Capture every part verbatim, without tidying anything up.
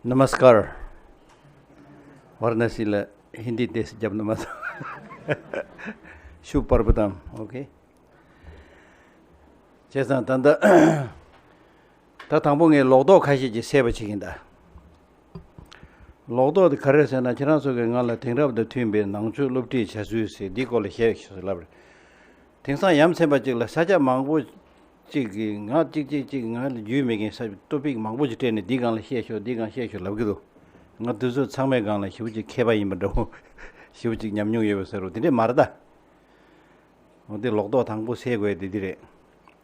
नमस्कार। वाराणसी ལ་ཧིན་དི་ཏོག་ཙམ་རྒྱབ་ན་མ་སོང་། शुभ पर्वतम। ओके། བྱས་ཙང་ད་ལྟ་ད་དང་པོ་ངས་ལོག་རྟོག་ཁ་ཤས་ཀྱི་སེལ་བ་བྱེད་ཀྱིན་གདའ། ལོག་རྟོག་དེ་ག་རེ་ཟེར་ན། ཁྱེད་རང་ཚོ་གིས་ང་ལ་དེང་རབས་དང་མཐུན་པའི་ནང་ཆོས་སློབ་ཁྲིད་བྱ་ཚུལ་ཟེར་འདིའི་སྐོར་ལ་བཤད་ཤོག་ཟེར་ལབ་རེད། དེང་སང་ཡ་མཚན་པ་ཅིག་ལ་ས་ཆ་མང་པོ་ཅིག་གིས་ང་གཅིག་གཅིག་གཅིག་ང་ལ་རྒྱུས་མེད་མཁན་ས་ཊོ་པིག་མང་པོ་ཅིག་སྤྲད་ནས་འདི་སྒང་ལ་བཤད་ཤོག་འདི་སྒང་བཤད་ཤོག་ལབ་ཀྱི་འདུག། ང་དེ་ཚོ་ཚང་མའི་སྒང་ལ་ཞེ་པོ་ཅིག་མཁས་པ་ཡིན་པ་འདྲ་བོ། ཞེ་པོ་ཅིག་ཉམས་མྱོང་ཡོད་པ་ཟེར་རོ། དེ་འདྲས་མ་རེད་ད། འོ་དེ་ལོག་རྟོག་དང་པོ་སེལ་དགོས་དེ་འདི་རེད།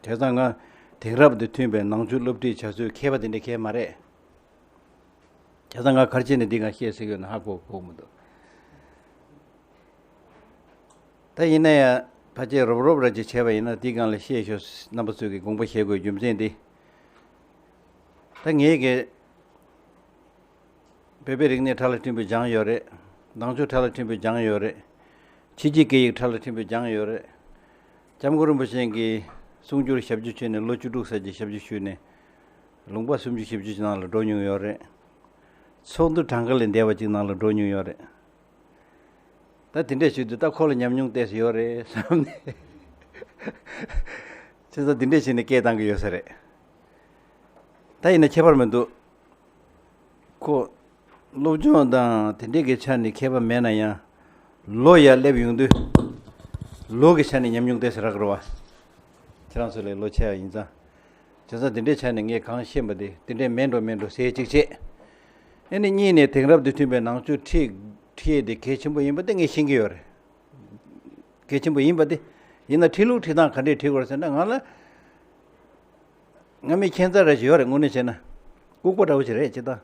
བྱས་ཙང་ང་དེང་རབས་དང་མཐུན་པའི་ནང་ཆོས་སློབ་ཁྲིད་བྱ་ཚུལ་མཁས་པ་དེ་འདྲས་གང་ཡང་མ་རེད། བྱས་ཙང་ང་ག་རེ་བྱས་ནས་འདི་སྒང་བཤད་སྲིད་ཀྱི་ཡོད་ན་ཧ་གོ་གོ་མི་འདུག། ད་ཡིན་ན་ཡང་ཕལ་ཆེར་རོབ་རོབ་ར་ཅིག་བྱས་པ་ཡིན་ན་འདི་སྒང་ལ་བཤད་ཤོག། རྣམ་པ་ཚོས་ཀྱི་དགོངས་པ་བཞེས་དགོས་རྒྱུ་མཚན་འདི། ད་ངས་ཀྱི་བོད་པའི་རིག་གནས་ཕྲ་ལ་ཕྲན་བུ་སྦྱངས་ཡོད་རེད། ནང་ཆོས་ཕྲ་ལ་ཕྲན་བུ་སྦྱངས་ཡོད་རེད། ཕྱི་རྒྱལ་སྐད་ཡིག་ཕྲ་ལ་ཕྲན་བུ་སྦྱངས་ཡོད་རེད། སྐྱབས་མགོན་རིན་པོ་ཆེ་གི་གསུང་སྒྱུར་ཞབས་ཕྱི་ཞུས་ནས་ལོ་བཅུ་དྲུག་ཙམ་ཅིག་ཞབས་ཕྱི་ཞུས་ནས་ལུང་པ་སུམ་ཅུ་བཞི་བཅུ་ཅིག་ནང་ལ་འགྲོ་མྱོང་ཡོད་རེད། ཚོགས་འདུ་གྲངས་ཀ་ལས་འདས་པ་ཅིག་ནང་ལ་འགྲོ་མྱོང་ཡོད་རེད། ད་དེ་འདྲས་བྱེད་དུས་ད་ཁོ་ལ་ཉམས་མྱོང་ཏོག་ཙམ་ཡོད་རེད་བསམ་ནས། བྱས་ཙང་དེ་འདྲས་བྱས་ནས་སྐད་བཏང་གི་ཡོད་ས་རེད། ད་ཡིན་ན་ཁྱད་པར་མི་འདུག། ཁོ་སློབ་སྦྱོང་དང་དེ་འདྲས་ཀྱི་ཆ་ནས་མཁས་པ་མེད་ན་ཡང་། ལོ་ཡར་སླེབས་ཡོང་དུས་ལོ་གི་ཆ་ནས་ཉམས་མྱོང་ཏོག་ཙམ་རག་གི་རེད་བ། ཁྱེད་རང་ཚོ་ལས་ལོ་ཆེ་བ་ཡིན་ཙང་། བྱས་ཙང་དེ་འདྲའི་ཆ་ནས་ངས་གང་ཤེས་པ་དེ་དེ་འདྲའི་མེད་འགྲོ་མེད་འགྲོ་ཟེར་གཅིག་བྱས། ཨ་ནི་གཉིས་ནས་དེང་རབས་དང་མཐུན་པའི་ནང་ཆོས་ཁྲིད་ཁྲིད་དེ་གལ་ཆེན་པོ་ཡིན་པ་དེ་ངས་ཤེས་ཀྱི་ཡོད་རེད། གལ་ཆེན་པོ་ཡིན་པ་དེ། ཡིན་ན་ཁྲིད་ལུགས་ཁྲིད་སྟངས་ག་འདྲས་ཁྲིད་དགོས་རེད་ཟེར་ན། ང་ལ་སྔ་མའི་ཁྱད་མཚར་རེ་ཞིག་ཡོད་རེད། དངོས་གནས་བྱས་ན་ལྐུགས་པ་འདྲ་བོ་ཞིག་རེད། སྤྱིར་བཏང་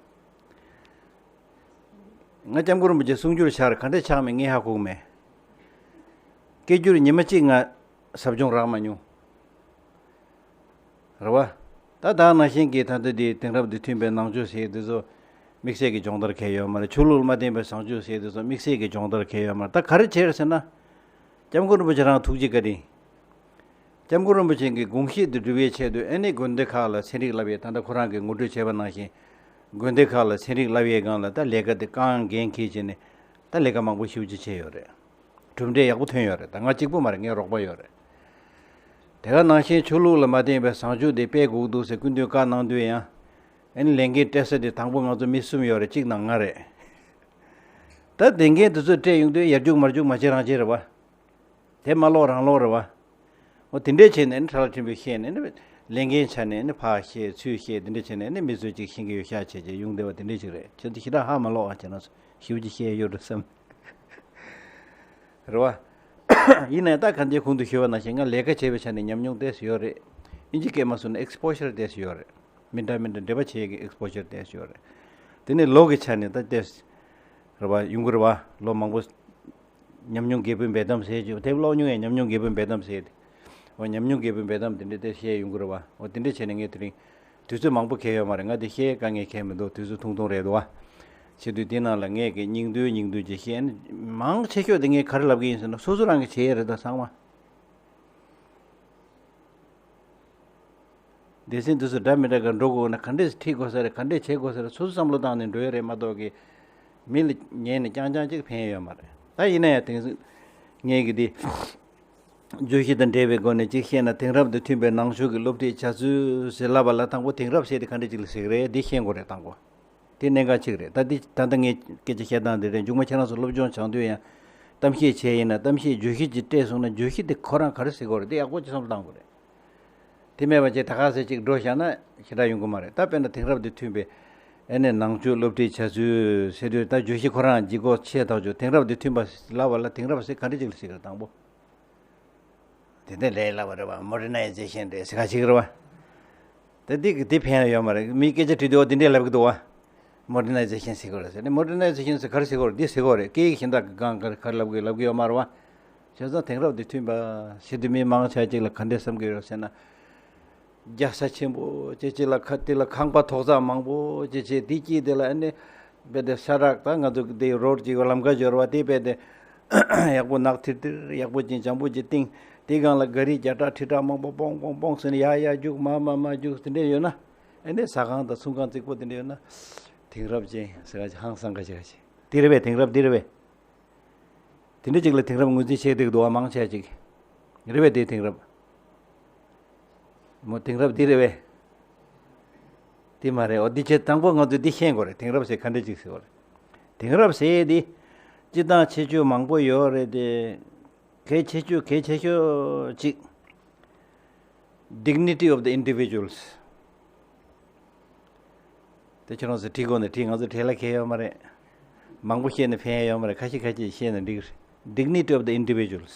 ང་སྐྱབས་མགོན་རིན་པོ་ཆེ་གསུང་སྒྱུར་ཆགས་རེད། ག་འདྲས་ཆགས་མེད་ངས་ཧ་གོ་གི་མེད། སྐད་སྒྱུར་ཉི་མ་གཅིག་ང་ཟབ་སྦྱོང་རག་མ་མྱོང་། རེད་བ། ད་ད་ནང་བཞིན་གྱི་ད་ལྟ་འདི་དེང་རབས་འདི་མཐུན་པའི་ནང་ཆོས་ཟེར་དེ་ཚོ་དམིགས་བསལ་གྱི་སྦྱོང་བརྡར་གང་ཡང་ཡོད་མ་རེད། ཆོས་ལུགས་ལ་མ་བརྟེན་པའི་བཟང་སྤྱོད་ཟེར་དེ་ཚོ་དམིགས་བསལ་གྱི་སྦྱོང་བརྡར་གང་ཡང་ཡོད་མ་རེད། ད་ག་རེ་བྱས་རེད་ཟེར་ན། སྐྱབས་མགོན་རིན་པོ་ཆེ་རང་ཐུགས་རྗེ་བཀའ་དྲིན། སྐྱབས་མགོན་རིན་པོ་ཆེ་གི་དགོངས་གཞི་དེ་སྒྲུབ་པའི་ཆེད་དུ་ཨ་ནི་དགོན་སྡེ་ཁག་ལ་ཚན་རིག་བསླབ་ཡས། ད་ལྟ་ཁོ་རང་གིས་ངོ་སྤྲོད་བྱས་པ་ནང་བཞིན་དགོན་སྡེ་ཁག་ལ་ཚན་རིག་བསླབ་ཡས་སྒང་ལ་ད་ལས་ཀ་དེ་རྐང་འགན་འཁྱེར་བྱས་ནས་ད་ལས་ཀ་མང་པོ་ཞེ་པོ་ཅིག་བྱས་ཡོད་རེད། གྲུབ་འབྲས་ཡག་པོ་ཐོན་ཡོད་རེད། ད་ང་གཅིག་པུ་མ་རེད། ངའི་རོགས་པ་ཡོད་རེད། དེ་ག་ནང་བཞིན་ཆོས་ལུགས་ལ་མ་བརྟེན་པའི་བཟང་སྤྱོད་དེ་སྤེལ་དགོས་ཀྱི་འདུག་ཟེར་སྐུ་མདུན་བཀའ་གནང་དུས་ཡང་། ཨ་ནི་ལས་འགན་སྤྲད་ས་དེ་དང་པོ་ང་ཚོ་མི་གསུམ་ཡོད་རེད། གཅིག་ནང་ང་རེད། ད་དེ་འགན་དེ་ཚོ་སྤྲད་ཡོང་དུས་ཡར་རྒྱུག་མར་རྒྱུག་མ་བྱེད་རང་བྱེད་རེད་བ། དེ་མ་ལོག་རང་ལོག་རེད་བ། འོ་དེ་འདྲས་བྱས་ནས་ནི་ཕྲ་ལ་ཕྲན་བུ་བཤད་ནས་ནི་ལས་འགན་ཆ་ནས་ནི་ཕར་བཤད་ཚུར་བཤད་དེ་འདྲས་བྱས་ནས་ནི་མི་ཚོས་ཅིག་ཤེས་ཀྱི་ཡོད་ཤག་བྱས་བྱས་ཡོང་བསྡད་པ་དེ་འདྲས་ཅིག་རེད། ཁྱེད་ཚོ་ཞེ་དྲག་ཧ་མ་ལོག་ཨ། ཁྱེད་རང་ཚོ་ཞེ་པོ་ཅིག་བཤད་ཡོད་འགྲོ་བསམ། རེད་བ། ཡིན་ནའི་ད་ག་འདྲའི་གོང་དུ་ཞུས་པ་ནང་བཞིན་ང་ལས་ཀ་བྱས་པའི་ཆ་ནས་ཉམས་མྱོང་ཏོག་ཙམ་ཡོད་རེད། ཨིན་ཇི་སྐད་མ་སོང་ན་ཨེགས་པོ་ཤར་ཏོག་ཙམ་ཡོད་རེད། མི་འདྲ་མི་འདྲ་འབྲེལ་བ་བྱེད་ཀྱི་ཨེགས་པོ་ཤར་ཏོག་ཙམ་ཡོད་རེད། དེ་ནས་ལོ་གི་ཆ་ནས་ད་ཏོག་ཙམ་རེད་བ། ཡོང་གི་རེད་བ། ལོ་མང་པོ་ཉམས་མྱོང་རྒྱས་པའི་འབེལ་གཏམ་ཟེར་གྱི་དེབ་ཀློག་མྱོང་ཡས། ཉམས་མྱོང་རྒྱས་པའི་འབེལ་གཏམ་ཟེར་ཏེ། འོ་ཉམས་མྱོང་རྒྱས་པའི་འབེལ་གཏམ་དེ་འདྲ་དེ་བཤད་ཡོང་གི་རེད་བ། འོ་དེ་འདྲ་བྱས་ནས་ངས་དེ་རིང་དུས་ཚོད་མང་པོ་གང་ཡོད་མ་རེད། ང་དེ་བཤད་དཀའ་ངལ་གང་མི་འདུག། དུས་ཚོད་ཐུང་ཐུང་རེད་འདུག་བ། བྱེད་དུས་དེ་ནང་ལ་ངས་ཀྱི་སྙིང་བསྡུས་སྙིང་བསྡུས་ཅིག་བཤད་ན། མང་ཆེ་ཤོས་དེ་ངས་ག་རེ་ལབ་ཀྱི་ཡིན་ཟེར་ན། སོ་སོ་རང་གིས་བྱེད་ཡས་རེད་ད་ཚང་མ། སྡེ་ཚན་དེ་ཚོ་འདྲ་མི་འདྲ་ག་འགྲོ་དགོས་ན་ག་འདྲས་ཁྲིད་དགོས་ས་རེད། ག་འདྲས་བྱེད་དགོས་ས་རེད། སོ་སོ་བསམ་བློ་བཏང་ནས་འགྲོ་ཡ་རེད་མ་གཏོགས་ཀྱི། མི་ལ་ཉན་ནས་རྐྱང་རྐྱང་གཅིག་ཕན་ཡོད་མ་རེད། ད་ཡིན་ན་ཡང་དེང་སང་ངས་ཀྱི་འདི་བརྗོད་གཞི་དང་འབྲེལ་བའི་སྒོ་ནས་གཅིག་བཤད་ན། དེང་རབས་དང་མཐུན་པའི་ནང་ཆོས་ཀྱི་སློབ་ཁྲིད་བྱ་ཚུལ་ཟེར་ལབ་པ་ལ་དང་པོ་དེང་རབས་ཟེར་དེ་ག་འདྲས་ཅིག་ལ་ཟེར་གི་རེད། འདི་ཤེས་དགོས་རེད་དང་པོ། དེ་གནད་འགག་གཅིག་རེད། ད་འདི་ད་ལྟ་ངས་སྐད་ཆ་བཤད་སྟངས་འདི་རེད། མཇུག་མ་ཁྱེད་རང་ཚོ་སློབ་སྦྱོང་སྦྱང་དུས་ཡང་གཏམ་བཤད་བྱས་ཡིན་ན། གཏམ་བཤད་བརྗོད་གཞི་ཅིག་སྤྲད་སོང་ན་བརྗོད་གཞི་དེ་ཁོ་རང་ག་རེ་ཟེར་དགོས་རེད། དེ་ཡག་པོ་ཅིག་བསམ་བློ་བཏང་དགོས་རེད། དེ་མེད་པ་ཅིག་ད་ག་ཟེ་ཅིག་འགྲོ་བཞག་ན་ཞེ་དྲག་ཡོང་གི་མ་རེད། ད་དཔེར་ན་དེང་རབས་དང་མཐུན་པའི་ཨ་ནི་ནང་ཆོས་སློབ་ཁྲིད་བྱ་ཚུལ་ཟེར་དུས། ད་བརྗོད་གཞི་ཁོ་རང་ལྗིད་ཁོག་ཆེ་ཐག་ཆོད། དེང་རབས་དང་མཐུན་པ་ལབ་པ་ལ་དེང་རབས་ཟེར་ག་འདྲ་ཅིག་ལ་ཟེར་གི་རེད་དང་པོ། དེ་འདྲ་ལས་སླ་བ་རེད་བ། མོ་ཌར་ནའི་ཛེ་ཤན་རེད་ཟེར་ག་ཅིག་རེད་བ། ད་འདི་གི་འདི་ཕན་ཡོད་མ་རེད། མི་སྐད་ཆ་དྲིས་དུས་འོ་འདི་འདྲས་ལབ་གི་འདུག་བ། མོ་ཌར་ནའི་ཛེ་ཤན་ཟེར་གི་རེད་ཟེར་ནས། མོ་ཌར་ནའི་ཛེ་ཤན་ཟེར་ག་རེ་ཟེར་གི་རེད། འདི་ཟེར་གི་རེད། སྐད་ཡིག་གཞན་དག་གི་སྒང་ག་རེ་ག་རེ་ལབ་གི་ལབ་གི་ཡོད་མ་རེད་བ། བྱས་ཙང་དེང་རབས་དང་མཐུན་པ་ཟེར་དུས་མི་མང་ཆེ་ཅིག་ལ་ག་འདྲས་བསམ་གི་ཡོད་ཟེར་ན། རྒྱལ་ས་ཆེན་པོ་ཅིག་ཅིག་ལ་ཁ་དེ་ལ་ཁང་པ་ཐོག་བརྩེགས་མང་པོ་ཅིག་ཅིག་དེ་དཀྱིལ་དེ་ལ་ཨ་ནི་རྦད་དེ་ས་རག་ད་ང་ཚོ་དེ་རོ་ཌི་ཅིག་ལམ་ཁ་འབྱོར་བ་དེ་རྦད་དེ་ཡག་པོ་ནག་ཐིར་ཐིར་ཡག་པོ་ཅིག་འཇམ་པོ་ཅིག་བཏིང་། དེ་སྒང་ལ་ག་རི་བརྒྱ་ཕྲག་ཁྲི་ཕྲག་མང་པོ་པོང་པོང་པོང་ཟེར་ནས་ཡར་ཡར་རྒྱུག་མར་མར་མར་རྒྱུག་དེ་འདྲས་ཡོད་ན། ཨ་ནི་ཟ་ཁང་དང་ཚོང་ཁང་རྫིག་པོ་དེ་འདྲས་ཡོད་ན། དེང་རབས་ཅན་ཟེར་ཡ་ཅིག་ཧང་སང་ཁ་ཤས་ཁ་ཤས། དེ་རེད་པས། དེང་རབས་འདི་རེད་པས། དེ་འདྲ་ཅིག་ལ་དེང་རབས་ངོས་འཛིན་བྱེད་བསྡད་འདུག་བ། མང་ཆེ་ཅིག་རེད་པས། དེ་དེང་རབས། མོ་དེང་རབས་འདི་རེད་པས། དེ་མ་རེད། འོ་འདི་བྱས་དང་པོ་ང་ཚོས་འདི་ཤེས་དགོས་རེད། དེང་རབས་ཟེར་ག་འདྲ་ཅིག་ཟེར་བ་རེད། དེང་རབས་ཟེར་ཡས་འདི་སྤྱིར་བཏང་ཁྱད་ཆོས་མང་པོ་ཡོད་རེད་དེ། གལ་ཆེ་ཤོས་གལ་ཆེ་ཤོས་ཅིག dignity of the individuals། དེ་ཁྱེད་རང་ཚོས་བྲིས་དགོས་ནས་བྲིས། ང་ཚོ་བྲིས་ལ་ཁེལ་ཡོད་མ་རེད། མང་པོ་བཤད་ནས་ཕན་ཡ་ཡོད་མ་རེད། ཁ་ཤས་ཁ་ཤས་བཤད་ན་འགྲིག་རེད། Dignity of the individuals།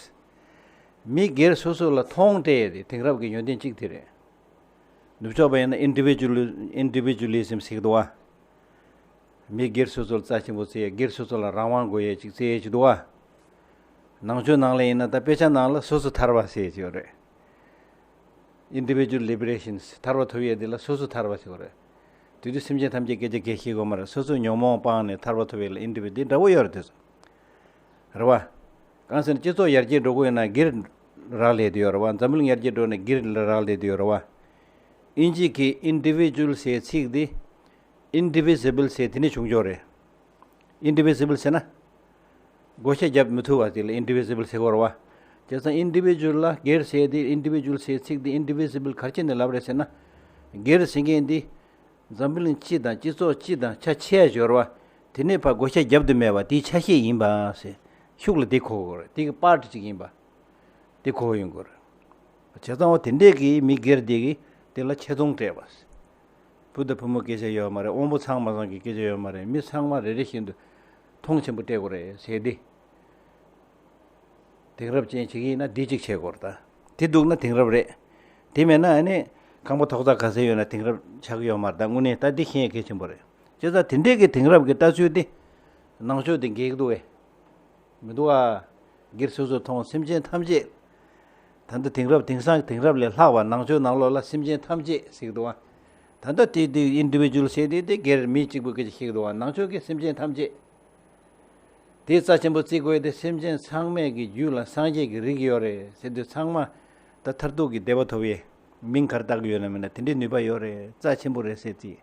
མི་སྒེར་སོ་སོ་ལ་མཐོང་སྤྲད་དེ་དེང་རབས་ཀྱི་ཡོན་ཏན་གཅིག་དེ་རེད། ནུབ་ཕྱོགས་པ་ཡིན་ན་individual- individualism ཟེར་གི་འདུག་བ། མི་སྒེར་སོ་སོ་ལ་རྩ་ཆེན་པོ་བརྩི་ཡས། སྒེར་སོ་སོ་ལ་རང་དབང་དགོས་ཡས་ཅིག་བརྩི་ཡས་ཅིག་འདུག་བ། ནང་ཆོས་ནང་ལ་ཡིན་ན་ད་དཔེ་ཆ་ནང་ལ་སོ་སོ་ཐར་པ་ཟེར་གྱི་ཡོད་རེད། Individual liberation། ཐར་པ་ཐོབ་ཡས་འདི་ལ་སོ་སོ་ཐར་པ་ཟེར་བ་རེད། དེ་དུས་སེམས་ཅན་ཐམས་ཅད་སྐད་ཆ་གལ་ཤེས་དགོས་མ་རེད། སོ་སོའི་ཉོན་མོངས་སྤངས་ནས་ཐར་པ་ཐོབ་ཡས་ལ་individual འདི་འདྲ་བོ་ཡོད་རེད། དེ་ཚོ་རེད་བ། གང་ཟེར་ན་སྤྱི་ཚོགས་ཡར་རྒྱས་འགྲོ་དགོས་ཡོད་ན་སྒེར་རག་ལས་དེ་ཡོད་རེད་བ། འཛམ་བུ་གླིང་ཡར་རྒྱས་འགྲོ་ན་སྒེར་རག་ལས་དེ་ཡོད་རེད་བ། དབྱིན་ཇི་གི་individual ཟེར་ཚིག་འདི་indivisible ཟེར་དེ་ནས་བྱུང་ཆོག་རེད། Indivisible ཟེར་ན། བགོ་བཤའ་རྒྱབ་མི་ཐུབ་པ་དེ་ལ་indivisible ཟེར་གོ་རེད་བ། བྱས་ཙང་individual ལ་སྒེར་ཟེར་དེ། individual ཟེར་ཚིག་དེ་indivisible ག་རེ་བྱས་ནས་ལབ་རེད་ཟེར་ན། སྒེར་ཟེར་མཁན་འདི་འཛམ་བུ་གླིང་སྤྱི་དང་སྤྱི་ཚོགས་སྤྱི་དང་ཆ་ཆེ་ཡ་ཡོད་རེད་བ། དེ་ནས་ཕར་བགོ་བཤའ་རྒྱབ་ཏུ་མེད་པ་དེའི་ཆ་ཤས་ཡིན་པ་ཟེར། ཤུགས་ལ་དེ་གོ་དགོས་རེད། དེ་གི་part གཅིག་ཡིན་པ་དེ་གོ་ཡོང་དགོས་རེད། བྱས་ཙང་འོ་དེ་འདྲས་ཀྱི་མི་སྒེར་དེ་གི་དེ་ལ་ཆེ་མཐོང་སྤྲད་པ། བུ་དང་བུ་མོ་སྐད་ཆ་ཡོད་མ་རེད། དབང་པོ་ཚང་མ་ཚང་གི་སྐད་ཆ་ཡོད་མ་རེད། མི་ཚང་མ་རེ་རེ་བཞིན་དུ་མཐོང་ཆེན་པོ་སྤྲད་དགོས་རེད་ཟེར་ཏེ། དེང་རབས་ཅན་བྱེད་ཀྱི་ཡིན་ན་འདི་གཅིག་བྱེད་དགོས་རེད་ད། དེ་འདུག་ན་དེང་རབས་རེད། དེ་མེད་ན་ཨ་ནི་ཁང་པ་ཐོག་རྩེག་ག་ཚད་ཡོད་ན་དེང་རབས་ཆགས་ཀྱི་ཡོད་མ་རེད་ད། དངོས་གནས་ད་འདི་ཤེས་ཡ་གལ་ཆེན་པོ་རེད། བྱས་ཙང་དེ་འདྲས་ཀྱི་དེང་རབས་ཀྱི་ལྟ་ཚུལ་དེ་ནང་ཆོས་དེ་འགལ་གྱི་འདུག་གས། མི་འདུག་ཨ། སྒེར་སོ་སོ་མཐོང་། སེམས་ཅན་ཐམས་ཅད། ད་ལྟ་དེང་རབས་དེང་སང་དེང་རབས་ལས་ལྷག་པ། ནང་ཆོས་ནང་ལོགས་ལ་སེམས་ཅན་ཐམས་ཅད་ཟེར་གྱི་འདུག་ཨ། ད་ལྟ་དེ་དེ་individual ཟེར་དེ་དེ་སྒེར་མི་གཅིག་པུ་སྐད་ཆ་བཤད་ཀྱི་འདུག་ཨ། ནང་ཆོས་ཀྱི་སེམས་ཅན་ཐམས་ཅད། དེ་རྩ་ཆེན་པོ་བརྩི་དགོས་དེ། སེམས་ཅན་ཚང་མས་ཀྱི་རྒྱུད་ལ་སངས་རྒྱས་ཀྱི་རིགས་ཡོད་རེད་ཟེར་དུས་ཚང་མ་ད་མཐར་ཐུག་གི་བདེ་བ་ཐོབ་ཡས་མིང་ག་རེ་བཏགས་ཀྱི་ཡོད་ན་མིན་ན་དེ་འདྲའི་ནུས་པ་ཡོད་རེད། རྩ་ཆེན་པོ་རེད་ཟེར་བརྩི།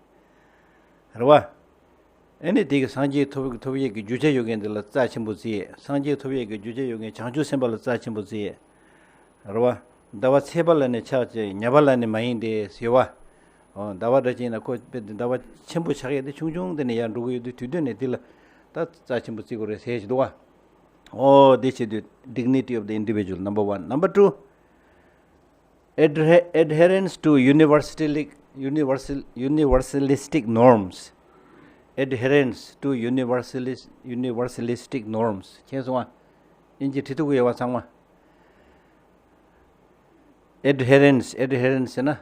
རེད་བ། ཨེ་ནི་དེ་གི་སངས་རྒྱས་ཐོབ་ཐོབ་ཡས་ཀྱི་རྒྱུ་ཆ་ཡོད་མཁན་དེ་ལ་རྩ་ཆེན་པོ་བརྩི་ཡས། སངས་རྒྱས་ཐོབ་ཡས་ཀྱི་རྒྱུ་ཆ་ཡོད་མཁན་བྱང་ཆུབ་སེམས་དཔའ་ལ་རྩ་ཆེན་པོ་བརྩི་ཡས། རེད་བ། ཟླ་བ་ཚེས་པ་ལ་ནི་ཕྱག་བྱེད། ཉ་པ་ལ་ནི་མ་ཡིན་ཏེ་ཟེར་བ། འོ་ཟླ་བ་འདྲ་ཅིག་ན་ཁོ་དཔེ་ཟླ་བ་ཆེན་པོ་ཆགས་ཡས་དེ་ཆུང་ཆུང་དེ་ནས་ཡར་འགྲོ་གི་ཡོད་དུས་དུས་སྟོན་ནས་དེ་ལ་ད་རྩ་ཆེན་པོ་བརྩི་དགོས་རེད་ཟེར་ཞིག་འདུག་བ། འོ་དེ་བྱེད་དུས་dignity of the individual number one. Number two, adhe- adherence to universalistic universal universalistic norms. Adherence to universalis- universalistic norms. མཁྱེན་སོང་ཨ། དབྱིན་ཇི་བྲིས་ཐུབ་ཀྱི་ཡོད་པ་ཚང་མ། Adherence, adherence ཟེར་ན།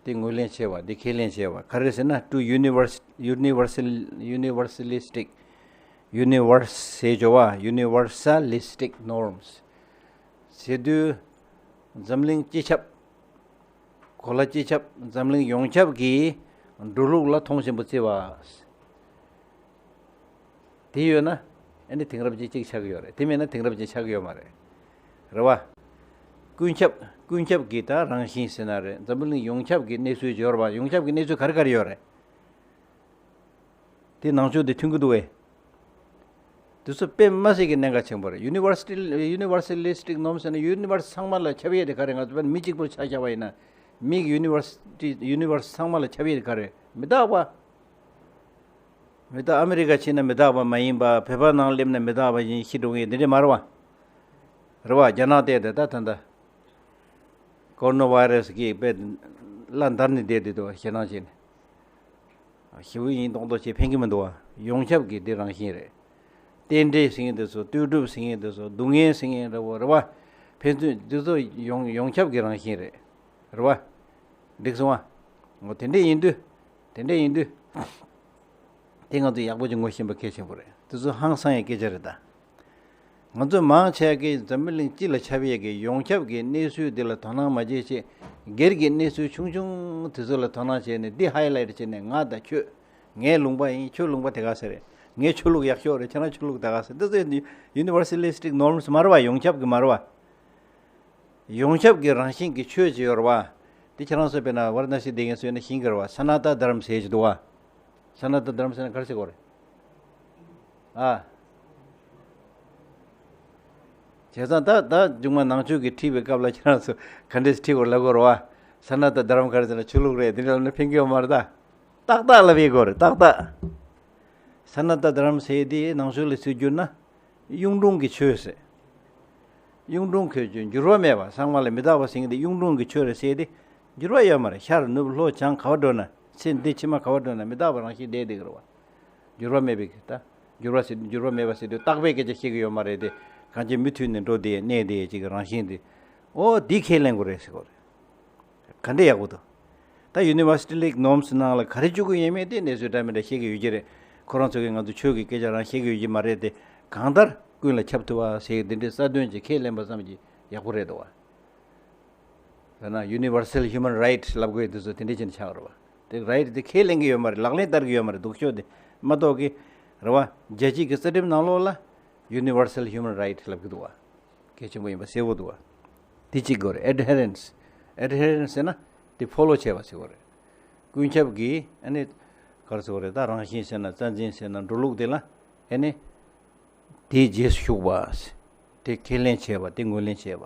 འདི་ངོས་ལེན་བྱས་པ། འདི་ཁས་ལེན་བྱས་པ། ག་རེ་ཟེར་ན། to univers- universal- universalistic universe ཟེར་བ། universalistic norms ཟེར་དུས་འཛམ་གླིང་སྤྱི་ཁྱབ། གོ་ལ་སྤྱི་ཁྱབ། འཛམ་གླིང་ཡོངས་ཁྱབ་ཀྱི་འགྲོ་ལུགས་ལ་མཐོང་ཆེན་པོ་བརྩི་བ། དེ་ཡོད་ན་ཨ་ནི་དེང་རབས་ཅན་གཅིག་ཆགས་ཀྱི་ཡོད་རེད། དེ་མེད་ན་དེང་རབས་ཅན་ཆགས་ཀྱི་ཡོད་མ་རེད། རེད་བ། ཀུན་ཁྱབ། ཀུན་ཁྱབ་ཀྱི་ད་རང་བཞིན་ཟེར་ན་རེད། འཛམ་བུ་གླིང་ཡོངས་ཁྱབ་ཀྱི་གནས་ཚུལ་ཡོད་རེད་བ། ཡོངས་ཁྱབ་ཀྱི་གནས་ཚུལ་ག་རེ་ག་རེ་ཡོད་རེད། དེ་ནང་ཆོས་དེ་མཐུན་གྱི་འདུག་བས། དེ་ཚོ་དཔེ་མ་སྲིད་ཀྱི་གནད་འགག་ཆེན་པོ་རེད། Universal- universalistic norms ཟེར་ན་universe ཚང་མ་ལ་ཁྱབ་ཡས་དེ་ག་རེད། ང་ཚོ་དཔེར་ན་མི་གཅིག་པུར་ཆ་བཞག་པ་ཡིན་ན། མིའི་universe- universe ཚང་མ་ལ་ཁྱབ་ཡས་དེ་ག་རེད། མི་རྟག་པ། མི་རྟག་ཨ་མི་རི་ཀ་ཕྱིན་ན་མི་རྟག་པ་མ་ཡིན་པ། བོད་པ་ནང་སླེབས་ན་མི་རྟག་པ་ཡིན། ཤི་འགྲོ་མཁན་འདི་འདྲ་མ་རེད་བ། རེད་བ། རྒྱ་ནག་བལྟས་ཏེ་ད་ད་ལྟ་ཀོ་རོ་ན་བྷའི་རེ་སི་གིས་དཔེ་གླ་འདར་ནས་བསྡད་དེ་འདུག་ཞེད་སྣང་བྱས་ནས། ཞེ་པོ་ཡིན་མདོག་མདོག་བྱས་ཕན་གྱི་མི་འདུག་བ། ཡོངས་ཁྱབ་ཀྱི་འདི་རང་བཞིན་རེད། རྟེན་འབྲེལ་ཟེར་མཁན་དེ་ཚོ། ལྟོས་གྲུབ་ཟེར་མཁན་དེ་ཚོ། སྡུག་བསྔལ་ཟེར་མཁན་འདྲ་བོ་རེད་བ། ཕན་ཚུན་འདི་ཚོ་ཡོངས- ཡོངས་ཁྱབ་ཀྱི་རང་བཞིན་རེད། རེད་བ། འགྲིག་སོང་ཨ། འོ་དེ་འདྲས་ཡིན་དུས། དེ་འདྲས་ཡིན་དུས། དེ་ང་ཚོས་ཡག་པོ་ཅིག་ངོ་ཤེས་པ་གལ་ཆེན་པོ་རེད། དེ་ཚོ་ཧང་སང་ཡའི་སྐད་ཆ་རེད་ད། ང་ཚོ་མང་ཆེ་གིས་འཛམ་བུ་གླིང་སྤྱི་ལ་ཁྱབ་ཡས་ཀྱི་ཡོངས་ཁྱབ་ཀྱི་གནས་ཚུལ་འདི་ལ་དོ་སྣང་མ་བྱེད་ཅེས། སྒེར་གྱི་གནས་ཚུལ་ཆུང་ཆུང་དེ་ཚོ་ལ་དོ་སྣང་བྱས་ནས། འདི་highlight བྱས་ནས། ང་དང་ཁྱོད། ངའི་ལུང་པ་ཡིན། ཁྱོད་ལུང་པ་དེ་ག་ཟེ་རེད། ངའི་ཆོས་ལུགས་ཡག་ཤོས་རེད། ཁྱེད་རང་ཆོས་ལུགས་དེ་ག་ཟེ། འདི་ཚོ་universalistic norms མ་རེད་བ། ཡོངས་ཁྱབ་ཀྱི་མ་རེད་བ། ཡོངས་ཁྱབ་ཀྱི་རང་བཞིན་གྱི་ཆོས་ཅིག་ཡོད་རེད་བ། དེ་ཁྱེད་རང་ཚོ་དཔེར་ན་ཝཱ་ར་ཎ་སི་བསྡད་མཁན་ཚོ་ཡིན་ན་ཤེས་ཀྱི་རེད་བ། ས་ན་ཏ་དྷརམ་ཟེར་གྱི་འདུག་བ། ས་ན་ཏ་དྷརམ་ཟེར་ན་ག་རེ་ཟེར་དགོས་རེད། ཨ། བྱས་ཙང་ད་ད་མཇུག་མ་ནང་ཆོས་ཀྱི་ཁྲིད་པའི་སྐབས་ལ་ཁྱེད་རང་ཚོ་ག་འདྲས་ཁྲིད་དགོས་ལབ་དགོས་རེད་བ། ས་ན་ཏ་དྷརམ་ག་རེ་ཟེར་ན་ཆོས་ལུགས་རེད། དེ་འདྲ་ལབ་ན་ཕན་གྱི་ཡོད་མ་རེད་ད། ཏག་ཏག་ལབ་ཡས་དགོས་རེད་ཏག་ཏག། ས་ན་ཏ་དྷརམ་ཟེར་དེ་ནང་ཆོས་ལ་ཚུར་བསྒྱུར་ན། གཡུང་དྲུང་གི་ཆོས་ཟེར། གཡུང་དྲུང་གི་ཆོས་འགྱུར་བ་མེད་པ། ཚང་མ་ལ་མི་རྟག་པ་ཟེར་མཁན་དེ་གཡུང་དྲུང་གི་ཆོས་རེད་ཟེར་ཏེ། འགྱུར་བ་ཡོད་མ་རེད། ཤར་ནུབ་ལྷོ་བྱང་ག་བ་འགྲོ་ན། ཚེ་འདི་ཕྱི་མ་ག་བ་འགྲོ་ན་མི་རྟག་པ་རང་བཞིན་བསྡད་དེ་གི་རེད་བ། འགྱུར་བ་མེད་པའི་གི་ད། འགྱུར་བ་ཟེར་འགྱུར་བ་མེད་པ་ཟེར་དུས་རྟག་པའི་སྐད་ཆ་བཤད་གི་ཡོད་མ་རེད་དེ། གང་ཅི་མུ་མཐུད་ནས་འགྲོ་དེ་གནས་དེ་ཅིག་གི་རང་བཞིན་དེ། ཨོ་འདི་ཁས་ལེན་དགོས་རེད་ཟེར་གོ་རེད། ག་འདྲ་ཡག་པོ་འདུག་ད་ཡུ་ནི་ཝར་སི་ཊི་ལིག་ནོམ་སི་ནང་ལ་ག་རེ་བཅུག་གི་ཡོད་མེད་དེ་གནས་ཚུལ་འདྲ་མི་འདྲ་བཤད་གི་ཡོད་ཀྱི་རེད། ཁོ་རང་ཚོ་གིས་ང་ཚོ་ཆོས་ཀྱི་སྐད་ཆ་རང་བཤད་གི་ཡོད་ཀྱི་མ་རེད་དེ། གང་ལྟར་ཀུན་ལ་ཁྱབ་ཐུབ་པ་ཟེར་གི་འདི་འདྲའི་རྩ་དོན་ཅིག་ཁས་ལེན་པ་ཙམ་གྱིས་ཡག་པོ་རེད་འདུག་བ། ད་ན་ཡུ་ནི་ཝར་སལ་ཧིའུ་མན་རའིཊ་ལབ་དགོས་དུས་ཚོད་དེ་འདྲ་ཅན་ཆགས་རེད་བ། དེ་རའིཊ་དེ་ཁས་ལེན་གི་ཡོད་མ་རེད། ལག་ལེན་བསྟར་གི་ཡོད་མ་རེད། སྡུག་ཤོས་དེ་མ་གཏོགས་གི་རེད་བ། རྒྱལ་སྤྱི་གི་རྩ་ཁྲིམས་ནང་ལོགས་ལ་ཡུ་ནི་ཝར་སལ་ཧིའུ་མན་རའིཊ་ལབ་གི་འདུག་བ། གལ་ཆེན་པོ་ཡིན་པ་གསལ་པོ་འདུག་བ། དེ་གཅིག་དགོས་རེད། ཨེ་ཌི་ཧེ་རེན་སི། ཨེ་ཌི་ཧེ་རེན་སི་ཟེར་ན་དེ་ཕོ་ལོ་བྱས་པ་ཟེར་དགོས་རེད། ཀུན་ཁྱབ་ཀྱི་ཨ་ནི་ག་རེ་ཟེར་དགོས་རེད། ད་རང་བཞིན་ཟེར་ན་རྩ་འཛིན་ཟེར་ན་འགྲོ་ལུགས་དེ་ལ་ཨ་ནི། དེའི་རྗེས་སུ་ཞུགས་པ། དེ་ཁས་ལེན་བྱས་པ། དེ་ངོས་ལེན་བྱས་པ།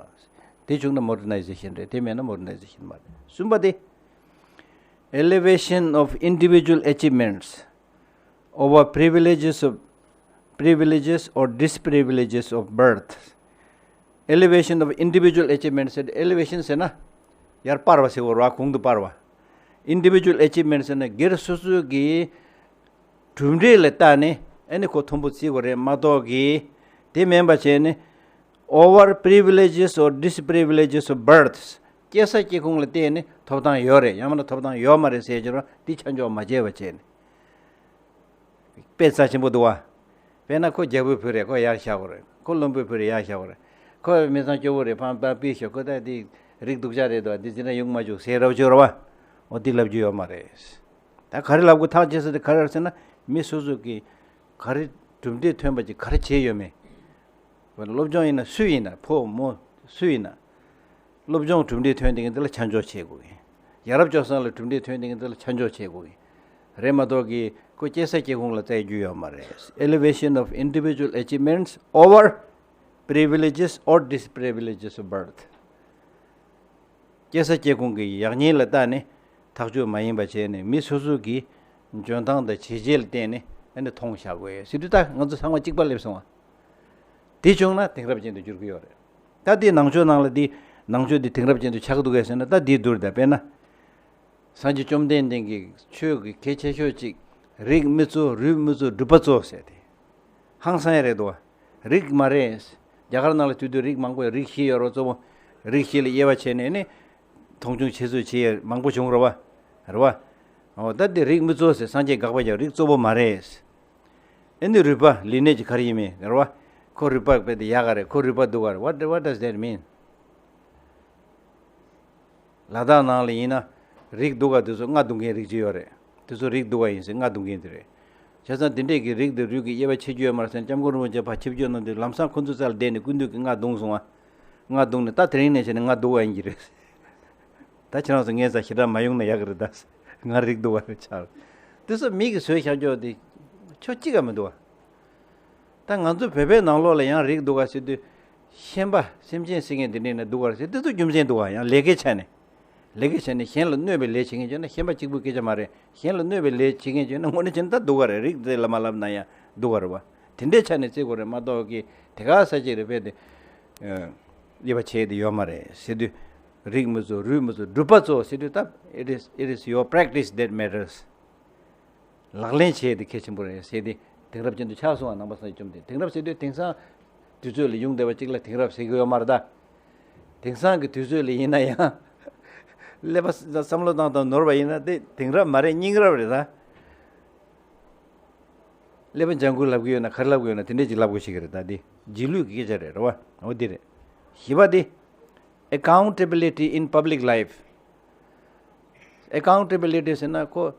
དེ་བྱུང་ན་མོ་ཌར་ནའི་ཟེ་ཤན་རེད། དེ་མེད་ན་མོ་ཌར་ནའི་ཟེ་ཤན་མ་རེད། གསུམ་པ་དེ། Elevation of individual achievements over privileges of privileges or disprivileges of birth. Elevation of individual achievements. Elevation ཟེར་ན་ཡར་སྤར་བ་ཟེར་བ་རེད་བ། གོང་དུ་སྤར་བ། Individual achievement ཟེར་ན་སྒེར་སོ་སོ་གི་གྲུབ་འབྲས་ལ་བལྟས་ནས་ཨ་ནི་ཁོ་མཐོན་པོ་བརྩི་དགོས་རེད་མ་གཏོགས་གི། དེ་མིན་པ་བྱས་ནས་over privileges or disprivileges of birth. སྐྱེས་ས་སྐྱེས་ཁུངས་ལ་བལྟས་ནས་ཐོབ་ཐང་ཡོད་རེད་ཡང་མིན་ན་ཐོབ་ཐང་ཡོད་མ་རེད་ཟེར་གྱི་རེད་བ། དེ་ཆ་འཇོག་མ་བྱས་པ་བྱས་ནས། དཔེ་རྩ་ཆེན་པོ་འདུག་བ། དཔེར་ན་ཁོ་རྒྱལ་པོའི་བུ་རེད། ཁོ་ཡར་བཞག་དགོས་རེད། ཁོ་བློན་པོའི་བུ་རེད། ཡར་བཞག་དགོས་རེད། ཁོ་མི་ཚང་སྐྱོ་བོ་རེད། ཕམ་པ་པི་ཤོག་ཁོ་ད་དེ་རིགས་སྡུག་ཅག་རེད་དོ། འདི་ཅི་ན་ཡོང་མ་བཅུག་ཟེར་རབ་བཅོས་ར་བ། འོ་འདི་ལབ་རྒྱུ་ཡོད་མ་རེད། ད་ག་རེ་ལབ་དགོས་ཐག་བཅད་ས་དེ་ག་རེ་རེད་ཟེར་ན། མི་སོ་སོ་གིས་ག་རེ་གྲུབ་འབྲས་ཐོན་པ་ཅིག་ག་རེ་བྱས་ཡོད་མེད། སློབ་སྦྱོང་ཡིན་ན་སུ་ཡིན་ན་ཕོ་མོ་སུ་ཡིན་ན། སློབ་སྦྱོང་གྲུབ་འབྲས་ཐོན་དེ་གི་འདི་ལ་ཆ་འཇོག་བྱེད་དགོས་གི། ཡ་རབས་སྤྱོད་བཟང་ལ་གྲུབ་འབྲས་ཐོན་དེ་གི་འདི་ལ་ཆ་འཇོག་བྱེད་དགོས་གི། རེད་མ་གཏོགས་གི་ཁོ་སྐྱེས་ས་སྐྱེས་ཁུངས་ལ་བཙལ་རྒྱུ་ཡོད་མ་རེད། Elevation of individual achievements over privileges or disprivileges of birth. སྐྱེས་ས་སྐྱེས་ཁུངས་ཀྱི་ཡག་ཉེས་ལ་བལྟས་ནས་ཐག་གཅོད་མ་ཡིན་པ་བྱས་ནས་མི་སོ་སོ་གི་འཇོན་ཐང་དང་བྱས་རྗེས་ལ་བརྟེན་ནས་ཨ་ནི་མཐོང་བཞག་དགོས་ཟེར་དུས་ད་ང་ཚོ་ཚང་མ་གཅིག་པ་སླེབས་སོང་བ། དེ་བྱུང་ན་དེང་རབས་ཅན་དུ་འགྱུར་གི་ཡོད་རེད། ད་དེ་ནང་ཆོས་ནང་ལ་དེ་ནང་ཆོས་དེ་དེང་རབས་ཅན་དུ་ཆགས་འདུག་གས་ཟེར་ན་ད་དེའི་བསྡུར་ད་དཔེར་ན། སངས་རྒྱས་བཅོམ་ལྡན་འདས་ཀྱི་ཆོས་ཀྱི་གལ་ཆེ་ཤོས་གཅིག་རིགས་མི་གཙོ་རུས་མི་གཙོ་སྒྲུབ་པ་གཙོ་ཟེར་ཏེ། ཧང་སང་ཡ་རེད་དོ། རིགས་མ་རེད། རྒྱ་གར་ནང་ལ་དུས་དུས་རིགས་མང་པོ་ཡོད། རིགས་བཞི་ཡོད་རོ་གཙོ་བོ། རིགས་བཞི་ལ་དབྱེ་བ་ཕྱེ་ནས་ནི། མཐོང་ཆུང་བྱེད་ཚུལ་བྱེད་ཡ་མང་པོ་བྱུང་རོ་བ། རེད་བ། འོ་ད་དེ་རིགས་མི་གཙོ་ཟེར་སངས་རྒྱས་དགག་པ་རྒྱག་རིགས་གཙོ་བོ་མ་རེད། ཨེ་ནི་རུས་པ་ལི་ནེ་ཇི་ག་རེ་ཡིན་མིན་རེད་བ། ཁོ་རུས་པ་དཔེ་དེ་ཡག་ག་རེད། ཁོ་རུས་པ་སྡུག་ག་རེད། What, what does that mean? ལ་དྭགས་ནང་ལ་ཡིན་ན་རིགས་སྡུག་ག་དེ་ཚོ་རྔ་རྡུང་མཁན་རིགས་གཅིག་ཡོད་རེད། དེ་ཚོ་རིགས་སྡུག་ག་ཡིན་ཟེར་རྔ་རྡུང་མཁན་དེ་རེད། བྱས་ཙང་དེ་འདྲས་ཀྱི་རིགས་དེ་རུས་ཀྱི་དབྱེ་བ་ཕྱེ་རྒྱུ་ཡོད་མ་རེད་ཟེར་ན་སྐྱབས་མགོན་རིན་པོ་ཆེ་ཕར་ཆིབས་བསྒྱུར་གནང་དུས་ལམ་སང་ཁོ་ཚོའི་རྩ་ལ་བསྡད་ནས་སྐུ་མདུན་གྱིས་རྔ་རྡུང་སོང་ང་། རྔ་རྡུང་ནས་ད་དེ་རིང་ནས་བྱས་ནས་རྔ་རྡུང་བ་ཡིན་གྱི་རེད། ད་ཁྱེད་རང་ཚོ་ངའི་རྩ་ཞེ་དྲག་མ་ཡོང་ན་ཡག་གི་རེད་ད། ང་རིགས་སྡུག་ག་རེད་ཆགས། དེ་ཚོ་མི་གིས་བཟོས་བཞག་རྒྱུ་དེ་ཆོ་གཅིག་ག་མི་འདུག་བ། ད་ང་ཚོ་བོད་པའི་ནང་ལོགས་ལ་ཡང་རིགས་སྡུག་ག་ཟེར་དུས། ཤན་པ་སེམས་ཅན་བསད་མཁན་དེ་འདྲས་ནས་སྡུག་ག་རེད་ཟེར་དེ་ཚོ་རྒྱུ་མཚན་འདུག་ག་ཡང་ལས་ཀའི་ཆ་ནས། ལས་ཀའི་ཆ་ནས་གཞན་ལ་གནོད་པའི་ལས་བྱེད་མཁན་བྱས་ན་ཤན་པ་གཅིག་པུའི་སྐད་ཆ་མ་རེད། གཞན་ལ་གནོད་པའི་ལས་བྱེད་མཁན་བྱས་ན་དངོས་གནས་བྱས་ན་ད་སྡུག་ག་རེད། རིགས་དེ་ལ་མ་ལབ་ན་ཡང་སྡུག་ག་རེད་བ། དེ་འདྲའི་ཆ་ནས་བརྩི་དགོས་རེད་མ་གཏོགས་ཀྱི་དེ་ག་ས་ཅིག་རེད་བས་དེ། དབྱེ་བ་ཕྱེ་དེ་ཡོད་མ་རེད་ཟེར་དུས། རིགས་མི་གཙོ་རུས་མི་གཙོ་སྒྲུབ་པ་གཙོ་ཟེར་དུས་ད། It is, it is your practice that matters. ལག་ལེན་བྱེད་དེ་གལ་ཆེན་པོ་རེད་ཟེར་ཏེ་དེང་རབས་ཅན་དུ་ཆགས་སོང་བ། ནང་པ་སངས་རྒྱས་བཅོམ་ལྡན་དེང་རབས་ཟེར་དུས་དེང་སང་དུས་ཚོད་ལ་ཡོང་བསྡད་པ་གཅིག་ལ་དེང་རབས་ཟེར་གི་ཡོད་མ་རེད་ད། དེང་སང་གི་དུས་ཚོད་ལ་ཡིན་ན་ཡང་ཀླད་པ་བསམ་བློ་བཏང་སྟངས་ནོར་བ་ཡིན་ན་དེ་དེང་རབས་མ་རེད། སྙིང་རབས་རེད་ད། ཀླད་པ་ལྗང་ཁུ་ལབ་གི་ཡོད་ན་ག་རེ་ལབ་གི་ཡོད་ན་དེ་འདྲས་ཅིག་ལབ་དགོས་ཤེས་ཀྱི་རེད་ད། འདི་རྗེས་ལུས་ཀྱི་སྐད་ཆ་རེད་རེད་བ། འོ་འདི་རེད། བཞི་པ་འདི། Accountability in public life. Accountability ཟེར་ན་ཁོ་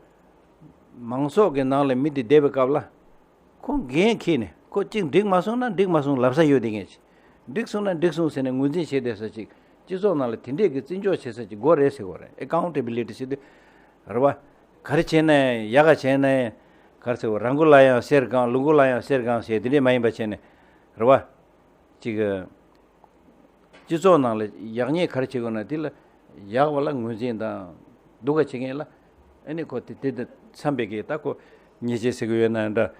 མང་ཚོགས་ཀྱི་ནང་ལ་མི་དེ་བསྡད་པའི་སྐབས་ལ་ཁོ་འགན་འཁྱེར་ནས་ཁོ་གཅིག་འགྲིག་མ་སོང་ན་འགྲིག་མ་སོང་ལབ་ས་ཡོད་དེ་ངས་ཅིག་འགྲིག་སོང་ན་འགྲིག་སོང་ཟེར་ནས་ངོས་འཛིན་བྱེད་བསྡད་ས་ཅིག་སྤྱི་ཚོགས་ནང་ལ་དེ་འདྲས་ཀྱི་བརྩི་འཇོག་བྱེད་ས་ཅིག་དགོས་རེད་ཟེར་དགོས་རེད། Accountability ཟེར་དུས་རེད་བ། ག་རེ་བྱས་ན་ཡག་ག་བྱས་ན་ ག་རེ་ཟེར་བ། ར་མགོ་ལ་ཡང་གསེར་གང་། ལུག་མགོ་ལ་ཡང་གསེར་གང་ཟེར་དེ་འདྲས་མ་ཡིན་པ་བྱས་ནས་རེད་བ། ཅིག་སྤྱི་ཚོགས་ནང་ལ་ཡག་ཉེས་ག་རེ་བྱེད་དགོས་ན་དེ་ལ་ཡག་པ་ལ་ངོས་འཛིན་དང་སྡུག་ག་བྱེད་མཁན་ལ་ཨ་ནི་ཁོ་དེ་དེ་དང་འཚམ་པའི་གི་ད་ཁོ་ཉེས་ཆད་ཟེར་གི་ཡོད་ན་འདྲ།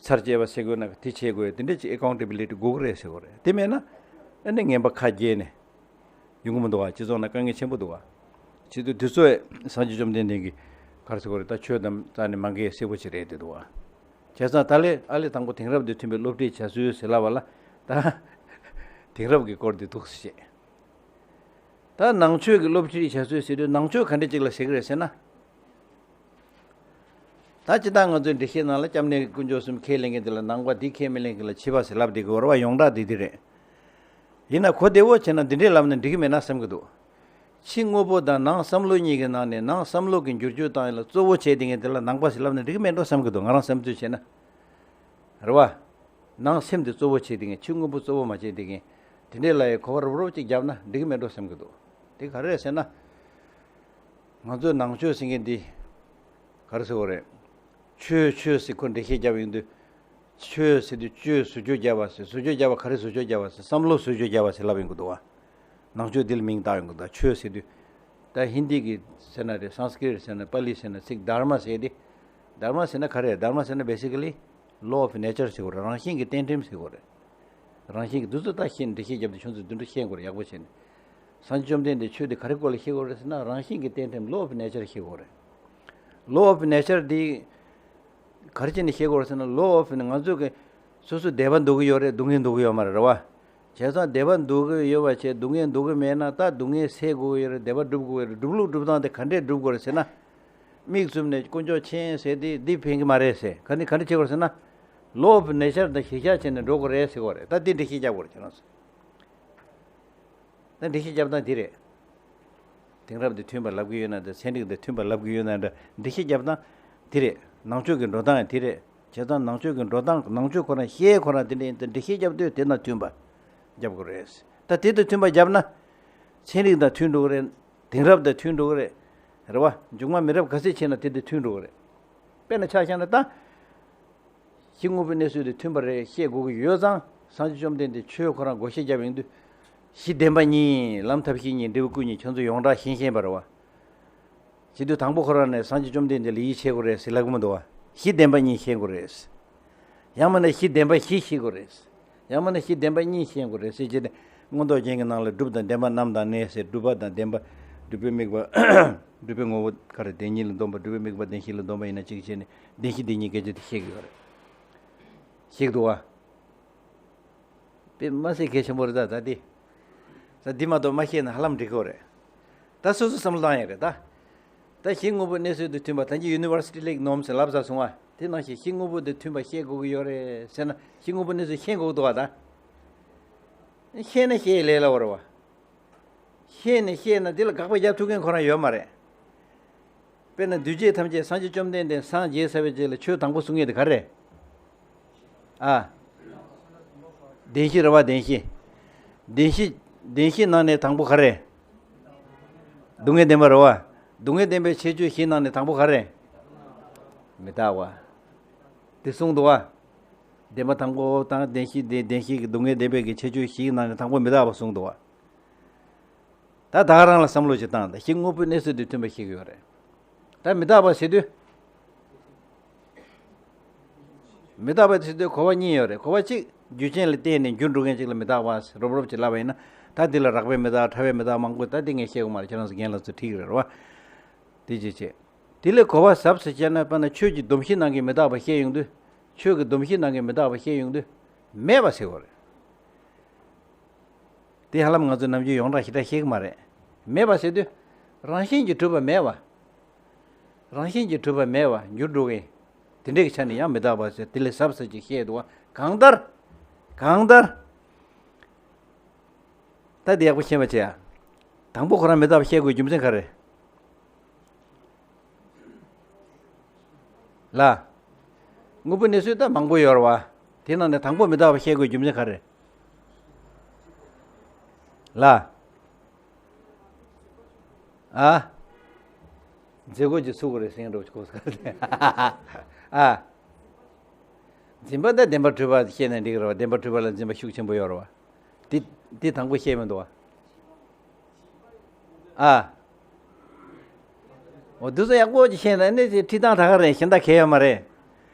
ཚར་བཅད་པ་ཟེར་དགོས་ན་དེ་བྱེད་དགོས། དེ་འདྲས་ཅིག་ཨེ་ཀའུན་ཊེ་བི་ལི་ཊི་དགོས་ཀྱི་རེད་ཟེར་གི་རེད། དེ་མེད་ན་ཨ་ནི་ངན་པ་ཁ་རྒྱས་ནས། ཡོང་གི་མི་འདུག་བ། སྤྱི་ཚོགས་ནང་དཀའ་ངལ་ཆེན་པོ་འདུག་བ། བྱེད་དུས་དུས་ཚོད་སངས་རྒྱས་བཅོམ་ལྡན་འདས་ཀྱིས་ག་རེ་ཟེར་དགོས་རེད། ད་ཆོས་དང་རྩ་ནས་མ་འགལ་གསལ་པོ་ཅིག་རེད་དེ་འདུག་བ། བྱས་ཙང་ད་ལས་ཨ་ལས་དང་པོ་དེང་རབས་འདི་མཐུན་པའི་སློབ་ཁྲིད་བྱ་སྲོལ་ཟེར་ལབ་པ་ལ་ད་དེང་རབས་ཀྱི་སྐོར་འདི་འདུག་སེ་བཤད། ད་ནང་ཆོས་ཀྱི་སློབ་ཁྲིད་བྱ་སྲོལ་ཟེར་དུས་ནང་ཆོས་ག་འདྲ་ཅིག་ལ་ཟེར་གི་རེད་ཟེར་ན། ད་སྤྱིར་བཏང་ང་ཚོའི་འགྲེལ་བཤད་ནང་ལ་སྐྱབས་གནས་དཀོན་མཆོག་གསུམ་ཁས་ལེན་མཁན་དེ་ལ་ནང་པ། འདི་ཁས་མི་ལེན་མཁན་ལ་ཕྱི་པ་ཟེར་ལབ་བསྡད་ཀྱི་ཡོད་རེད་བ། ཡོངས་གྲགས་འདི་འདི་རེད། ཡིན་ན་གོ་བདེ་བོ་བྱས་ན་འདི་འདྲས་ལབ་ན་འགྲིག་གི་མེད་ན་བསམ་གྱི་འདུག་ཕྱི་དངོས་པོ་དང་ནང་བསམ་བློ་གཉིས་ཀྱི་ནང་ནས་ནང་བསམ་བློ་གི་འགྱུར་བཅོས་བཏང་ཡ་ལ་གཙོ་བོ་བྱས་བསྡད་མཁན་དེ་ལ་ནང་པ་ཟེར་ལབ་ན་འགྲིག་གི་མེད་འགྲོ་བསམ་གྱི་འདུག་ང་རང་བསམ་ཚུལ་བྱས་ན། རེད་བ། ནང་སེམས་དེ་གཙོ་བོ་བྱས་བསྡད་མཁན། ཕྱི་དངོས་པོ་གཙོ་བོ་མ་བྱས་བསྡད་མཁན། དེ་འདྲས་ལ་ཡི་གོ་བ་རོབ་རོབ་ཅིག་བརྒྱབ་ན་འགྲིག་གི་མེད་འགྲོ་བསམ་གྱི་འདུག་དེ་ག་རེ་རེད་ཟེར་ན། ང་ཚོའི་ནང་ཆོས་ཟེར་མཁན་འདི་ག་རེ་ཟེར་དགོས་རེད། ཆོས་ཆོས་ཟེར་ཁོ་འགྲེལ་བཤད་བརྒྱབ་ཡོང་དུས། ཆོས་ཟེར་དུས་ཆོས་ཟུར་བཅོས་བརྒྱབ་པ་ཟེར། ཟུར་བཅོས་བརྒྱབ་པ་ག་རེ་ཟུར་བཅོས་བརྒྱབ་པ་ཟེར། བསམ་བློ་ཟུར་བཅོས་བརྒྱབ་པ་ཟེར་ལབ་ཡོང་གི་འདུག་བ། ནང་ཆོས་འདི་ལ་མིང་བཏགས་ཡོང་གི་འདུག་ཆོས་ཟེར་དུས། ད་ཧིན་དི་གི་ཟེར་ན་རེད། སཾ་སྐྲྀཏ་ཟེར་ན། པཱ་ལི་ཟེར་ན། ཚིག་དྷརྨ་ཟེར་དེ། དྷརྨ་ཟེར་ན་ག་རེ་རེད། དྷརྨ་ཟེར་ན་basically law of nature ཟེར་དགོས་རེད། རང་བཞིན་གྱི་གཏན་ཁྲིམས་ཟེར་དགོས་རེད། རང་བཞིན་གྱི་འདི་ཚོ་ད་ཤེས། འགྲེལ་བཤད་བརྒྱབ་དུས་ཁྱོད་ཚོས་འདི་འདྲ་ཤེས་དགོས་རེད། ཡག་པོ་བྱས་ནས། སངས་རྒྱས་བཅོམ་ལྡན་འདས་ཆོས་འདི་ག་རེ་སྐོར་ལ་བཤད་དགོས་རེད་ཟེར་ན། རང་བཞིན་གྱི་གཏན་ཁྲིམས་law of nature བཤད་དགོས་རེད། law of nature འདི་ག་རེ་བྱས་ནས་བཤད་དགོས་རེད་ཟེར་ན། law of ང་ཚོ་གི་སོ་སོ་བདེ་བ་འདོད་ཀྱི་ཡོད་རེད། སྡུག་བསྔལ་འདོད་ཀྱི་ཡོད་མ་རེད། རེད་བ། བྱས་ཙང་བདེ་བ་འདོད་ཀྱི་ཡོད་པ་བྱས། སྡུག་བསྔལ་འདོད་ཀྱི་མེད་ན་ད་སྡུག་བསྔལ་སེལ་དགོས་ཀྱི་ཡོད་རེད། བདེ་བ་སྒྲུབ་དགོས་ཀྱི་རེད། སྒྲུབ་ལུགས་སྒྲུབ་སྟངས་དེ་ག་འདྲས་སྒྲུབ་དགོས་རེད་ཟེར་ན། མིག་བཙུམ་ནས་དཀོན་མཆོག་མཁྱེན་ཟེར་དེ་འདི་ཕན་གྱི་མ་རེད་ཟེར། ག་ནི་ག་འདྲ་བྱེད་དགོས་རེད་ཟེར་ན། law of nature དང་གཞིར་བཞག་བྱས་ནས་འགྲོ་དགོས་རེད་ཟེར་དགོས་རེད། ད་འདི་འགྲེལ་བཤད་རྒྱག་དགོས་རེད། ཁྱེད་རང་ཚོ། ད་འགྲེལ་བཤད་རྒྱབ་སྟངས་འདི་རེད། དེང་རབས་འདི་མཐུན་པ་ལབ་ཀྱི་ཡོད་ན་འདྲ། ཚན་རིག་འདི་མཐུན་པ་ལབ་ཀྱི་ཡོད་ན་འདྲ། འགྲེལ་བཤད་རྒྱབ་སྟངས་འདི་རེད། ནང་ཆོས་ཀྱི་འགྲོ་སྟངས་འདི་རེད། བྱས་ཙང་ནང་ཆོས་ཀྱི་འགྲོ་སྟངས། ནང་ཆོས་ཁོ་རང་ཤེས་ཁོ་རང་དེ་འདྲ་ཡིན་ཙང་འགྲེལ་བཤད་རྒྱབ་དུས་དེ་དང་མཐུན་པ་རྒྱབ་དགོས་རེད། ད་དེ་དང་མཐུན་པ་རྒྱབ་ན་ཚན་རིག་དང་མཐུན་འགྲོ་གི་རེད། དེང་རབས་དང་མཐུན་འགྲོ་གི་རེད། རེད་བ། མཇུག་མ་མི་རབས་ག་ཚད་ཕྱིན་ན་དེ་དང་མཐུན་འགྲོ་གི་རེད། དཔེར་ན་ཆ་བཞག་ན་ད། གཞི་དངོས་པོའི་གནས་ཚུལ་དེ་མཐུན་པ་རེད་བཤད་དགོས་ཀྱི་ཡོད་ཙང་། སངས་རྒྱས་བཅོམ་ལྡན་འདས་ཆོས་ཁོ་རང་བགོ་བཤའ་བརྒྱབ་ཡོང་དུས། གཞི་བདེན་པ་གཉིས། ལམ་ཐབས་ཤེས་གཉིས། འབྲས་བུ་སྐུ་གཉིས། ཁྱོད་ཚོ་ཡོངས་གྲགས་ཤེས་ཤེས་པ་རེད་བ། བྱེད་དུས་དང་པོ་ཁོ་རང་ནས་སངས་རྒྱས་བཅོམ་ལྡན་འདས་ལ་ཡིད་ཆེས་དགོས་རེད་ཟེར་ལབ་ཀྱི་མི་འདུག་བ། གཞི་བདེན་པ་གཉིས་ཤེས་དགོས་རེད། ཡང་མིན་ན་གཞི་བདེན་པ་བཞི་ཤེས་དགོས་རེད། ཡང་མིན་ན་གཞི་བདེན་པ་གཉིས་ཤེས་དགོས་རེད་ཟེར་བྱས་ནས། མངོན་རྟོགས་རྒྱན་གྱི་ནང་ལ་སྒྲུབ་དང་བདེན་པ་རྣམ་དག་གནས་ཟེར། སྒྲུབ་པ་དང་བདེན་པ། སྒྲུབ་པའི་དམིགས་པ། སྒྲུབ་པའི་ངོ་བོ་ག་རེ། བདེན་གཉིས་ལ་འདོམས་པ། སྒྲུབ་པའི་དམིགས་པ་བདེན་བཞི་ལ་འདོམས་པ་ཡིན་ན་གཅིག་བྱས་ནས་བདེན་བཞི་བདེན་གཉིས་སྐད་ཆ་དེ་བཤད་ཀྱི་ཡོད་རེད། བཤད་ཀྱི་འདུག་བ། དཔེ་མ་སྲིད་གལ་ཆེན་པོ་རེད་ད། ད་འདི། ད་འདི་མ་གཏོགས་མ་ཤེས་ན་ཧ་ལམ་འགྲིག་གི་རེད། ད་སོ་སོ་བསམ་བློ་བཏང་ཡ་རེད་ད། ད་གཞི་དངོས་པོ་གནས་ཚུལ་དང་མཐུན་པ། ད་གིན་ཡུ་ནི་ཝར་སི་ཊི་ལེག་ནོམ་ཟེར་ལབ་ཚར་སོང་བ། དེ་ནང་བཞིན་གཞི་དངོས་པོ་དང་མཐུན་པ་བཤད་དགོས་ཀྱི་ཡོད་རེད་ཟེར་ན། གཞི་དངོས་པོ་གནས་ཚུལ་ཤེས་དགོས་འདུག་བ་ད། ཤེས་ན་ཤེས་ལས་སླ་བོ་རེད་བ། ཤེས་ནས་ཤེས་ན་འདི་ལ་དགག་པ་རྒྱག་ཐུབ་མཁན་ཁོ་རང་ཡོད་མ་རེད། དཔེར་ན་འདུས་བྱས་ཐམས་ཅད་སངས་རྒྱས་བཅོམ་ལྡན་འདས་སངས་རྒྱས་ཚར་བའི་རྗེས་ལ་ཆོས་དང་པོ་གསུང་མཁན་དེ་ག་རེ། ཨ། བདེན་བཞི་རེད་བ། བདེན་བཞི། བདེན་བཞི། བདེན་བཞི་ནང་ནས་དང་པོ་ག་རེ། སྡུག་བསྔལ་བདེན་པ་རེད་བ། སྡུག་བསྔལ་བདེན་པའི་ཁྱད་ཆོས་བཞི་ནང་ནས་དང་པོ་ག་རེ། མི་རྟག་པ། དེ་གསུངས་འདུག་བ། བདེན་པ་དང་པོ་དང་བདེན་བཞི་དེ། བདེན་བཞི་གི་སྡུག་བསྔལ་བདེན་པའི་གི་ཁྱད་ཆོས་བཞིའི་ནང་ནས་དང་པོ་མི་རྟག་པ་གསུངས་འདུག་བ། ད་ད་ག་རང་ལ་བསམ་བློ་ཅིག་བཏང་། ད་གཞི་དངོས་པོའི་གནས་ཚུལ་དེ་མཐུན་པ་ཤེས་ཀྱི་ཡོད་རེད། ད་མི་རྟག་པ་ཟེར་དུས། མི་རྟག་པ་ཟེར་དུས་གོ་བ་གཉིས་ཡོད་རེད། གོ་བ་གཅིག་རྒྱུ་རྐྱེན་ལ་བརྟེན་ནས་འགྱུར་འགྲོ་མཁན་ཅིག་ལ་མི་རྟག་པ་ཟེར་རོབ་རོབ་ཅིག་ལབ་པ་ཡིན་ན། ད་འདི་ལ་རགས་པའི་མི་རྟག། ཕྲ་བའི་མི་རྟག་མང་པོ། ད་འདི་ངས་བཤད་དགོས་མ་རེད། ཁྱེད་རང་ཚོ་རྒན་ལགས་ཚོ་ཁྲིད་ཀྱི་རེད་བ། དེ་ཅིག་བྱས། དེ་ལས་གོ་བ་ཟབ་ཟེར་བྱས་ན། དཔེར་ན་ཆོས་ཀྱི་སྡོམ་བཞི་ནང་གི་མི་རྟག་པ་བཤད་ཡོང་དུས། ཆོས་ཀྱི་སྡོམ་བཞི་ནང་གི་མི་རྟག་པ་བཤད་ཡོང་དུས། མེད་པ་ཟེར་དགོས་རེད། དེ་ཧ་ལམ་ང་ཚོ་ནམ་རྒྱུན་ཡོངས་གྲགས་ཞེ་དྲག་ཤེས་ཀྱི་མ་རེད། མེད་པ་ཟེར་དུས། རང་བཞིན་གྱིས་གྲུབ་པ་མེད་པ། རང་བཞིན་གྱིས་གྲུབ་པ་མེད་པ། འགྱུར་འགྲོ་མཁན། དེ་འདྲའི་ཆ་ནས་ཡང་མི་རྟག་པ་ཟེར། དེ་ལས་ཟབ་ཟབ་ཅིག་བཤད་འདུག་བ། གང་ལྟར། གང་ལྟར། ད་འདི་ཡག་པོ་ཤེས་པ་བྱེད་ཡ། དང་པོ་ཁོ་རང་མི་རྟག་པ་བཤད་དགོས་རྒྱུ་མཚན་ག་རེ། ལ། དངོས་པོའི་གནས་ཚུལ་ད་མང་པོ་ཡོད་རེད་བ། དེ་ནང་ནས་དང་པོ་མི་རྟག་པ་བཤད་དགོས་རྒྱུ་མཚན་ག་རེ། ལ། ཨ། མཛད་སྒོ་ཅིག་ཚུགས་དགོས་རེད་ཟེར་མཁན་འདྲ་བོ་ཅིག་གོ་སོང་། ཨ། འཛིན་པ་དང་བདེན་པར་གྲུབ་པ་བཤད་ན་འགྲིག་གི་རེད་བ། བདེན་པར་གྲུབ་པ་ལ་འཛིན་པ་ཤུགས་ཆེན་པོ་ཡོད་རེད་བ། དེ་དེ་དང་པོ་བཤད་མི་འདུག་བ། ཨ། འོ་འདི་ཚོ་ཡག་པོ་ཅིག་ཤེས་ན་ནི་ཁྲིད་སྟངས་ད་ག་རེད། གཞན་དག་གལ་ཡོད་མ་རེད།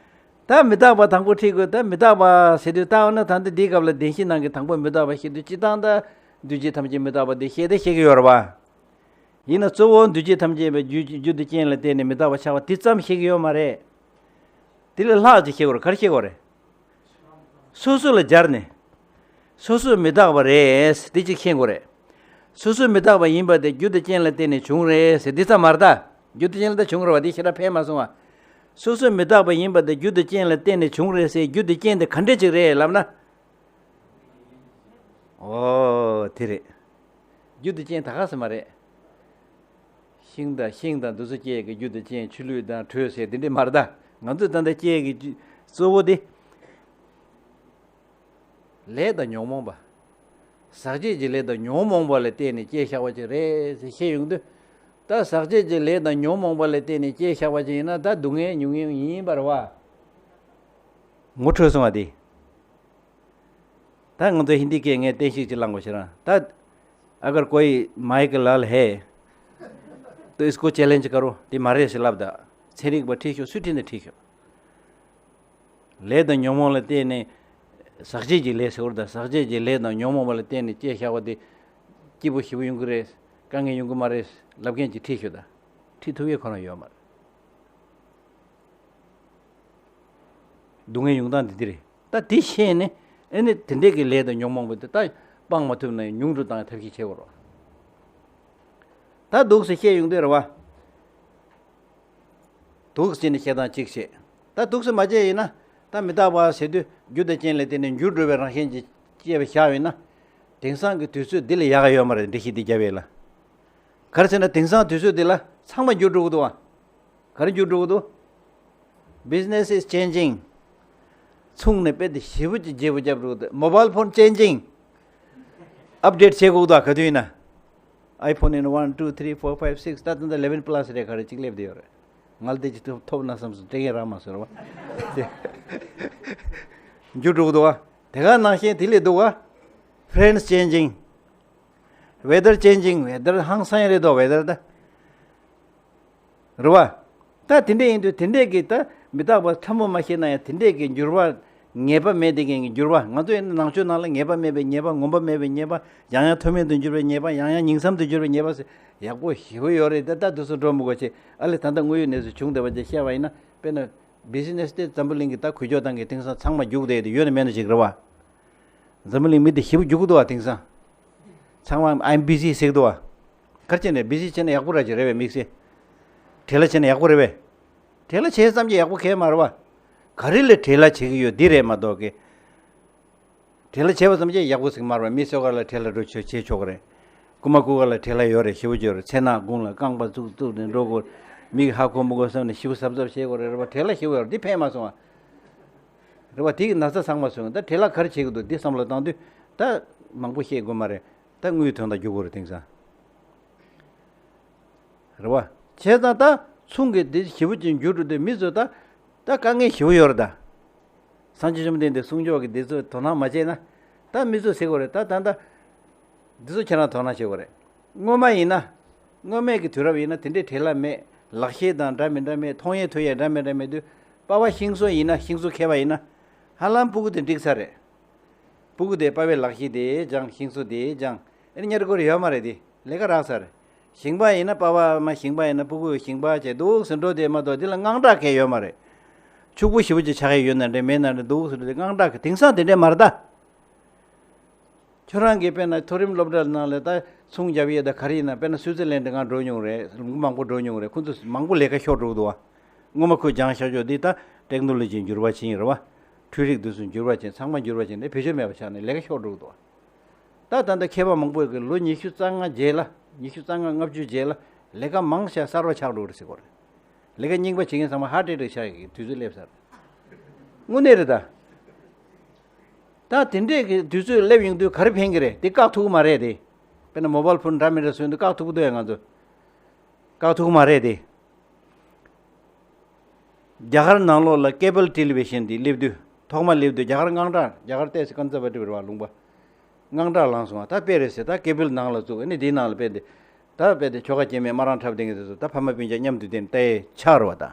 ད་མི་རྟག་པ་དང་པོ་ཁྲིད་དགོས། ད་མི་རྟག་པ་ཟེར་དུས་ད་འོ་ན་ད་འདི་འདིའི་སྐབས་ལ་བདེན་བཞི་ནང་གི་དང་པོ་མི་རྟག་པ་བཤད་དུས་སྤྱིར་བཏང་ད་འདུས་བྱས་ཐམས་ཅད་མི་རྟག་པ་འདི་བཤད་དེ་བཤད་ཀྱི་ཡོད་རེད་བ། ཡིན་ན་གཙོ་བོ་འདུས་བྱས་ཐམས་ཅད་པའི་རྒྱུ་རྒྱུ་དེ་རྐྱེན་ལ་བརྟེན་ནས་མི་རྟག་པ་ཆགས་པ་དེ་ཙམ་བཤད་ཀྱི་ཡོད་མ་རེད། དེ་ལས་ལྷག་ཅིག་བཤད་དགོས་རེད། ག་རེ་བཤད་དགོས་རེད། སོ་སོ་ལ་སྦྱར་ནས། སོ་སོ་མི་རྟག་པ་རེད་དེ་གཅིག་མཁྱེན་དགོས་རེད། སོ་སོ་མི་རྟག་པ་ཡིན་པ་དེ་རྒྱུ་དང་རྐྱེན་ལ་བརྟེན་ནས་བྱུང་རེད་ཟེར་འདི་ཙམ་མ་རེད་ད། རྒྱུ་དང་རྐྱེན་ལ་ད་བྱུང་རེད་བ། དེ་ཞེ་དྲག་ཕན་མ་སོང་བ། སོ་སོ་མི་རྟག་པ་ཡིན་པ་དེ་རྒྱུ་དང་རྐྱེན་ལ་བརྟེན་ནས་བྱུང་རེད་ཟེར། རྒྱུ་དང་རྐྱེན་དེ་ག་འདྲ་ཅིག་རེད་ལབ་ན། ཨོ་དེ་རེད། རྒྱུ་དང་རྐྱེན་ད་ག་ཟེ་མ་རེད། ཤིང་དང་ཤིང་དང་འདི་ཚོ་སྐྱེ་གི་རྒྱུ་དང་རྐྱེན། ཆུ་ལུད་དང་དྲོད་ཟེར་དེ་འདྲས་མ་རེད་ད། ང་ཚོས་ད་ལྟ་སྐྱེ་གི་རྒྱུ་གཙོ་བོ་དེ། ལས་དང་ཉོན་མོངས་པ། ཟག་བཅས་ཀྱི་ལས་དང་ཉོན་མོངས་པ་ལ་བརྟེན་ནས་སྐྱེ་བཞག་པ་ཅིག་རེད་ཟེར་བཤད་ཡོང་དུས། ད་ཟག་བཅས་ཀྱི་ལས་དང་ཉོན་མོངས་པ་ལ་བརྟེན་ནས་སྐྱེ་བཞག་པ་ཅིག་ཡིན་ན་ད་སྡུག་བསྔལ་མྱོང་མྱོང་ཡིན་པ་རེད་བ། ངོ་འཕྲོད་སོང་བ་དེ། ད་ང་ཚོ་ཧིན་དི་སྐད་ངས་བསྟན་བཤིག་ཅིག་བླངས་དགོས་ཤེ་རང་ད། अगर कोई माइक लाल है तो इसको चैलेंज करो དེ་མ་རེད་ཟེར་ལབ་ད། ཚན་རིག་པ་ཁྲིད་ཤོག་སུས་ཁྲིད་ན་ཁྲིད་ཤོག་ལས་དང་ཉོན་མོངས་ལ་བརྟེན་ནས། ཟག་བཅས་ཀྱི་ལས་ཟེར་བ་དང་ཟག་བཅས་ཀྱི་ལས་དང་ཉོན་མོངས་པ་ལ་བརྟེན་ནས་སྐྱེ་བཞག་པ་དེ། སྐྱིད་པོ་ཞེ་པོ་ཡོང་གི་རེད། དཀའ་ངལ་ཡོང་གི་མ་རེད་ལབ་མཁན་ཅིག་ཁྲིད་ཤོག་ད། ཁྲིད་ཐུབ་ཡས་ཁོ་རང་ཡོད་མ་རེད། སྡུག་བསྔལ་ཡོང་སྟངས་འདི་འདི་རེད། ད་དེ་ཤེས་ནས་ཨེ་ནི་དེ་འདྲས་ཀྱི་ལས་དང་ཉོན་མོངས་པ་དེ་ད་སྤང་མ་ཐུབ་ན་ཡང་ཉུང་དུ་བཏང་ཡ་ཐབས་ཤེས་བྱེད་དགོས་རེད། ད་འདུག་སེ་བཤད་ཡོང་དུས་རེད་བ། འདུག་སེ་བྱས་ནས་བཤད་སྟངས་གཅིག་བཤད། ད་འདུག་སེ་མ་བྱས་ཡིན་ན། ད་མི་རྟག་པ་ཟེར་དུས་རྒྱུ་དང་རྐྱེན་ལ་བརྟེན་ནས་འགྱུར་འགྲོ་བའི་རང་བཞིན་གྱིས་སྐྱེས་པ་བཞག་ཡོད་ན། དེང་སང་གི་དུས་ཚོད་འདི་ལས་ཡག་ག་ཡོད་མ་རེད། འགྲེལ་བཤད་འདི་བརྒྱབ་ཡས་ལ། ག་རེ་ཟེར་ན་དེང་སང་དུས་ཚོད་འདི་ལ་ཚང་མ་འགྱུར་འགྲོ་གི་འདུག་བ། ག་རེ་འགྱུར་འགྲོ་གི་འདུག Business is changing. ཚོང་ནི་དཔེ་དེ་ཞེ་པོ་ཅིག་བརྗེ་པོ་བརྒྱབ་འགྲོ་གི་འདུག Mobile phone changing. ཨབ་ཌེཊ་བྱེད་དགོས་འདུག་ག་དུས་ཡིན་ན། iPhone ཡིན་ན་one, two, three, four, five, six ད་ལྟ་eleven plus རེད། ག་རེ་གཅིག་སླེབས་བསྡད་ཡོད་རེད། ང་ལ་དེ་ཅིག་ཐོབ་ཐོབ་ན་བསམ་སོང་། སྤྲད་མཁན་རག་མ་སོང་རེད་བ། འགྱུར་འགྲོ་གི་འདུག་བ། དེ་ག་ནང་བཞིན་དེ་ལས་འདུག་བ། Friends changing. Weather changing. Weather ཧང་སང་རེད་དོ། Weather ད། རེད་བ། ད་དེ་འདྲས་ཡིན་དུས་དེ་འདྲས་ཀྱི་ད་མི་རྟག་པ་ཕྲ་མོ་མ་ཤེས་ན་ཡང་དེ་འདྲས་ཀྱི་འགྱུར་བ། ངེས་པ་མེད་དེ་ཀྱི་འགྱུར་བ། ང་ཚོ་ཡིན་ན་ནང་ཆོས་ནང་ལ་ངེས་པ་མེད་པའི་ཉེས་པ། ངོམས་པ་མེད་པའི་ཉེས་པ། ཡང་ཡང་མཐོ་དམན་དུ་འགྱུར་བའི་ཉེས་པ། ཡང་ཡང་ཉིང་མཚམས་དུ་འགྱུར་བའི་ཉེས་པ་ཟེར་ཡག་པོ་ཞེ་པོ་ཡོད་རེད། ད་ད་དུས་སུ་འགྲོ་མི་དགོས་ཆེ། ཨ་ལེ་ད་ལྟ་དངོས་ཡོད་གནས་ཚུལ་བྱུང་བསྡད་པ་ཅིག་བཤད་པ་ཡིན་ན། དཔེར་ན་བི་ཛི་ནེ་སི་དེ་འཛམ་བུ་གླིང་གི་ད་གུ་ཅོག་སྟངས་ཀྱི་དེང་སང་ཚང་མ་རྒྱུགས་བསྡད་དེ་ཡོད་ན་མེད་ན་ཅིག་རེད་བ། འཛམ་བུ་གླིང་མི་དེ་ཞེ་པོ་རྒྱུག་གི་འདུག་བ་དེང་སང་། ཚང་མ་I'm busy ཟེར་གི་འདུག་བ། ག་རེ་བྱས་ནས་བི་ཛི་བྱས་ན་ཡག་པོ་ར་ཅིག་རེད་པས་དམིགས་བསལ། བྲེལ་བ་བྱས་ན་ཡག་པོ་རེད་པས། བྲེལ་བ་བྱས་ཙམ་གྱིས་ཡག་པོ་གང་ཡང་མ་རེད་བ། ག་རེ་ལ་བྲེལ་བ་བྱེད་ཀྱི་ཡོད་འདི་རེད་མ་གཏོགས་ཀི། བྲེལ་བ་བྱས་པ་ཙམ་གྱིས་ཡག་པོ་ཟིག་མ་རེད་བ། མི་སོ་ག་ལ་བྲེལ་བ་འགྲོ་ཆོག་བྱེད་ཆོག་གི་རེད། རྐུ་མ་རྐུ་ག་ལ་བྲེལ་བ་ཡོད་རེད། ཞེ་པོ་ཅིག་ཡོད་རེད། ཚེ་ནག་དགུང་ལ་རྐང་པ་བཙུགས་བཙུགས་ནས་འགྲོ་དགོས། མིག་ཧ་གོ་མི་གོ་བསམ་ནས་ཞེ་པོ་གཟབ་གཟབ་བྱེད་དགོས་རེད། རེད་བ། བྲེལ་བ་ཞེ་པོ་ཡོད་རེད། འདི་ཕན་མ་སོང་བ། རེད་བ། དེ་གི་ན་ཚ་ཚང་མ་སོང་། ད་བྲེལ་བ་ག་རེ་བྱེད་ཀྱི་འདུག་འདི་བསམ་བློ་བཏང་དུས་ད་མང་པོ་བཤད་དགོས་མ་རེད། ད་དངུལ་དོན་དག་རྒྱུག་དགོས་རེད་དེང་སང་། རེད་བ། བྱས་ཙང་ད་ཚོང་གི་འདི་ཞེ་པོ་ཅིག་འགྱུར་འགྲོ་དུས་མི་ཚོ་ད་ད་དཀའ་ངལ་ཞེ་པོ་ཡོད་རེད་ད། སངས་རྒྱས་བཅོམ་ལྡན་འདས་གསུང་ཆོས་ཀྱི་འདི་ཚོ་དོ་སྣང་མ་བྱས་ན། ད་མི་ཚོ་ཟེར་དགོས་རེད། ད་ད་ད་འདི་ཚོ་ཁྱེད་རང་དོ་སྣང་བྱེད་དགོས་རེད། སྔོན་མ་ཡིན་ན། སྔོན་མའི་གི་དུས་རབས་ཡིན་ན་དེ་འདྲའི་བྲེལ་བ་མེད། ལག་ཤེས་དང་འདྲ་མི་འདྲ་མེད། མཐོང་ཡས་ཐོས་ཡས་འདྲ་མི་འདྲ་མེད་དུས། པ་ཕ་ཤིང་བཟོ་ཡིན་ན། ཤིང་བཟོ་མཁས་པ་ཡིན་ན། ཧ་ལམ་སྤུ་གུ་དེ་འགྲིག་ཚར་རེད། སྤུ་གུ་དེ་པ་ཕའི་ལག་ཤེས་དེ་སྦྱངས། ཤིང་བཟོ་དེ་སྦྱངས། ཨེ་ནི་ཉར་དགོས་རེ་ཡོད་མ་རེད་དེ། ལས་ཀ་རག་ཚར་རེད། ཞིང་པ་ཡིན་ན་པ་ཕ་མ་ཞིང་པ་ཡིན་ན་སྤུ་གུ་ཞིང་པ་བྱས་འདུག་ཟེར་འགྲོ་དེ་མ་གཏོགས་དེ་ལ་དངངས་སྐྲག་གང་ཡང་ཡོད་མ་རེད། ཕྱུག་པོ་ཞེ་པོ་ཅིག་ཆགས་ཡས་ཡོད་ན་འདྲ་མེད་ན་འདྲ་འདུག་ཟེར་འགྲོ་དེ་དངངས་སྐྲག་གི། དེང་སང་དེ་འདྲས་མ་རེད་ད། ཁྱོད་རང་གིས་དཔེར་ན་མཐོ་རིམ་སློབ་གྲྭ་ནང་ལ་ད་ཚོང་རྒྱག་ཡས་ད་ག་རེ་ཡིན་ན། དཔེར་ན་སུའི་ཙི་ལན་ཌི་ང་འགྲོ་མྱོང་རེད། ལུང་མང་པོ་འགྲོ་མྱོང་རེད། ཁོ་ཚོ་མང་པོ་ལས་ཀ་ཤོར་འགྲོ་གི་འདུག་བ། སྔོན་མ་ཁོས་སྦྱངས་བཞག་ཆོག་འདི་ད་ཊེག་ནོ་ལོ་ཇིའི་འགྱུར་བ་ཕྱིན་ཡིན་རེད་བ། འཕྲུལ་རིག་འདི་ཚོ་འགྱུར་བ་ཕྱིན། ཚང་མ་འགྱུར་བ་ཕྱིན་ནས་བེད་སྤྱོད་མེད་པ་ཆགས་ནས་ལས་ཀ་ཤོར་འགྲོ་གི་འདུག་བ། ད་ད་ལྟ་མཁས་པ་མང་པོ་གིས་ལོ་ཉི་ཤུ་རྩ་ལྔ་རྗེས་ལ། ཉི་ཤུ་རྩ་ལྔ་ལྔ་བཅུ་རྗེས་ལ་ལས་ཀ་མང་ཤས་གསར་བ་ཆགས་འགྲོ་གི་རེད་ཟེར་གོ་རེད། ལས་ཀ་རྙིང་པ་བྱེད་མཁན་ཚང་མ་ཧར་ཊི་ཨེ་ཊེག་ཆགས་ཀྱི་དུས་ཚོད་སླེབས་ཚར། དངོས་གནས་རེད་ད། ད་དེ་འདྲས་ཀྱི་དུས་ཚོད་སླེབས་ཡོང་དུས་ག་རེ་ཕན་གྱི་རེད། དེ་བཀག་ཐུབ་ཀྱི་མ་རེད་དེ། དཔེར་ན་མོ་བལ་ཕོན་འདྲ་མི་འདྲ་བཟོས་དུས་བཀག་ཐུབ་ཀྱི་འདུག་ཡ། ང་ཚོ་བཀག་ཐུབ་ཀྱི་མ་རེད་དེ། རྒྱ་གར་ནང་ལོགས་ལ་ཀེ་བལ་ཊེ་ལི་བི་ཤན་དེ་སླེབས་དུས། ཐོག་མ་སླེབས་དུས་རྒྱ་གར་དངངས་སྐྲག་རྒྱ་གར་ཏོག་ཙམ་ཀོན་ཟར་ཝ་ཊིབ་རེད་བ་ལུང་པ། དངངས་སྐྲག་ལངས་སོང་བ། ད་དཔེ་རེད་ཟེར། ད་ཀེ་པིལ་ནང་ལ་བཙུགས། ཨ་ནི་དེའི་ནང་ལ་དཔེ་འདི། ད་དཔེ་དེ་ཆོ་ག་སྐྱེ་མེད་སྨ་རམ་འཁྲབ་སྡིང་གི་དེ་ཚོ་ད་ཕ་མ་སྤུན་ཀྱག་མཉམ་དུ་དེ་ལྟ་ཡས་ཆགས་རེད་བ་ད།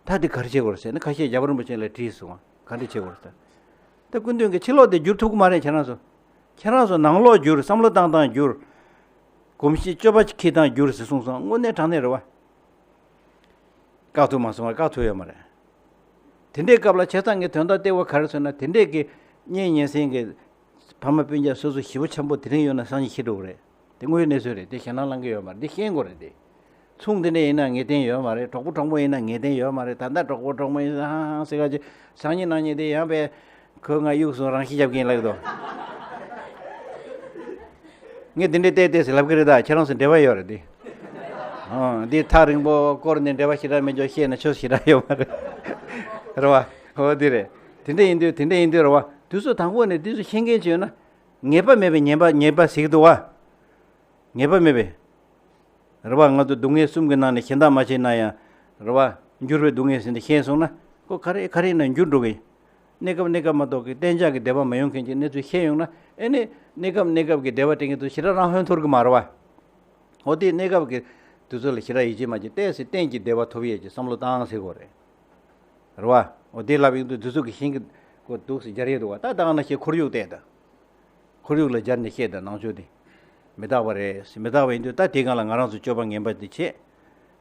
ད་དེ་ག་རེ་བྱེད་དགོས་རེད་ཟེར་ན། ཁ་ཤས་རྒྱལ་བ་རིན་པོ་ཆེ་ལ་དྲིས་སོང་བ། ག་འདྲ་བྱེད་དགོས་རེད་ཟེར། ད་སྐུ་མདུན་གྱིས་ཕྱི་ལོགས་དེ་བསྒྱུར་ཐུབ་ཀྱི་མ་རེད། ཁྱེད་རང་ཚོ། ཁྱེད་རང་ཚོ་ནང་ལོགས་བསྒྱུར། བསམ་བློ་བཏང་སྟངས་བསྒྱུར། གོམས་གཤིས་སྤྱོད་པ་འཁྱེར་སྟངས་བསྒྱུར་ཟེར་གསུངས་སོང་། དངོས་གནས་དྲང་གནས་རེད་བ། བཀག་ཐུབ་མ་སོང་བ། བཀག་ཐུབ་ཡོད་མ་རེད། དེ་འདྲའི་སྐབས་ལ་བྱས་ཙང་ངས་དོན་དག་ལྟེ་བ་ག་རེ་ཟེར་ན། དེ་འདྲས་ཀྱི་གཉེན་ཉེ་ཚན་གྱི་ཕ་མ་སྤུན་ཀྱག་སོ་སོ་ཞེ་པོ་ཆེན་པོ་དེ་རིང་ཡོད་ན་སང་ཉིན་ཤི་འགྲོ་གི་རེད། དེ་དངོས་ཡོད་གནས་ཚུལ་རེད། དེ་ཞེད་སྣང་ལངས་ཀྱི་ཡོད་མ་རེད། དེ་ཤེས་དགོས་རེད་དེ། ཚོང་དེ་འདྲ་ཡིན་ན་ངེས་གཏན་ཡོད་མ་རེད། གྲོགས་པོ་གྲོགས་མོ་ཡིན་ན་ངེས་གཏན་ཡོད་མ་རེད། ད་ལྟ་གྲོགས་པོ་གྲོགས་མོ་ཡིན་ན་ཧང་ཧང་ཟེར་ག་ཅིག་སང་ཉིན་གནངས་ཉིན་དེ་ཡང་པས་ཁོས་ང་གཡུག་སོང་རང་ཤི་རྒྱབ་ཀྱིན་ལབ་འདུག་ངས་དེ་འདྲས་བལྟས་བལྟས་ཟེར་ལབ་ཀྱི་རེད། ད་ཁྱེད་རང་ཚོ་འབྲེལ་བ་ཡོད་རེད་དེ། ཨང་། འདི་ཐག་རིང་པོ་སྐོར་ནས་འབྲེལ་བ་ཞེ་དྲག་མེད་འཇོག་བཤད་ན་ཆོས་ཞེ་དྲག་ཡོད་མ་རེད། རེད་བ། འོ་དེ་རེད། དེ་འདྲ་ཡིན་དུས་དེ་འདྲ་ཡིན་དུས་རེད་བ། དུས་ཚོད་དང་པོ་ནས་དུས་ཚོད་ཤེས་མཁན་ཅིག་ཡོད་ན། ངེས་པ་མེད་པའི་ཉེས་པ་ཉེས་པ་ཟེར་གི་འདུག་བ། ངེས་པ་མེད་པའི། རེད་བ། ང་ཚོ་སྡུག་བསྔལ་གསུམ་གྱི་ནང་ནས་གཞན་དག་མ་བྱས་ན་ཡང་། རེད་བ། འགྱུར་བའི་སྡུག་བསྔལ་ཟེར་འདི་ཤེས་སོང་ན། ཁོ་ག་རེ་ག་རེ་ཡིན་ན་འགྱུར་འགྲོ་གི། གནས་སྐབས་གནས་སྐབས་མ་གཏོགས་ཀྱི་གཏན་འཇགས་ཀྱི་བདེ་བ་མ་ཡོང་མཁན་གྱི་གནས་ཚུལ་ཤེས་ཡོང་ན། ཨེ་ནི། གནས་སྐབས་གནས་སྐབས་ཀྱི་བདེ་བ་དེ་གི་དུས་ཞེ་དྲག་རང་ཧོན་འཐོར་གི་མ་རེད་བ། འོ་དེ་གནས་སྐབས་ཀྱི་དུས་ཚོད་ལ་ཞེ་དྲག་ཡིད་ཆེས་མ་བྱེད། ཏོག་ཙམ་གཏན་གྱི་བདེ་བ་ཐོབ་ཡས་ཀྱི་བསམ་བློ་བཏང་ཟེར་དགོས་རེད། རེད་བ། འོ་དེ་ལབ་ཡོང་དུས་དུས་ཚོད་ཀྱི་ཤིང་གི་སྒོ་འདུག་སེ་སྦྱར་ཡས་འདུག་བ། ད་ད་ག་ནང་བཞིན་ཁོར་ཡུག་བལྟས་ད། ཁོར་ཡུག་ལ་སྦྱར་ནས་བཤད་དང་ནང་ཆོས་དེ། མི་རྟག་པ་རེད། མི་རྟག་པ་ཡིན་དུས་ད་དེའི་སྒང་ལ་ང་རང་ཚོ་སྤྱོད་པ་ངན་པ་དེ་བྱེད།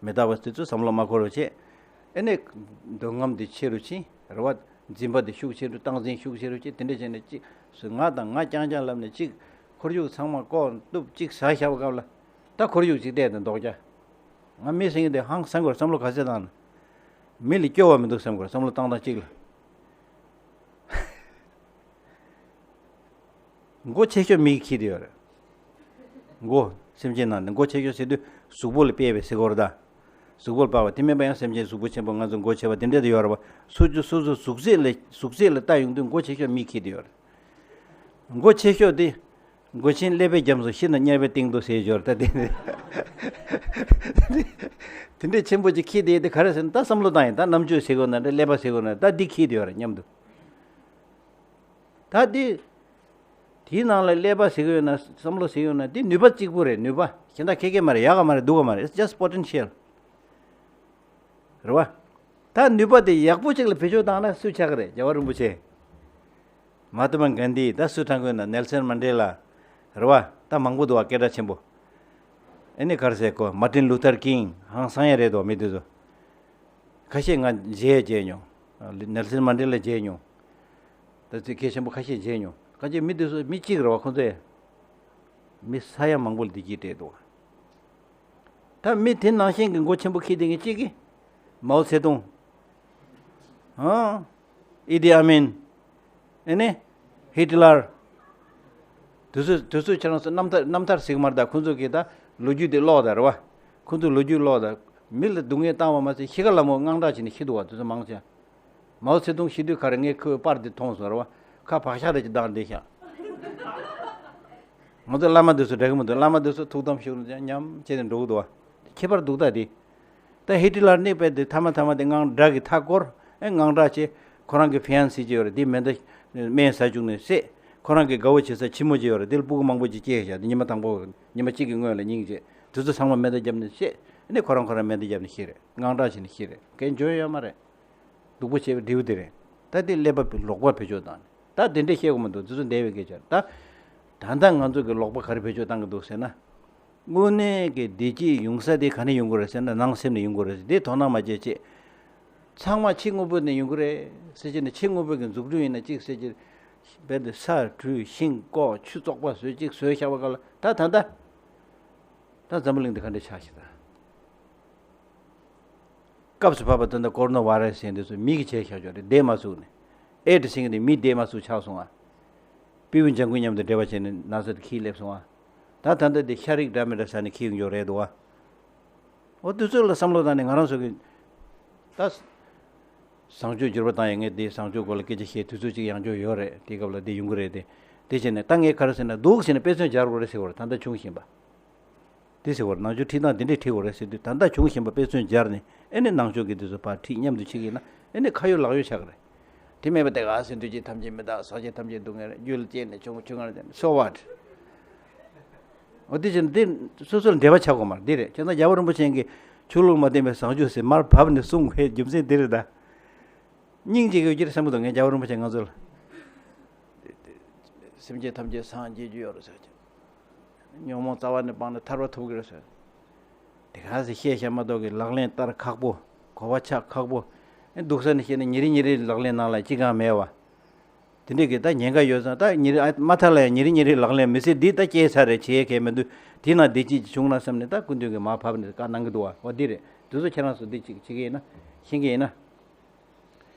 མི་རྟག་པ་དེ་ཚོ་བསམ་བློ་མ་འཁོར་བ་བྱེད། ཨེ་ནས། འདོད་རྔམ་དེ་ཆེ་རུ་ཕྱིན། རེད་བ། འཛིན་པ་དེ་ཤུགས་ཆེ་རུ། སྟངས་འཛིན་ཤུགས་ཆེ་རུ་བྱེད། དེ་འདྲ་བྱས་ནས་གཅིག་སུ་ང་དང་ང་རྐྱང་རྐྱང་ལབ་ནས་གཅིག་ཁོར་ཡུག་ཚང་མ་ལྐོག་གཏུབ་གཅིག་ཟ་བཞག་པ་སྐབས་ལ། ད་ཁོར་ཡུག་གཅིག་བལྟས་དང་ལྡོག་རྒྱ། ང་མི་ཟེར་མཁན་དེ་ཧང་སང་དགོས་བསམ་བློ་ག་ཚད་བཏང་ན། མི་ལ་སྐྱོ་བ་མི་འདུག་བསམ་དགོས་བསམ་བློ་བཏང་སྟངས་གཅིག་ལ། མགོ་ཆེ་ཤོས་མིག་གིས་འཁྱེར་དེ་ཡོད་རེད། མགོ་སེམས་ཅན་ནང་ནས་མགོ་ཆེ་ཤོས་ཟེར་དུས་གཟུགས་པོ་ལ་དཔེ་བས་ཟེར་གོ་རེད་ད། གཟུགས་པོ་ལ་དཔག་པ་དེ་མིན་པ་ཡང་སེམས་ཅན་གཟུགས་པོ་ཆེན་པོ་ང་ཚོ་མགོ་ཆེ་བ་དེ་འདྲ་དེ་ཡོད་རེད་བ། སོ་སོ་སོ་སོ་གཟུགས་ཚད་ལ་གཟུགས་ཚད་ལ་ལྟ་ཡོང་དུས་མགོ་ཆེ་ཤོས་མིག་གིས་འཁྱེར་དེ་ཡོད་རེད། མགོ་ཆེ་ཤོས་དེ། མགོ་ཆེན་ཀླད་པའི་རྒྱབ་སུ་ཤི་ན་དམྱལ་བའི་སྟེང་དུ་ཟེར་ཡོད་རེད་ད་དེ། དེ་འདྲའི་ཆེན་པོ་ཅིག་འཁྱེར་དེ་དེ་ག་རེ་ཟེར་ན། ད་བསམ་བློ་བཏང་ཡིན། ད་རྣམ་དཔྱོད་ཟེར་དགོས་ན་འདྲ། ཀླད་པ་ཟེར་དགོས་ན། ད་འདི་འཁྱེར་དེ་ཡོད་རེད་མཉམ་དུ། ད་འདི། དེའི་ནང་ལ་ཀླད་པ་ཟེར་གི་ཡོད་ན་བསམ་བློ་ཟེར་གི་ཡོད་ན་འདི་ནུས་པ་གཅིག་པུ་རེད། ནུས་པ་གཞན་དག་ཁེ་ཁེ་མ་རེད། ཡག་ག་མ་རེད། སྡུག་ག་མ་རེད། It's just potential. རེད་བ། ད་ནུས་པ་དེ་ཡག་པོ་ཅིག་ལ་བེད་སྤྱོད་བཏང་ན་སུ་ཆགས་ཀྱི་རེད། རྒྱལ་བ་རིན་པོ་ཆེ། མ་ཧཱ་ཏ་མ་གྷན་དྷི། ད་སུ་ཁྲང་ཁོན་ན་ནེལ་སན་མན་ཌེ་ལ། རེད་བ། ད་མང་པོ་འདུག་བ་སྐད་གྲགས་ཆེན་པོ། ཨེ་ནི་ག་རེ་ཟེར་གོ། མར་ཏིན་ལུ་ཐར་ཀིང་། ཧང་སང་ཡ་རེད་དོ་མི་དེ་ཚོ། ཁ་ཤས་ང་མཇལ་མཇལ་མྱོང་། ནེལ་སན་མན་ཌེ་ལ་མཇལ་མྱོང་། ད་ཚིག་གལ་ཆེན་པོ་ཁ་ཤས་མཇལ་མྱོང་། ཁ་ཤས་མི་དེ་ཚོ་མི་གཅིག་རེད་བ་ཁོང་ཚོ་ཡ། མི་ས་ཡ་མང་པོ་ལ་བདེ་སྐྱིད་སྤྲད་འདུག་བ། ད་མི་དེ་ནང་བཞིན་གྱི་མགོ་ཆེན་པོ་ཁྱེར་བསྡད་མཁན་གཅིག་གིས། མའོ་ཚེ་ཏུང་། ཨང་། ཨི་ཏི་ཨ་མིན། ཨེ་ནི། ཧི་ཏི་ལར། དེ་ཚོ་དེ་ཚོ་ཁྱེད་རང་ཚོ་རྣམ་ཐར་རྣམ་ཐར་ཟིག་མ་རེད་ད། ཁོང་ཚོ་གིས་ད་ལོ་རྒྱུས་དེ་ཀློག་ད་རེད་བ། ཁོང་ཚོ་ལོ་རྒྱུས་ཀློག་ད། མི་ལ་སྡུག་བསྔལ་བཏང་བ་མ་ཟད་ཤི་ཁ་ལ་མོ་དངངས་སྐྲག་བྱས་ནས་ཤི་འདུག་བ། དེ་ཚོ་མང་ཆེ། མའོ་ཚེ་ཏུང་ཤི་དུས་ག་རེ། ངས་ཁོའི་པར་དེ་མཐོང་སོང་རེད་བ། ཁ་བག་ཤ་རེ་ཅིག་བཏང་བསྡད་ཤག་ང་ཚོ་བླ་མ་དེ་ཚོ་འདྲ་གི་མི་འདུག་བླ་མ་དེ་ཚོ་ཐུགས་དམ་བཞུགས་ནས་ཉམས་བྱས་ནས་འགྲོ་གི་འདུག་བ། ཁྱད་པར་འདུག་ད་དེ། ད་ཧི་ཏི་ལར་ནི་དཔེ་དེ་མཐའ་མ་མཐའ་མ་དེ་དངངས་སྐྲག་གི་མཐའ་བསྐོར། ཨེ་དངངས་སྐྲག་བྱས། ཁོ་རང་གི་ཧྥི་ཡན་སི་ཅིག་ཡོད་རེད། དེ་མེ་མདའ་སྨན་ཟ་བཅུག་ནས་བསད། ཁོ་རང་གི་དགའ་བོ་བྱེད་ས་ཁྱི་མོ་ཅིག་ཡོད་རེད། དེ་ལ་སྤུ་གུ་མང་པོ་ཅིག་སྐྱེས་ཤག་དེ་ཉི་མ་དང་པོ་ཉི་མ་གཅིག་གི་སྔོན་ལ་སྙིང་རྗེ། དེ་ཚོ་ཚང་མ་མེ་མདའ་བརྒྱབ་ནས་བསད། ཨ་ནི་ཁོ་རང་ཁོ་རང་མེ་མདའ་བརྒྱབ་ནས་ཤི་རེད། དངངས་སྐྲག་བྱས་ནས་ཤི་རེད། གན་འཇོན་ཡོད་མ་རེད། སྡུག་པོ་བྱས་པའི་འབྲས་བུ་དེ་རེད། ད་དེ་ཀླད་པ་ལོག་པ་བེད་སྤྱོད་བཏང་ནས། ད་དེ་འདྲས་བཤད་དགོས་མི་འདུག་དེ་ཚོ་འདས་པའི་སྐད་ཆ་རེད། ད་ད་ལྟ་ང་ཚོ་གི་ལོག་པ་ག་རེ་བེད་སྤྱོད་བཏང་གི་འདུག་ཟེར་ན། དངོས་གནས་ཀྱི་བདེ་སྐྱིད་ཡོང་ས་དེ་ག་ནས་ཡོང་གི་རེད་ཟེར་ན་ནང་སེམས་ནས་ཡོང་གི་རེད། དེ་དོ་སྣང་མ་བྱེད་ཅེས། ཚང་མ་ཕྱི་དངོས་པོ་ནས་ཡོང་གི་རེད་ཟེར་གྱི་ནས། ཕྱི་དངོས་པོ་གི་འཛུགས་སྐྲུན་ཡིན་ན་གཅིག་ཟེར་གྱི། རྦད་དེ་ས་བྲུས་ཤིང་བཀོག་ཆུ་བཙོག་པ་བཟོས་གཅིག་བཟོས་བཞག་པ་ག་ལ་ད་ད་ད། ད་འཛམ་བུ་གླིང་འདི་ག་འདྲ་ཆགས་ཤག་ད། སྐབས་སུ་བབས་པ་ད་ལྟ་ཀོ་རོ་ན་བྷ་ར་སི་ཟེར་འདི་ཚོ་མི་གིས་བྱས་བཞག་ཆོག་རེད། འདས་མ་ཚུགས་ནས། ཨེ་ཌི་ཟེར་མཁན་འདི་མི་འདས་མ་ཚུགས་ཆགས་སོང་ཨ། པི་ཝུ་ལྗང་ཁུ་མཉམ་དུ་འབྲེལ་བ་བྱས་ནས་ན་ཚ་དེ་འཁྱེར་སླེབས་སོང་ཨ། ད་ད་ལྟ་འདི་ཤ་རིགས་འདྲ་མི་འདྲ་ཟ་ནས་འཁྱེར་ཡོང་རྒྱུ་རེད་འདུག་ཨ། འོ་དུས་ཚོད་ལ་བསམ་བློ་བཏང་ནས་ང་རང་ཚོ་གི་ད། བཟང་སྤྱོད་འགྱུར་བ་བཏང་ཡས། ངས་འདི་བཟང་སྤྱོད་སྐོར་ལ་སྐད་ཆ་བཤད་དུས་ཚོད་ཅིག་ཡང་འགྱོ་ཡོད་རེད། དེ་སྐབས་ལ་འདི་ཡོང་གི་རེད་དེ། དེ་བྱས་ནས་ད་ངས་ག་རེ་ཟེར་ན་འདུག་ཟེར་ནས་དཔེ་མཚོན་སྦྱར་དགོས་རེད་ཟེར་བ་རེད། ད་ལྟ་བྱུང་བཞིན་པ། དེ་ཟེར་བར་ནང་ཆོས་ཁྲིད་སྟངས་དེ་འདྲས་ཁྲིད་དགོས་རེད་ཟེར་དུས། ད་ལྟ་བྱུང་བཞིན་པ་དཔེ་མཚོན་སྦྱར་ནས་ཨེ་ནས་ནང་ཆོས་ཀྱི་དེ་ཚོ་ཕར་ཁྲིད་མཉམ་དུ་ཁྲིད་ཀྱི་ན་ཨེ་ནས་ཁ་ཡོད་ལག་ཡོད་ཆགས་ཀྱི་རེད། དེ་མེད་པ་དེ་ག་ཟེར། འདུས་བྱས་ཐམས་ཅད་མི་རྟག། སངས་རྒྱས་ཐམས་ཅད་སྡུག་བསྔལ། རྒྱུ་ལ་སྐྱེས་ནས་བྱུང་བ་ཆུང་ངུར་ལྡན། So what? འོ་དེ་བཞིན་འདི་སོ་སོར་འབྲེལ་བ་ཆགས་དགོས་མ་རེད། འདི་རེད། བྱས་ཙང་རྒྱལ་བ་རིན་པོ་ཆེ་གིས་ཆོས་ལུགས་མ་བསྟེན་པའི་བཟང་སྤྱོད་ཟེར་མར་བབས་ནས་གསུང་དགོས་རྒྱུ་མཚན་འདི་རེད་ད། སྙིང་རྗེ་གི་ཡོད་ཀྱི་རེད་བསམ་གི་འདུག་ངས་རྒྱལ་བ་རིན་པོ་ཆེ་ང་ཚོ་ལ། སེམས་ཅན་ཐམས་ཅད་སངས་རྒྱས་རྒྱུ་ཡོད་རེད་ཟེར་གྱི། ཉོན་མོངས་རྩ་བ་ནས་སྤངས་ནས་ཐར་པ་ཐོབ་ཀྱི་རེད་ཟེར། དེ་ག་ཟེ་བཤད་བཤད་མ་གཏོགས་ཀྱི་ལག་ལེན་བསྟར་ཁག་པོ། གོ་བ་ཆགས་ཁག་པོ། ཨེ་སྡུག་ས་ནས་བཤད་ན་ཉིན་རེ་ཉིན་རེའི་ལག་ལེན་ནང་ལ་ཅི་གང་མེད་པ། དེ་འདྲས་ཀྱི་ད་ཉེན་ཁ་ཡོད་ཙང་ད་ཉིན་རེ་ཨ་མ་མཐའ་ལ་ཡང་ཉིན་རེ་ཉིན་རེའི་ལག་ལེན་མི་སྲིད། འདི་ད་སྐྱེས་ཚར་རེད། བྱེད་ཡས་གལ་མི་འདུག་དེ་ན་བདེ་སྐྱིད་ཅིག་བྱུང་ན་བསམ་ནས་ད་སྐུ་མདུན་གྱིས་མར་བབས་ནས་བཀའ་གནང་གི་འདུག་བ། འོ་འདི་རེད། དེ་ཚོ་ཁྱེད་རང་ཚོ་འདི་ཅིག་བྱེད་ཀྱི་ཡིན་ན། ཤེས་ཀྱི་ཡིན་ན།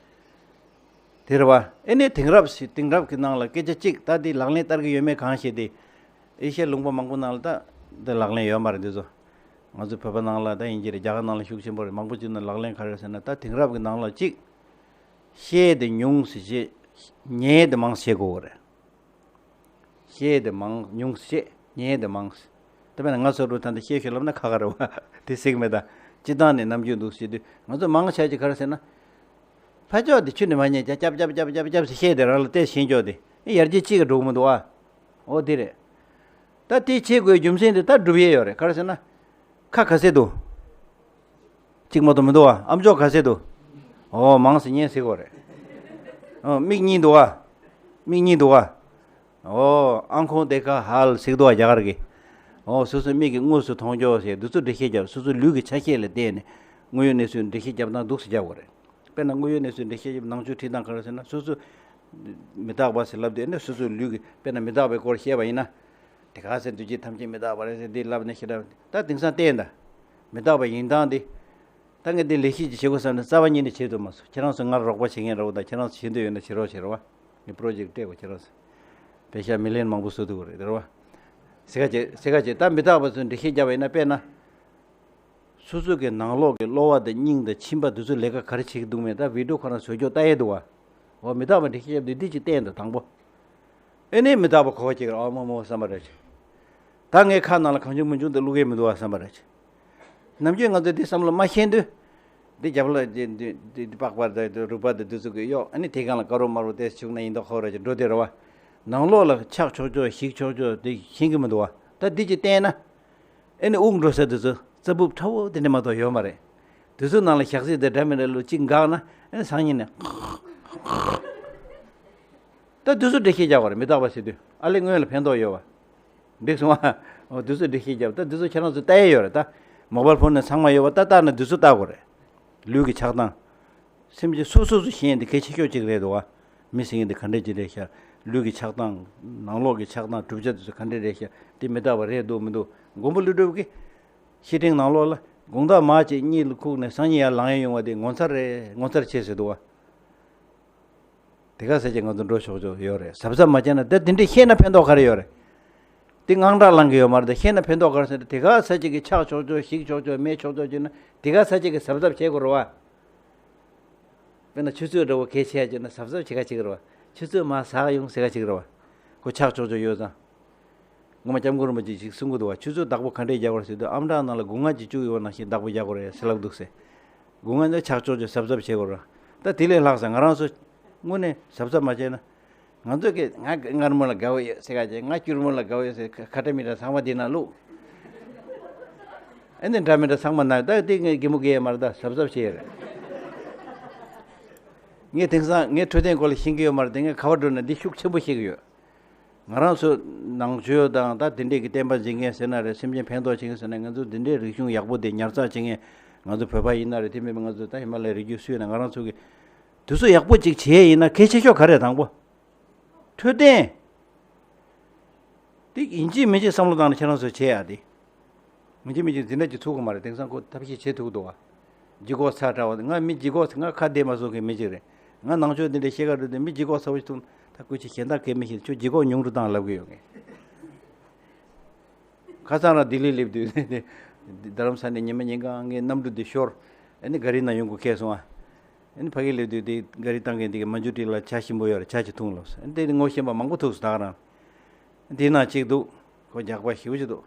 དེ་རེད་བ། ཨེ་ནས་དེང་རབས་ཤིག་དེང་རབས་ཀྱི་ནང་ལ་སྐད་ཆ་གཅིག་ད་འདི་ལག་ལེན་བསྟར་གྱི་ཡོད་མེད་གང་ཤེས་ཏེ། ཨེ་ཤ་ཡའི་ལུང་པ་མང་པོ་ནང་ལ་ད་འདི་ལག་ལེན་ཡོད་མ་རེད་འདི་ཚོ། ང་ཚོ་བོད་པ་ནང་ལ་ད་ཡིན་གྱི་རེད། རྒྱ་གར་ནང་ལ་ཤུགས་ཆེན་པོ་རེད། མང་པོ་ཅིག་ནང་ལག་ལེན་ག་རེ་ཟེར་ན་ད་དེང་རབས་ཀྱི་ནང་ལ་གཅིག་བཤད་དེ་ཉུང་ཟེར་བྱས། ཉན་དེ་མང་ཟེར་དགོས་རེད། བཤད་དེ་མང་ཉུང་ཟེར་བྱས། ཉན་དེ་མང་ཟེར། ད་དཔེར་ན་ང་ཚོ་རུ་ད་འདི་བཤད་ཤོད་ལབ་ན་ཁག་ཁག་རེད་བ། དེ་ཟེར་གི་མེད་ད། སྤྱིར་བཏང་ནས་ནམ་རྒྱུན་འདུག་ཟེར་དུས་ང་ཚོ་མང་ཆ་ཅིག་ག་རེ་ཟེར་ན། ཕ་ཅོག་དེ་ཆུ་ནས་མ་ཉན་ཀྱ་ཀྱབ་ཀྱབ་ཀྱབ་ཀྱབ་ཀྱབ་ཟེར་བཤད་དེ་རང་ལ་བལྟས་ཤེས་ཀྱོག་དེ་ཨེ་ཡར་རྒྱས་གཅིག་ག་འགྲོ་གི་མི་འདུག་ཨ། འོ་དེ་རེད། ད་དེ་བྱེད་དགོས་རྒྱུ་མཚན་དེ་ད་སྒྲུབ་ཡས་ཡོད་རེད། ག་རེ་ཟེར་ན། ཁ་ག་ཚད་འདུག་གཅིག་མ་གཏོགས་མི་འདུག་ཨ། ཨམ་ཅོག་ག་ཚད་འདུག་ཨོ་མང་ཙམ་ཉན་ཟེར་དགོས་རེད། ཨོ་མིག་གཉིས་འདུག་ཨ། མིག་གཉིས་འདུག་ཨ། ཨོ་ཨང་ཁོང་དེ་ཁ་ཧལ་ཟེར་འདུག་ཨ་རྒྱ་གར་གི། ཨོ་སོ་སོའི་མིག་གིས་དངོས་སུ་མཐོང་ཆོག་ཟེར་འདི་ཚོ་འགྲེལ་བཤད་རྒྱབ། སོ་སོའི་ལུས་ཀྱི་ཆ་ཤས་ལ་བལྟས་ནས་དངོས་ཡོད་གནས་ཚུལ་འགྲེལ་བཤད་རྒྱབ་སྟངས་འདུག་སེ་རྒྱབ་དགོས་རེད། དཔེར་ན་དངོས་ཡོད་གནས་ཚུལ་འགྲེལ་བཤད་རྒྱབ་ནང་ཆོས་ཁྲིད་སྟངས་ག་རེ་ཟེར་ན་སོ་སོ། མི་རྟག་པ་ཟེར་ལབ་དུས་ནས་སོ་སོའི་ལུས་ཀྱི་དཔེར་ན་མི་རྟག་པའི་སྐོར་བཤད་པ་ཡིན་ན། དེ་ག་ཟེར་འདུས་བྱས་ཐམས་ཅད་མི་རྟག་པ་རེད་ཟེར་འདི་ལབ་ནས་ཤི་རབས་ད་དེང་སང་བལྟས་ད། མི་རྟག་པ་ཡིན་སྟངས་འདི། ད་ངས་འདི་ལས་གཞི་ཅིག་བྱེད་དགོས་བསམ་ནས་རྩ་བ་ཉིད་ནས་བྱེད་ཐུབ་མ་སོང་། ཁྱེད་རང་ཚོ་ངར་རོགས་པ་བྱེད་མཁན་རོགས་དང་ཁྱེད་རང་ཚོ་བྱེད་འདོད་ཡོད་ན་བྱེད་རོགས་བྱེད་རོགས་བ། ངས་པྲོ་ཇེཀ་སྤྲད་དགོས་ཁྱེད་རང་ཚོ། པེ་ཤ་མི་ལེན་མང་པོ་བཟོ་ཐུབ་ཀྱི་རེད་དེ་རོགས་བ། སེ་ག་བྱེད་སེ་ག་བྱེད་ད་མི་རྟག་པ་ཚོས་འགྲེལ་བཤད་བརྒྱབ་པ་ཡིན་ན་དཔེར་ན། སོ་སོ་གི་ནང་ལོགས་ཀྱི་གློ་བ་དང་སྙིང་དང་མཆིན་པ་འདི་ཚོ་ལས་ཀ་ག་རེ་བྱེད་ཀྱི་འདུག་མེད་ད་བི་ཌིའོ་ཁོ་རང་བཟོ་ཀྱོག་ལྟ་ཡས་འདུག་བ། འོ་མི་རྟག་པ་འགྲེལ་བཤད་བརྒྱབ་དུས་འདི་ཅིག་བསྟན་དང་དང་པོ། ཨེ་ནས་མི་རྟག་པ་གོ་བ་སྐྱེ་གི་རེད། ཨ་མོ་མོ་བསམ་པ་རེད། ད་ངའི་ཁ་ནང་ལ་གང་བྱུང་མང་བྱུང་དུ་བླུག་གི་མི་འདུག་བ་བསམ་པ་རེད། ནམ་རྒྱུན་ང་ཚོས་འདི་བསམ་བློ་མ་ཤེས་དུས། འདི་རྒྱབ་ལ་འདི་འདི་འདི་འདི་པགས་པ་དང་འདི་རུས་པ་དང་འདི་ཚོ་གི་གཡོག་ཨ་ནི་དེ་སྒང་ལ་དཀར་རོ་དམར་རོ་དེ་བྱུགས་ན་ཡིན་མདོག་ཁ་པོ་ར་ཅིག་འགྲོ་དེ་རེད་བ། ནང་ལོགས་ལ་ཆགས་ཆོག་ཆོག་ཞིག་ཆོག་ཆོག་དེ་ཤེས་གི་མི་འདུག་བ། ད་འདི་ཅིག་བསྟན་ན། ཨེ་ནི་དབུགས་འགྲོ་ས་དེ་ཚོ་རྩ་སྦུབ་ཁྲ་བོ་དེ་འདྲ་མ་གཏོགས་ཡོད་མ་རེད། དེ་ཚོའི་ནང་ལ་ཞག་ཚི་དེ་འདྲ་མི་འདྲ་ལུ་གཅིག་འགག་ན་ཨེ་ནི་སང་ཉིན་ནས། ད་དེ་ཚོ་འགྲེལ་བཤད་རྒྱག་པ་རེད་མི་རྟག་པ་ཟེར་དུས་ཨ་ལེ་སྔོན་ལ་ཕན་ཐོགས་ཡོད་བ། འགྲིག་སོང་ཨ། འོ་དེ་ཚོ་འགྲེལ་བཤད་རྒྱབ་ད་དེ་ཚོ་ཁྱེད་རང་ཚོ་ལྟ་ཡས་ཡོད་རེད་ད། མོ་བལ་ཕོན་ནས་ཚང་མ་ཡོད་བ་ད་ལྟ་ན་དེ་ཚོ་ལྟ་དགོས་རེད། ལུས་ཀྱི་ཆགས་སྟངས། སེམས་ཅན་སོ་སོ་སོ་ཤེས་ཡས་འདི་གལ་ཆེ་ཤོས་གཅིག་རེད་འདུག་བ། མི་ཟེར་མཁན་འདི་ག་འདྲས་ཅིག་རེད་ཤག་ལུས་ཀྱི་ཆགས་སྟངས། ནང་ལོགས་ཀྱི་ཆགས་སྟངས་གྲུབ་ཆ་དེ་ཚོ་ག་འདྲས་རེད་ཤག་དེ་མི་རྟག་པ་རེད་འདུག་མི་འདུག་མགོན་པོ་ཀླུ་སྒྲུབ་ཀྱིས། བཤེས་སྤྲིང་ནང་ལོགས་ལ་དགོང་དག་མ་གཅིག་གཉིད་ལ་ཁུག་ནས་སང་ཉིན་ཡར་ལངས་ཡས་ཡོང་བ་དེ་ངོ་མཚར་རེད་ངོ་མཚར་ཆེ་ཟེར་འདུག་བ། དེ་ག་ས་ཅིག་ང་ཚོ་འགྲོ་ཆོག་ཆོག་ཡོད་རེད་གཟབ་གཟབ་མ་བྱས་ན་ད་དེ་འདྲས་ཤེས་ན་ཕན་ཐོགས་ག་རེ་ཡོད་རེད། དེ་དངངས་སྐྲག་ལངས་ཀྱི་ཡོད་མ་རེད་ད་ཤེས་ན་ཕན་ཐོགས་ག་རེ་ཟེར་ན་དེ་ག་ས་ཅིག་གི་ཆགས་ཆོག་ཆོག་ཞིག་ཆོག་ཆོག་མེད་ཆོག་ཆོག་བྱས་ན་དེ་ག་ས་ཅིག་གི་གཟབ་གཟབ་བྱེད་དགོས་རེད་བ། དཔེར་ན་ཆུ་ཚོད་འདྲ་བོ་གལ་ཆེ་ཡ་བྱས་ན་གཟབ་གཟབ་བྱེད་ག་བྱེད་ཀྱི་རེད་བ། ཆུ་ཚོད་མར་ཟག་ཡོང་ཟེར་ག་བྱེད་ཀྱི་རེད་བ། ཁོ་ཆགས་ཆོག་ཆོག་ཡོད་ཙང་། ངོ་མ་སྐྱབས་མགོན་རིན་པོ་ཆེས་ཞིག་གསུང་གི་འདུག་བ། ཆུ་ཚོད་བདག་པོ་ག་འདྲས་རྒྱག་དགོས་རེད་ཟེར་དུས་ཨམ་ཕྲག་ནང་ལ་སྒོ་ང་གཅིག་བཅུག་ཡོད་ནང་བཞིན་བདག་པོ་རྒྱག་དགོས་རེད་ཟེར་ལབ་འདུག་ཟེར། སྒོ་ང་ནི་ཆགས་ཆོག་ཆོག་གཟབ་གཟབ་བྱེད་དགོས་རེད། ད་དེ་ལས་ལྷག་ས་ང་རང་ཚོ་དངོས་གནས་གཟབ་གཟབ་མ་བྱས་ན། ང་ཚོ་གི་ང་མངར་མོ་ལ་དགའ་བོ་ཡོད་ཟེར་ག་བྱས་ང་སྐྱུར་མོ་ལ་དགའ་བོ་ཡོད་ཟེར་ཁ་ཁ་ཏ་མི་ཏ་ཚང་མ་དེ་ན་བླུགས། ཨ་ནི་འདྲ་མི་འདྲ་ཚང་མ་ན་ད་དེ་ངས་གད་མོ་བགད་ཡས་མ་རེད་ད་གཟབ་གཟབ་བྱས་ཡོད་རེད། ངས་དེང་སང་ངས་འཕྲོད་བསྟེན་སྐོར་ལ་ཤེས་ཀྱི་ཡོད་མ་རེད་དེ་ངས་ག་བར་འགྲོ་ན་འདི་ཤུགས་ཆེན་པོ་ཤེས་ཀྱི་ཡོད། ང་རང་ཚོ་ནང་ཆོས་དང་ད་དེ་འདྲས་ཀྱི་བསྟན་པ་འཛིན་མཁན་ཟེར་ན་རེད་སེམས་ཅན་ཕན་ཐོགས་བྱེད་མཁན་ཟེར་ན་ང་ཚོ་འདི་འདྲས་རིག་གཞུང་ཡག་པོ་དེ་ཉར་ཚགས་བྱེད་མཁན་ང་ཚོ་བོད་པ་ཡིན་ན་རེད་དེ་མིན་པ་ང་ཚོ་ད་ཧི་མ་ལ་ཡའི་རི་རྒྱུད་སུ་ཡིན་ན་ང་རང་ཚོ་གི་དུས་ཚོད་ཡག་པོ་ཅིག་བྱེད་ཡས་ཡིན་ན་གལ་ཆེ་ཤོས་ག་རེ་དང་པོ། འཕྲོད་བསྟེན། དེ་ཡིན་གཅིག་མིན་གཅིག་བསམ་བློ་བཏང་ནས་ཁྱེད་རང་ཚོས་བྱེད་ཡ་དེ། མི་གཅིག་མི་གཅིག་འཛིན་གྲྭ་གཅིག་ཚུགས་ཀྱི་མ་རེད་དེང་སང་ཁོ་ཐབས་ཤེས་བྱེད་ཐུབ་ཀྱི་འདུག་བ། ལྗིད་ཁོག་ཚ་དྲགས་པ་ང་མི་ལྗིད་ཁོག་ང་ཁ་བདེ་མ་བཟོ་མཁན་མི་གཅིག་རེད། ང་ནང་ཆོས་འདི་འདྲའི་ཤེས་ཀ་འགྲོ་དུས་མི་ལྗིད་ཁོག་ཚ་བོ་ཞིག་འདུག་ད་སྐུ་མཁྱེན་གཞན་དག་གས་མི་ཤེས་ཁྱོད་ལྗིད་ཁོག་ཉུང་རུ་བཏང་ལབ་ཀྱི་ཡོད་ངས། ཁ་སང་རང་ལྡི་ལི་སླེབས་དུས་རྡ་རམ་ས་ནས་ཉི་མ་ཉིན་གང་ངའི་གནམ་གྲུ་འདི་ཤོར། ཨ་ནི་ག་རི་ནང་ཡོང་དགོས་ཁེལ་སོང་ཨ། ཨ་ནི་ཕ་གི་སླེབས་དུས་དེ་ག་རི་བཏང་མཁན་དེ་གི་མ་འཇུ་ཏི་ལ་ཇ་ཞིམ་པོ་ཡོད་རེད་ཇ་ཅིག་འཐུང་ལབ་སོང་། ཨ་ནི་དེ་ངོ་ཤེས་པ་མང་པོ་ཐུག་སོང་ད་ག་རང་། དེའི་ནང་གཅིག་འདུག་ཁོ་རྒྱགས་པ་ཞེ་པོ་ཅིག་འདུག་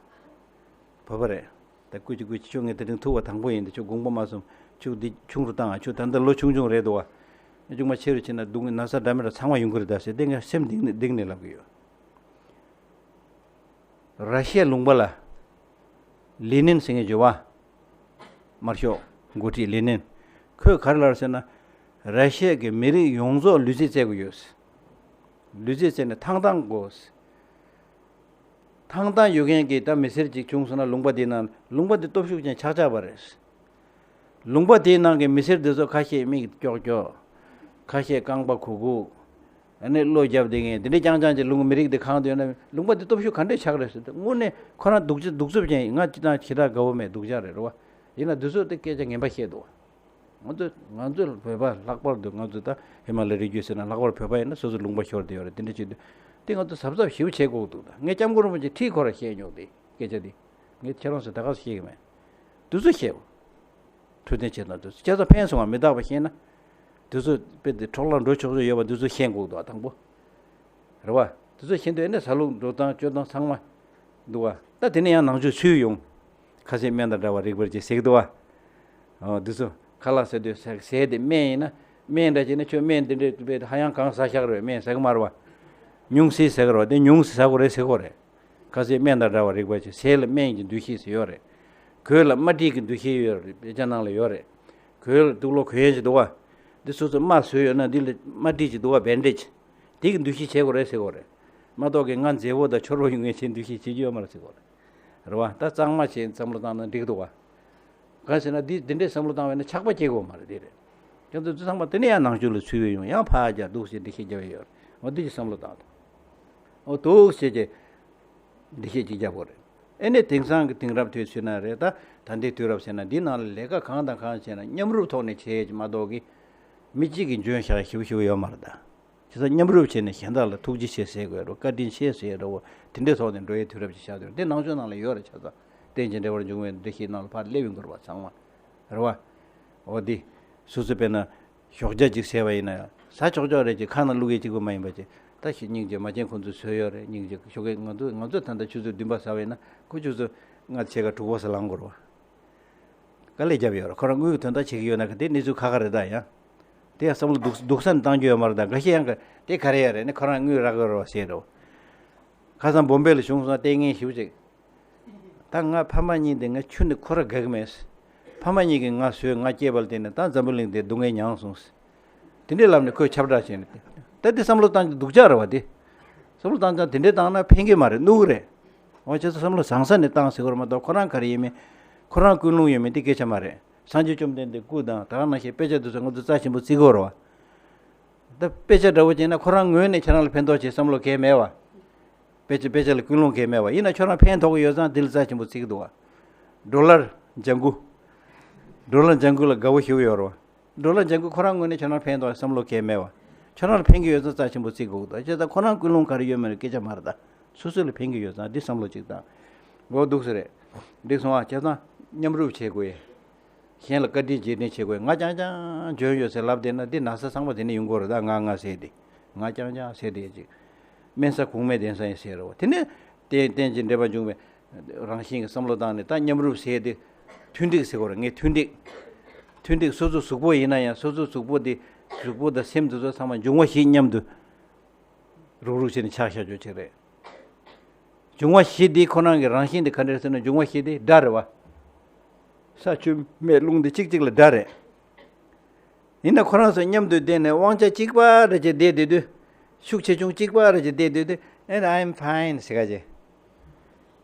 བོད་པ་རེད། ད་སྐུ་མཁྱེན་སྐུ་མཁྱེན་ཁྱོད་ངས་དེ་རིང་ཐུག་པ་དང་པོ་ཡིན་ད་ཁྱོད་དགོངས་པ་མ་ཚོམ། ཁྱོད་འདི་ཆུང་རུ་བཏང་ཨ་ཁྱོད་ད་ལྟ་ལོ་ཆུང་ཆུང་རེད་འདུག་བ། ཅུང་མ་ཆེ་རུ་ཕྱིན་ན་སྡུག་ན་ཚ་འདྲ་མི་འདྲ་ཚང་མ་ཡོང་གི་རེད་ད་ཟེར་ཏེ་ངས་སེམས་གཏིང་ནས་གཏིང་ནས་ལབ་གི་ཡོད། ར་ཤི་ཡའི་ལུང་པ་ལ་ལེ་ནིན་ཟེར་མཁན་ཡོད་པ། དམར་ཤོག་འགོ་ཁྲིད་ལེ་ནིན། ཁོས་ག་རེ་ལབ་ཟེར་ན། ར་ཤི་ཡ་གི་མི་རིགས་ཡོངས་རྫོགས་ལུས་རྩལ་རྩེ་དགོས་ཡོད། ལུས་རྩལ་རྩེ་ནས་ཐང་ཐང་དགོས། ཐང་ཐང་ཡོད་མཁན་གྱི་ད་མི་སེར་ཅིག་བྱུང་སོང་ན་ལུང་པ་འདིའི་ནང་ལུང་པ་འདི་སྟོབས་ཤུགས་ཅན་ཆགས་ཆགས་པ་རེད། ལུང་པ་དེའི་ནང་གི་མི་སེར་འདི་ཚོ་ཁ་ཤས་མིག་ཀྱོག་ཀྱོག་ཁ་ཤས་རྐང་པ་གུག་གུག་ཨ་ནི་བློ་རྒྱབ་བསྡད་མཁན་དེ་འདྲའི་རྐྱང་རྐྱང་གི་ལུང་མི་རིགས་འདི་གང་དུ་ཡོད་ན་ལུང་པ་འདི་སྟོབས་ཤུགས་ག་འདྲས་ཆགས་རེད་ཟེར་ཏེ་དངོས་གནས་ཁོ་རང་སྡུག་ཅག་གདུག་རྩུབ་ཅན་ཡིན། ང་ཅི་དང་ཞེ་དྲག་དགའ་བོ་མེད། སྡུག་ཅག་རེད་རེད་བ། ཡིན་ན་འདི་ཚོ་དེ་སྐད་ཆ་ངན་པ་བཤད་འདུག་ང་ཚོ་ང་ཚོ་བོད་པ་ལྷག་པར་དུ་ང་ཚོ་ད་ཧི་མ་ལ་རི་རྒྱུད་ཟེར་ན་ལྷག་པར་བོད་པ་ཡིན་ན་སོ་སོ་ལུང་པ་ཤོར་བསྡད་ཡོད་རེད། དེ་འདྲ་བྱེད་དུས་དེ་ང་ཚོ་གཟབ་གཟབ་ཞེ་པོ་བྱེད་དགོས་འདུག་ད་ངས་སྐྱབས་མགོན་རིན་པོ་ཆེ་ཁྲིད་ཁོ་ར་བཤད་མྱོང་དེ་སྐད་ཆ་དེ་ངས་ཁྱེད་རང་ཚོ་ད་ག་ཚོད་བཤད་གི་མེད། དུས་ཚོད་བཤད། འཕྲོད་བསྟེན་བྱེད་སྟངས་དེ་ཚོ་ཁྱེད་ཚོ་ཕན་སོང་བ་མི་རྟག་པ་ཤེས་ན། དེ་ཚོ་དཔེ་དེ་འཕྲོ་བརླག་འགྲོ་ཆོག་ཆོག་ཡོད་པ་དེ་ཚོ་ཤེས་དགོས་འདུག་དང་པོ། རེད་བ། དེ་ཚོ་ཤེས་འདུག་ཨེ་ནས་ཟ་ལུགས་འགྲོ་སྟངས་སྤྱོད་སྟངས་ཚང་མ་འདུག་བ། ད་དེ་ནས་ཡང་ནང་ཆོས་ཚུད་ཡོང་། ཁ་ཟས་སྨན་དང་འདྲ་བ་རིགས་པར་བྱེད་ཟེར་གི་འདུག་བ། ཨོ་དེ་ཚོ་ཁ་ལག་ཟ་དུས་ཟ་ཟས་དེ་སྨན་ཡིན་ན་སྨན་འདྲ་བྱས་ན་ཁྱོད་སྨན་དེ་འདྲས་དཔེ་ཧ་ཡང་གང་ཟ་ཤག་རེད། སྨན་ཟ་གི་མ་རེད་བ། ཉུང་ཟད་ཟ་གི་རེད་བ། དེ་ཉུང་ཟད་ཟ་དགོས་རེད་ཟེར་གི་རེད། ཁ་ཟས་སྨན་དང་འདྲ་བ་རིགས་པ་ཅིག་ཟས་ལ་སྨན་གྱི་འདུ་ཤེས་ཟེར་ཡོད་རེད། གོས་ལ་རྨ་དཀྲིས་ཀྱི་འདུ་ཤེས་ཡོད་རེད། དཔེ་ཆ་ནང་ལ་ཡོད་རེད། གོས་ལ་དུག་ལོག་གོན་ཡས་ཅིག་འདུག་བ། འདི་སོ་སོ་རྨ་བཟོས་ཡོད་ན་འདི་ལ་རྨ་དཀྲིས་ཅིག་འདུག་བ། བེན་ཌེ་ཇི། དེ་གི་འདུ་ཤེས་བྱེད་དགོས་རེད་ཟེར་གོ་རེད། མ་གཏོགས་ཀྱི་ང་མཛེས་པོ་དང་འཕྱོར་པོ་ཡོང་ངེས་བྱེད་འདུ་ཤེས་བྱེད་རྒྱུ་ཡོད་མ་རེད་ཟེར་གོ་རེད། རེད་བ། ད་གཙང་མ་བྱས་བསམ་བློ་བཏང་ན་འགྲིག་འདུག་བ། གང་ཟེར་ན་འདི་འདི་འདྲའི་བསམ་བློ་བཏང་བས་ན་ཆགས་པ་སྐྱེ་དགོས་མ་རེད། དེ་རེད། ཁྱེད་ཚོ་ཚང་མ་དེ་ནས་ཡང་ནང་ཆོས་ལ་ཚུད་པའི་ཡོང་ཡང་ཕར་རྒྱག་འདུག་ཟེར་འགྲེལ་བཤད་རྒྱབ་ཡས་ཡོད་རེད། འོ་འདི་ཅིག་བསམ་བློ་བཏང་དང་། འོ་འདུག་ཟེར་གྱི་འགྲེལ་བཤད་ཅིག་རྒྱབ་དགོས་རེད། ཨེ་ནས་དེང་སང་གི་དེང་རབས་དུས་ཚོད་ན་རེད། ད་ད་ལྟའི་དུས་རབས་ཟེར་ན་འདི་ནང་ལ་ལས་ཀ་གང་དང་གང་བྱས་ན་མཉམ་རུབ་ཐོག་ནས་བྱས་ཀྱི་མ་གཏོགས་ཀྱི་མི་གཅིག་གིས་འཇོན་ཤག་ཞིབ་ཞིབ་ཡོད་མ་རེད་ད། བྱས་ཙང་མཉམ་རུབ་བྱས་ནས་གཞན་དག་ལ་ཐུགས་རྗེ་ཆེ་ཟེར་དགོས་རེད། བཀའ་དྲིན་ཆེ་ཟེར་རེད་བ། དེ་འདྲའི་ཐོག་ནས་འགྲོ་ཡའི་དུས་རབས་ཅིག་ཆགས་འདུག་འདི་ནང་ཆོས་ནང་ལ་ཡོད་རེད། ཆ་ཚང་རྟེན་ཅིང་འབྲེལ་བར་འབྱུང་བའི་འགྲེལ་བཤད་ནང་ལ་ཕར་སླེབས་ཡོང་གི་རེད་བ། ཚང་མ་རེད་བ། འོ་འདི་སོ་སོ་དཔེར་ན་ཞོགས་ཇ་ཅིག་ཟས་པ་ཡིན་ན་ཟ་ཆོག་ཆོག་རེད་ཅིག་ཁ་ནང་བླུག་ཡས་གཅིག་པུ་མ་ཡིན་པ་ཅིག་ད་ཤི་སྙིང་རྗེ་མ་བྱན་ཁོང་ཚོས་བཟོས་ཡོད་རེད། སྙིང་རྗེ་ཞོགས་ཀས་ང་ཚོ་ང་ཚོ་ད་ལྟ་ཆུ་ཚོད་བདུན་པ་ཟ་བ་ཡིན་ན་ཁོ་ཆུ་ཚོད་ལྔ་ཕྱེད་ཀ་དྲུག་པ་ཟ་ལངས་དགོས་རེད་བ། དཀའ་ལས་བརྒྱབ་ཡོད་རེད། ཁོ་རང་དངུལ་གྱི་དོན་དག་བྱེད་ཀྱི་ཡོད་ན་ག་དེ་གནས་ཚུལ་ཁག་ཁག་རེད། ད་ཡང་དེ་ཡང་བསམ་བློ་སྡུག་སྡུག་ས་ནས་བཏང་རྒྱུ་ཡོད་མ་རེད། ད་འགའ་ཤས་ཡང་ག་དེ་ག་རེ་ཡོད་རེད་ནི་ཁོ་རང་དངུལ་རག་གི་རེད་བ་ཟེར་རོ། ཁ་སང་བོམ་བེ་ལ་བྱུང་སོང་ལྟས་ངན་ཞིབ་ཅིག་ད་ང་ཕ་མ་གཉིས་དེ་ང་ཁྱོན་ནས་ཁོ་ར་དགའ་གི་མེད། ཕ་མ་གཉིས་ཀྱིས་ང་བཟོས་ང་སྐྱེས་པ་ལ་བརྟེན་ནས་ད་འཛམ་བུ་གླིང་འདི་སྡུག་བསྔལ་མྱངས་སོང་། དེ་འདྲའི་ལམ་ནས་ཁོས་ཁྱབ་བསྒྲགས་བྱས་ནས་ད་དེ་བསམ་བློ་བཏང་རྒྱུ་སྡུག་ཅག་རེད་བ། དེ་བསམ་བློ་བཏང་ཙང་དེ་འདྲའི་བཏང་ན་ཕན་གྱི་མ་རེད། གནོད་གི་རེད། འོ་ཁྱེད་ཚོ་བསམ་བློ་བཟང་ས་ནས་བཏང་ཟེར་གི་རེད་མ་གཏོགས་ཁོ་རང་ག་རེ་ཡིན་མིན་ཁོ་རང་ཀུན་སློང་ཡོད་མེད་དེ་སྐད་ཆ་མ་རེད། སངས་རྒྱས་བཅོམ་ལྡན་འདས་སྐུ་དང་ད་ག་ནང་བཞིན་དཔེ་ཆ་དེ་ཚོ་ང་ཚོ་རྩ་ཆེན་པོ་བརྩི་གི་ཡོད་རེད་བ། ད་དཔེ་ཆ་འདྲ་བོ་བྱས་ན་ཁོ་རང་ངོས་ནས་ཁྱེད་རང་ལ་ཕན་ཐོགས་བྱེད་བསམ་བློ་གང་ཡང་མེད་བ། དཔེ་ཆ་དཔེ་ཆ་ལ་ཀུན་སློང་གང་ཡང་མེད་བ། ཡིན་ན་ཁྱོད་རང་ཕན་ཐོགས་ཀྱི་ཡོད་ཙང་འདི་ལ་རྩ་ཆེན་པོ་བརྩི་གི་འདུག་བ། ཌོ་ལར་ལྗང་གུ། ཌོ་ལར་ལྗང་གུ་ལ་དགའ་བོ་ཞེ་པོ་ཡོད་རེད་བ། ཌོ་ལར་ལྗང་གུ་ཁོ་རང་ངོས་ནས་ཁྱོད་རང་ཕན་ཐོགས་བསམ་བློ་གང་ཡང་མེད་བ། ཁྱོད་རང་ལ་ཕན་གྱི་ཡོད་ཙང་རྩ་ཆེན་པོ་བརྩི་དགོས་འདུག་བྱས་ཙང་ཁོ་རང་ཀུན་སློང་ག་རེ་ཡོད་མེད་ལ་སྐད་ཆ་མ་རེད་ད། སོ་སོ་ལ་ཕན་གྱི་ཡོད་ཙང་འདི་བསམ་བློ་གཅིག་བཏང་། འོ་འདུག་སེ་རེད། འགྲིག་སོང་ཨ། བྱས་ཙང་མཉམ་རུབ་བྱེད་དགོས། གཞན་ལ་བཀའ་དྲིན་རྗེས་དྲན་བྱེད་དགོས། ང་རྐྱང་རྐྱང་འཇོན་ཡོད་ཟེར་ལབ་བསྡད་ན་འདི་ན་ཚ་ཚང་མ་དེ་ནས་ཡོང་གི་རེད་ད། ང་ང་ཟེར་དེ། ང་རྐྱང་རྐྱང་ཟེར་དེ་ཅིག་དམན་ས་གོང་མའི་གདན་ས་ཡིན་ཟེར་རེད་བ། དེ་ནས་རྟེན་རྟེན་ཅིང་འབྲེལ་བར་འབྱུང་བའི་རང་བཞིན་གྱི་བསམ་བློ་བཏང་ནས་ད་མཉམ་རུབ་ཟེར་དེ་མཐུན་འགྲིག་ཟེར་གོ་རེད། ངས་མཐུན་འགྲིག་མཐུན་འགྲིག་སོ་སོ་གཟུགས་པོ་ཡིན་ན་ཡང་སོ་སོ་གཟུགས་པོ་དེ་གཟུགས་པོ་དང་སེམས་དེ་ཚོ་ཚང་མ་འབྱུང་བ་བཞི་མཉམ་དུ་རུག་རུག་བྱས་ནས་ཆགས་བཞག་རྒྱུ་ཅིག་རེད། འབྱུང་བ་བཞི་འདི་ཁོ་རང་གི་རང་བཞིན་དེ་ག་འདྲ་ཟེར་ན་འབྱུང་བ་བཞི་འདི་དགྲ་རེད་བ། ས་ཆུ་མེ་རླུང་འདི་གཅིག་གཅིག་ལ་དགྲ་རེད། ཡིན་ན་ཁོ་རང་ཚོ་མཉམ་དུ་བསྡད་ནས་དབང་ཆ་གཅིག་པ་རེ་ཅིག་བསྡད་བསྡད་དུས། ཤུགས་ཆེ་ཆུང་གཅིག་པ་རེ་ཅིག་བསྡད་བསྡད་དུས་and I'm fine ཟེར་ག་ཅེ།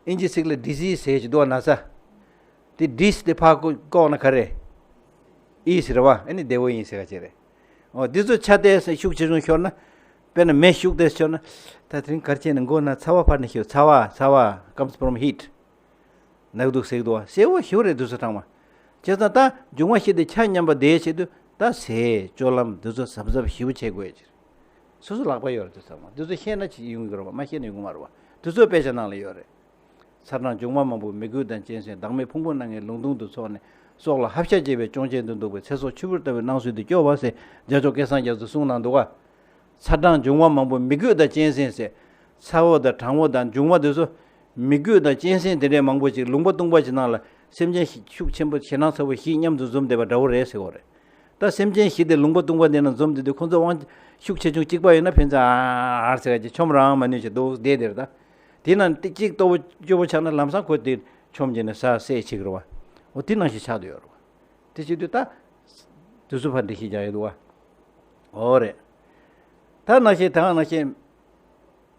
ཨིན་ཇི་ཚིག་ལ་disease ཟེར་གྱི་འདུག་ན་ཚ། དེ་dis དེ་ཕར་བཀོག་ན་ག་རེ། ease རེད་བ། ཨ་ནི་བདེ་བོ་ཡིན་ཟེར་ག་ཅེ་རེད། འོ་འདི་ཚོ་ཆ་དེ་ཤུགས་ཆེ་ཆུང་ཤོར་ན། དཔེར་ན་མེ་ཤུགས་དེ་ཤོར་ན། ད་དེ་རིང་གར་ཆེ་ན་མགོ་ན་ཚ་བ་ཕར་ནས་ཤོར། ཚ་བ་ཚ་བ་comes from heat ནག་དུག་སེག་དུག་སེ་བོ་ཤོར་རེད། དུག་སོ་ཚང་མ། བྱས་ཙང་ད་འབྱུང་བ་བཞི་དེ་ཆ་མཉམ་པ་དེའི་ཆེད་དུ་ད་ཟས་སྤྱོད་ལམ་དེ་ཚོ་གཟབ་གཟབ་ཞིབ་པོ་བྱེད་དགོས་ཀྱི་རེད། སོ་སོ་ལག་པ་ཡོད་རེད། དེ་ཚང་མ་དེ་ཚོ་ཤེས་ན་ཅི་ཡོང་གི་རེད་བ། མ་ཤེས་ན་ཡོང་གི་མ་རེད་བ། དེ་ཚོ་དཔེ་ཆ་ནང་ལ་ཡོད་རེད། ཚ་གྲང་འབྱུང་བ་མང་པོ་མི་རྒོད་དང་གཅན་གཟན། བདག་མེད་ཕུང་པོ་སྣ་ལྔའི་ལུང་སྟོང་དུ་འཚོགས་ནས། སྲོག་ལ་ཧབ་ཤ་བྱེད་པའི་གཅོང་ཆེན་དུ་འདུག་པའི། ཚེ་སྲོག་ཆུ་བུར་ལྟ་བུའི་སྣང་ཚུལ་དུ་སྐྱོ་བ་ཟེར་རྒྱལ་མཆོག་སྐལ་བཟང་རྒྱ་མཚོས་གསུངས་གནང་འདུག་ག་ཚ་གྲང་འབྱུང་བ་མང་པོ་མི་རྒོད་དང་གཅན་གཟན་ཟེར། ཚ་བོ་དང་གྲང་བོ་དང་འབྱུང་བ་དེ་ཚོ་མི་རྒོད་དང་གཅན་གཟན་དེ་འདྲའི་མང་པོ་ཅིག་ལུང་པ་སྟོང་པ་ཅིག་ནང་ལ་སེམས་ཅན་ཤུགས་ཆེན་པོ་ཞེད་སྣང་ཚ་བོ་བཞི་མཉམ་དུ་འཛོམས་བསྡད་པ་འདྲ་བོ་རེད་ཟེར་བ་རེད། ད་སེམས་ཅན་བཞི་དེ་ལུང་པ་སྟོང་པ་འདི་ན་འཛོམས་དེ་དུས་ཁོང་ཚོ་དབང་ཤུགས་ཆེ་ཆུང་གཅིག་པ་ཡོད་ན་ཕན་ཚུན་ཨ་ཨར་ཟེར་ག་ཅིག་ཆོམ་རང་མ་ནུས་ཞེས་འདུག་བསྡད་དེར་ད། དེ་ན་ཏིག་གཅིག་ལྟོ་བོ་སྐྱོ་པོ་ཆགས་ན་ལམ་སང་ཁོ་དེ་ཆོམ་བྱས་ནས་ས་བསད་ཆིག་རེད་བ། འོ་དེ་ནང་བཞིན་ཆགས་བསྡད་ཡོད་རེད་བ། དེ་བྱེད་དུས་ད། དུས་སུ་ཕར་འགྲེལ་བཤད་རྒྱག་ཡོད་འདུག་བ། འོ་རེད། ད་ནང་བཞིན་ད་ནང་བཞིན།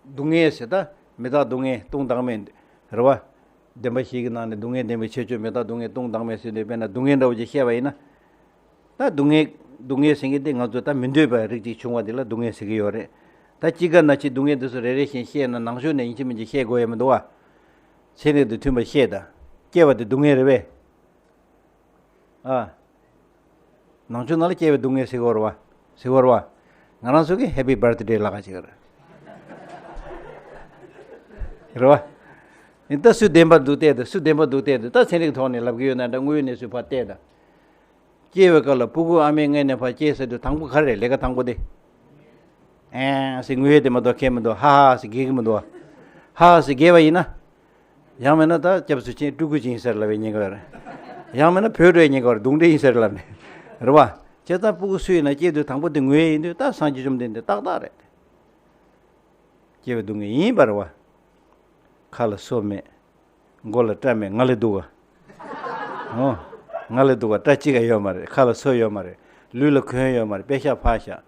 སྡུག་བསྔལ་ཟེར་ད། མི་རྟག་སྡུག་བསྔལ་སྟོང་བདག་མེད། རེད་བ། བདེན་པ་བཞི་གི་ནང་ནས་སྡུག་བསྔལ་བདེན་པའི་ཁྱད་ཆོས་མི་རྟག་སྡུག་བསྔལ་སྟོང་བདག་མེད་ཟེར་དུས་དཔེར་ན་སྡུག་བསྔལ་འདྲ་བོ་ཅིག་བཤད་པ་ཡིན་ན། ད་སྡུག་བསྔལ་སྡུག་བསྔལ་ཟེར་མཁན་དེ་ང་ཚོ་ད་མི་འདོད་པའི་རིགས་ཅིག་བྱུང་བ་དེ་ལ་སྡུག་བསྔལ་ཟེར་གྱི་ཡོད་རེད། ད་དཔྱིད་ཀ་ན་ཕྱི་སྡུག་བསྔལ་དེ་ཚོ་རེ་རེ་བཞིན་བཤད་ན་ནང་ཆོས་ནས་ཡིན་གཅིག་མིན་གཅིག་བཤད་དགོས་ཡ་མི་འདུག་བ། ཚན་རིག་དང་མཐུན་པ་བཤད་ད། སྐྱེ་བ་དེ་སྡུག་བསྔལ་རེད་པས། ཨ། ནང་ཆོས་ནང་ལ་སྐྱེ་བའི་སྡུག་བསྔལ་ཟེར་གྱི་ཡོད་རེད་བ། ཟེར་གྱི་ཡོད་རེད་བ། ང་རང་ཚོ་གིས་Happy Birthday ལབ་ཀ་བྱེད་ཀྱི་རེད། རེད་བ། ད་སུ་བདེན་པ་འདུག་བལྟས་ད་སུ་བདེན་པ་འདུག་བལྟས་ད་ད་ཚན་རིག་ཐོག་ནས་ལབ་ཀྱི་ཡོད་ན་འདྲ་དངོས་ཡོད་གནས་ཚུལ་ཕར་བལྟས་ད། སྐྱེ་བའི་སྐབས་ལ་ཕྲུ་གུ་ཨ་མའི་མངལ་ནས་ཕར་སྐྱེས་ཟེར་དུས་དང་པོ་ག་རེ་རེད་ལས་ཀ་དང་པོ་དེ། ཨེ་ཟེར་ངུ་ཡས་དེ་མ་གཏོགས་ཁྱད་མི་འདུག་ཧ་ཧ་ཟེར་རྒྱག་གི་མི་འདུག་ཧ་ཧ་ཟེར་རྒྱག་པ་ཡིན་ན། ཡང་མིན་ན་ད་སྐྱབས་སུ་མཆི་སྤྲུལ་སྐུ་ཅིག་ཡིན་ཟེར་ལབ་པའི་ཉེན་ཁ་ཡོད་རེད། ཡང་མིན་ན་བོད་འགྲོའི་ཉེན་ཁ་ཡོད་རེད་གདོན་འདྲེ་ཡིན་ཟེར་ལབ་ནས། རེད་བ། བྱས་ཙང་ཕྲུ་གུ་སུ་ཡིན་ན་སྐྱེས་དུས་དང་པོ་དེ་ངུ་ཡས་ཡིན་དུས་ད་སངས་རྒྱས་བཅོམ་ལྡན་འདས་ཏག་ཏག་རེད། སྐྱེ་བའི་སྡུག་བསྔལ་ཡིན་པ་རེད་བ། ཁ་ལ་སོ་མེད། མགོ་ལ་སྐྲ་མེད་ང་ལས་སྡུག་ག་ཨོ། ང་ལས་སྡུག་ག་སྐྲ་གཅིག་ག་ཡོད་མ་རེད། ཁ་ལ་སོ་ཡོད་མ་རེད། ལུས་ལ་གོན་ཡོད་མ་རེད། པད་ཤག་ཕག་ཤག་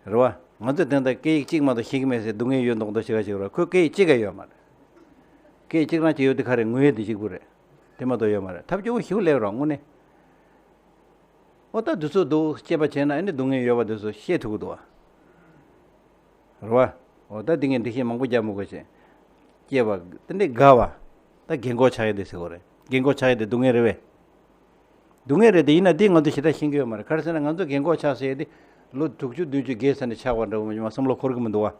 རེད་བ། ང་ཚོ་དེ་འདྲ་སྐད་ཡིག་གཅིག་མ་གཏོགས་ཤེས་ཀྱི་མེད་ཟེར་སྡུག་བསྔལ་ཡོད་མདོག་མདོག་བྱེད་ག་བྱེད་རོགས། ཁོས་སྐད་ཡིག་གཅིག་ག་ཡོད་མ་རེད། སྐད་ཡིག་གཅིག་རང་གཅིག་ཡོད་དེ་ག་རེ་ངུ་ཡས་དེ་གཅིག་པུ་རེད། དེ་མ་གཏོགས་ཡོད་མ་རེད། ཐབས་སྐྱོ་པོ་ཞིག་སླེབས་རོགས་དངོས་གནས། ཨོ་ད་དུས་ཚོད་འདུག་དཔྱད་པ་བྱས་ན་ཨ་ནི་སྡུག་བསྔལ་ཡོད་པ་དེ་ཚོ་ཤེས་ཐུབ་ཀྱི་འདུག་བ། རེད་བ། ཨོ་ད་འདི་ངས་འགྲེལ་བཤད་མང་པོ་རྒྱག་མི་དགོས་ཤེས། སྐྱེས་པ་དེ་འདྲའི་དགའ་བ། ད་རྒན་གོག་ཆགས་ཡས་དེ་ཟེར་བ་རེད། རྒན་གོག་ཆགས་ཡས་དེ་སྡུག་བསྔལ་རེད་བས། སྡུག་བསྔལ་རེད་དེ་ཡིན་ན་འདི་ང་ཚོ་ཞེ་དྲག་ཤེས་ཀྱི་ཡོད་མ་རེད། ག་རེ་ཟེར་ན་ང་ཚོ་རྒན་གོག་ཆགས་ཟེར་ཡས་དེ་ལོ་དྲུག་ཅུ་བདུན་ཅུ་བརྒལ་ས་ནས་ཆགས་པ་འདྲ་བོ་མ་བསམ་བློ་འཁོར་གྱི་མི་འདུག་བ།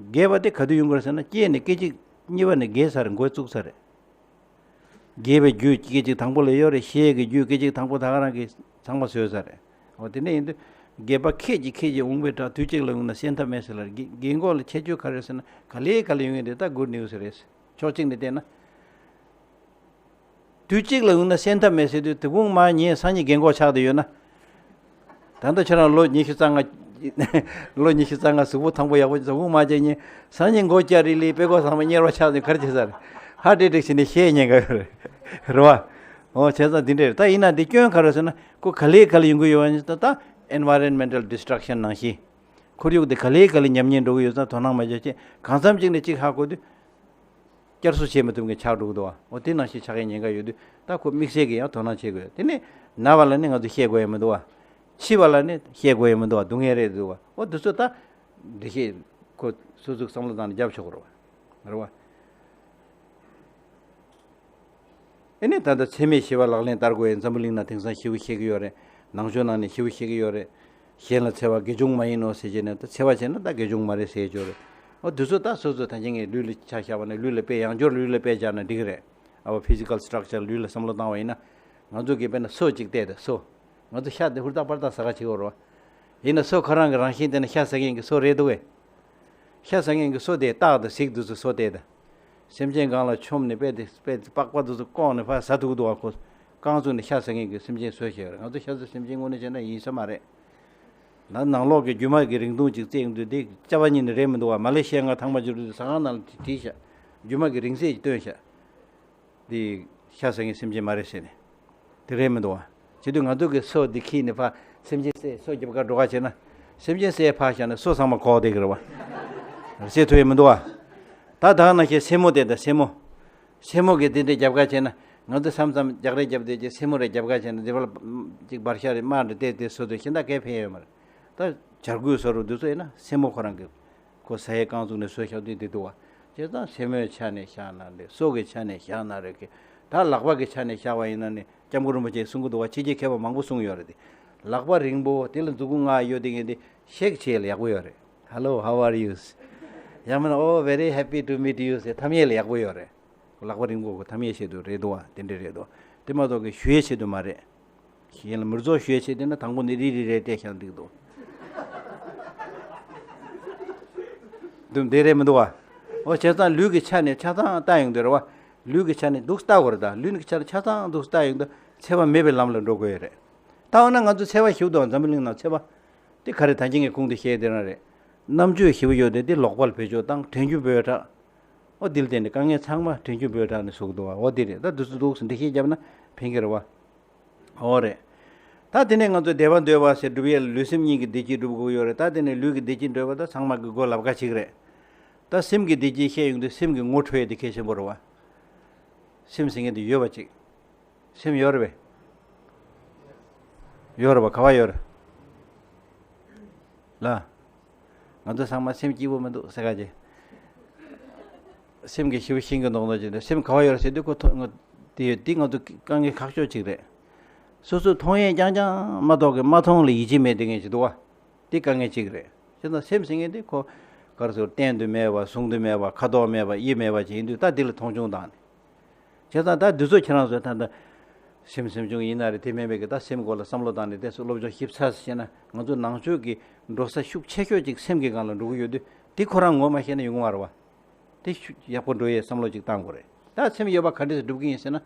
བརྒལ་བ་དེ་ག་དུས་ཡོང་གི་རེད་ཟེར་ན་སྐྱེས་ནས་སྐད་ཅིག་གཉིས་པ་ནས་བརྒལ་ཚར་འགོ་བཙུགས་ཚར་རེད། རྒས་པའི་རྒྱུ་སྐད་ཅིག་དང་པོ་ལ་ཡོད་རེད། ཤེས་ཀྱི་རྒྱུ་སྐད་ཅིག་དང་པོ་ད་ག་རང་གིས་ཚང་མ་བཟོས་ཚར་རེད། འོ་དེ་འདྲ་ཡིན་དུས་རྒས་པ་ཁད་ཀྱིས་ཁད་ཀྱིས་འོང་བའི་བྲག་དུས་གཅིག་ལ་ཡོང་ན་སེལ་ཐབས་མེད་ཟེར་ལ་རྒས་རྒས་འཁོགས་ལ་ཁྱད་ཆོས་ག་རེ་ཟེར་ན་ག་ལེ་ག་ལེ་ཡོང་ཡོད་རེད། ད་good news རེད། ཕྱོགས་གཅིག་ནས་བལྟས་ན། དུས་གཅིག་ལ་ཡོང་ན་སེལ་ཐབས་མེད་ཟེར་དུས་དེ་གུང་མ་ངས་སང་ཉིན་རྒན་གོག་ཆགས་བསྡད་ཡོད་ན། ད་ལྟ་ཁྱེད་རང་ལོ་ཉི་ཤུ་རྩ་ལྔ། ལོ་ཉི་ཤུ་རྩ་ལྔ་གཟུགས་པོ་ཐང་པོ་ཡག་པོ་ཟ་འུ་མ་བྱས་ཉིན་སང་ཉིན་མགོ་སྐྱ་རིལ་ལི་དཔེ་ཀོ་ཚང་མ་གཉེར་བ་ཆགས་ནས་གར་བྱེད་ས་རེད། ཧ་ཏྲིག་ཏྲིག་བྱས་ནས་བཤད་ཉེན་ཁ་ཡོད་རེད། རེད་བ། འོ་བྱས་ཙང་འདི་འདྲ་རེད། ད་ཡིན་ན་འདི་སྐྱོན་ག་རེ་ཟེར་ན་ཁོ་ག་ལེ་ག་ལེ་ཡོང་གི་ཡོད་པ་ནི་ད་ད་environmental destruction ནང་བཞིན། ཁོར་ཡུག་དེ་ག་ལེ་ག་ལེ་ཉམས་ཉེན་འགྲོ་གི་ཡོད་ཙང་དོ་སྣང་མ་བྱས་བྱས་གང་འཚམ་ཅིག་ནས་ཅིག་ཧ་གོ་དུས། བསྐྱར་གསོ་བྱེད་མི་ཐུབ་མཁན་ཆགས་འགྲོ་གི་འདུག་བ། འོ་དེ་ནང་བཞིན་ཆགས་ཡས་ཉེན་ཁ་ཡོད་དུས་ད་ཁོ་དམིགས་བསལ་གྱི་ཡང་དོ་སྣང་བྱེད་དགོས། དེ་ནས་ན་བ་ལ་ནི་ང་ཚོ་བཤད་དགོས་ཡ་མི་འདུག་བ། འཆི་བ་ལ་ནི་བཤད་དགོས་ཡ་མི་འདུག་བ། སྡུག་བསྔལ་རེད་འདུག་བ། འོ་དེ་ཚོ་ད་འགྲེལ་བཤད་ཁོ་སོ་སོས་བསམ་བློ་བཏང་ནས་རྒྱབ་ཆོག་གི་རེད་བ། རེད་བ། ཨེ་ནས་ད་ལྟ་འཚེ་མེད་ཞི་བ་ལག་ལེན་བསྟར་དགོས་ཡ་འཛམ་བུ་གླིང་ན་དེང་སང་ཞེ་པོ་བཤད་ཀྱི་ཡོད་རེད། ནང་ཆོས་ནང་ནས་ཞེ་པོ་བཤད་ཀྱི་ཡོད་རེད། གཞན་ལ་འཚེ་བ་དགེ་སྦྱོང་མ་ཡིན་ནོ་ཟེར་བྱས་ནས་ད་འཚེ་བ་བྱས་ན་ད་དགེ་སྦྱོང་མ་རེད་ཟེར་ཡ་ཅིག་ཡོད་རེད། འོ་དེ་ཚོ་ད་སོ་སོ་ད་ཅི་ངས་ལུས་ལ་ཆ་བཞག་པ་ན་ལུས་ལ་དཔེ་ཡང་སྦྱོར་ལུས་ལ་དཔེ་བཞག་ན་འགྲིག་གི་རེད། ཨ་བ་physical structure ལུས་ལ་བསམ་བློ་བཏང་བ་ཡིན་ན། ང་ཚོ་གིས་དཔེར་ན་སོ་གཅིག་བལྟས་ད་སོ། ང་ཚོ་ཤ་དེ་ཧུར་ཐག་པར་ཐག་ཟ་ག་བྱེད་དགོས་རེད་བ། ཡིན་ན་སོ་ཁོ་རང་གི་རང་བཞིན་དེ་ནི་ཤ་ཟ་མཁན་གྱི་སོ་རེད་འདུག་གས། ཤ་ཟ་མཁན་གྱི་སོ་དེ་སྟག་དང་གཟིག་དེ་ཚོ་སོ་དེ་དང་། སེམས་ཅན་སྒང་ལ་མཆོངས་ནས་དཔེ་དེ་དཔེ་དེ་པགས་པ་དེ་ཚོ་བཀོག་ནས་ཕར་ཟ་ཐུབ་ཀྱི་འདུག་བ། ཁོ་རྐང་བཙུགས་ནས་ཤ་ཟ་མཁན་གྱི་སེམས་ཅན་བཟོས་བཞག་ཡོད་རེད། ང་ཚོ་ཤ་ཟ་སེམས་ཅན་དངོས་གནས་བྱས་ན་ཡིན་ས་མ་རེད། ད་ནང་ལོགས་ཀྱི་རྒྱུ་མ་གི་རིང་ཐུང་ཅིག་བརྩེགས་འདུག་དེ་སྐྱ་བ་གཉིས་ནི་རེད་མི་འདུག་བ། མ་ལེ་ཤི་ཡ་ང་ཐང་པ་འབྱོར་དུས་ཟ་ཁང་ནང་ལ་བྲིས་བཞག་རྒྱུ་མ་གི་རིང་བསྲེལ་ཅིག་བཏོན་བཞག་དེ་ཤ་ཟ་མཁན་སེམས་ཅན་མ་རེད་ཟེར་ནས། དེ་རེད་མི་འདུག་བ། བྱེད་དུས་ང་ཚོ་གི་སོ་འདི་ཁྱེར་ནས་ཕར་སེམས་ཅན་བསད་སོ་རྒྱབ་ཁར་འགྲོ་ག་བྱས་ན། སེམས་ཅན་བསད་ཕར་བཞག་ནས་སོ་ཚང་མ་གོག་བསྡད་ཀྱི་རེད་བ། བསད་ཐུབ་ཡས་མི་འདུག་བ། ད་ད་ནང་བཞིན་སེན་མོ་དེ་དང་སེན་མོ། སེན་མོ་གི་དེ་འདྲ་རྒྱབ་ཁ་བྱས་ན། ང་ཚོ་མཚམས་མཚམས་རྒྱག་རེས་རྒྱབ་བསྡད་ཀྱི་སེན་མོ་རེ་རྒྱབ་ཁ་བྱས་ན་འདི་བར་ཅིག་འབར་ཤ་རེ་དམར་འདྲ་བལྟས་ཏེ་སོ་དུས་ཤིན་ཏུ་གས་ཕན་ཡོད་མ་རེད། ད་བྱ་རྒོད་སོ་རུ་འདི་ཚོ་ཡིན་ན་སེན་མོ་ཁོ་རང་གི་ཁོ་ཟ་ཡས་རྐང་བཙུགས་ནས་སོ་བཞག་དུས་འདི་འདུག་བ། བྱས་ཙང་སེན་མོའི་ཆ་ནས་བཞག་ན་རེད། སོ་གི་ཆ་ནས་བཞག་ན་རེད་གི། ད་ལག་པ་གི་ཆ་ནས་བཞག་པ་ཡིན་ན་ནི་སྐྱབས་མགོན་རིན་པོ་ཆེས་གསུང་གི་འདུག་བ། ཕྱི་རྒྱལ་མཁས་པ་མང་པོ་གསུང་ཡོད་རེད་དེ། ལག་པ་རིང་པོ་དེ་ལ་མཛུ་གུ་ལྔ་ཡོད་དེ་ངས་འདི་ཤེག་བྱེད་ཡས་ལ་ཡག་པོ་ཡོད་རེད། Hello, how are you? ཡང་མིན་ན་Oh, very happy to meet you ཟེར་འཐམ་ཡས་ལ་ཡག་པོ་ཡོད་རེད། ལག་པ་རིང་པོ་གོ་འཐམ་ཡས་ཆེད་དུ་རེད་འདུག་བ། དེ་འདྲ་རེད་འདུག་དེ་མ་གཏོགས་གི་ཞུ་ཡས་ཆེད་དུ་མ་རེད། གཞན་ལ་མིར་ཛོ་ཞུ་ཡས་ཆེད་དུ་ན་དང་པོ་ནས་རི་རི་རེ་སྤྲད་ཤག་འདུག་འདུག་འདུག་འདི་རེད་མི་འདུག་བ། འོ་བྱས་ཙང་ལུས་ཀྱི་ཆ་ནས་ཆ་ཚང་ལྟ་ཡོང་དུས་རེད་བ། ལུས་ཀྱི་ཆ་ནས་འདུག་ལྟ་དགོས་རེད། ད་ལུས་ཀྱི་ཆ་ནས་ཆ་ཚང་འདུག་ལྟ་ཡོང་དུས་འཚེ་བ་མེད་པའི་ལམ་ལ་འགྲོ་དགོས་ཡོད་རེད། ལྟ་བ་ན་ང་ཚོ་ཚད་པ་ཞིག་འདུག་འཛམ་བུ་གླིང་ནང་ཚད་པ་དེ་ག་རེ། ད་གིན་ངས་གོང་དུ་བཤད་དེ་རང་རེད། རྣམ་དཔྱོད་ཞིག་ཡོད་དེ་དེ་ལོག་པར་བེད་སྤྱོད་བཏང་། དྲན་རྒྱུ་འབོལ་དྲགས། ཨོ་དེ་ལ་བརྟེན་ནས་དཀའ་ངལ་ཚང་མ་དྲན་རྒྱུ་འབོལ་དྲགས་ནས་བཟོ་གི་འདུག་བ། ཨོ་དེ་རེད། ད་དུས་སུ་འདུག་སེ་འགྲེལ་བཤད་བརྒྱབ་ན་ཕན་གི་རེད་བ། ཨོ་རེད། ད་དེ་ནས་ང་ཚོས་བདེ་བ་འདོད་པ་ཟེར་སྒྲུབ་ཡས་ལ་ལུས་སེམས་གཉིས་ཀྱི་བདེ་སྐྱིད་སྒྲུབ་དགོས་ཡོད་རེད། ད་དེ་ནས་ལུས་ཀྱི་བདེ་སྐྱིད་འདོད་པ་ད་ཚང་མ་གི་མགོ་ལབ་ཀ་གཅིག་རེད། ད་སེམས་ཀྱི་བདེ་སྐྱིད་བཤད་ཡོང་དུས་སེམས་ཀྱི་ངོ་འཕྲོད་ཡས་དེ་གལ་ཆེན་པོ་རེད་བ། སེམས་ཟེར་མཁན་དེ་ཡོད་པ་ཅིག་སེམས་ཡོད་རེད་པས། ཡོད་རེད་པ། ག་བ་ཡོད་རེད། ལ། ང་ཚོ་ཚང་མ་སེམས་སྐྱིད་པོ་མི་འདུག་ཟེར་ག་ཅེ། སེམས་ཀྱི་ཞི་བ་ཤིང་གི་མདོག་མདོག་ཅིག་འདུག་སེམས་ག་བ་ཡོད་རེད་ཟེར་དུས་ཁོ་ཐོ་ང་དེ་ཡོད་དེ་ང་ཚོ་དཀའ་ངལ་ཁག་ཤོས་ཅིག་རེད། སོ་སོས་མཐོང་ཡས་རྐྱང་རྐྱང་མ་གཏོགས་ཀྱི་མ་མཐོང་ལ་ཡིད་ཆེས་མེད་དེ་ངས་ཅིག་འདུག་བ། དེ་དཀའ་ངལ་ཅིག་རེད། བྱས་ཙང་སེམས་ཟེར་མཁན་དེ་ཁོ་ག་རེ་ཟེར། བསྟན་དུ་མེད་པ། གཟུང་དུ་མེད་པ། ཁ་དོག་མེད་པ། དབྱིབས་མེད་པ་ཅིག་ཡིན་དུས་ད་དེ་ལ་མཐོང་ཆུང་བཏང་ནས། བྱས་ཙང་ད་འདི་ཚོ་ཁྱེད་རང་ཚོས་ད་ལྟ་སེམས་སེམས་བྱུང་ཡིན་ན་རེད། དེ་མིན་པའི་གི་ད་སེམས་སྐོར་ལ་བསམ་བློ་བཏང་ནས་དེ་ཚོ་སློབ་སྦྱོང་ཞིབ་ཚགས་སུ་བྱས་ན་ང་ཚོ་ནང་ཆོས་ཀྱི་འགྲོ་ས་ཤུགས་ཆེ་ཤོས་ཅིག་སེམས་ཀྱི་སྒང་ལ་འགྲོ་གི་ཡོད་དུས་དེ་ཁོ་རང་ངོ་མ་ཤེས་ན་ཡོང་གི་མ་རེད་བ། དེ་ཤུགས་ཡག་པོ་འགྲོ་ཡས་བསམ་བློ་ཅིག་བཏང་དགོས་རེད། ད་སེམས་ཡོད་པ་ག་འདྲས་སེ་སྒྲུབ་ཀྱི་ཡིན་ཟེར་ན།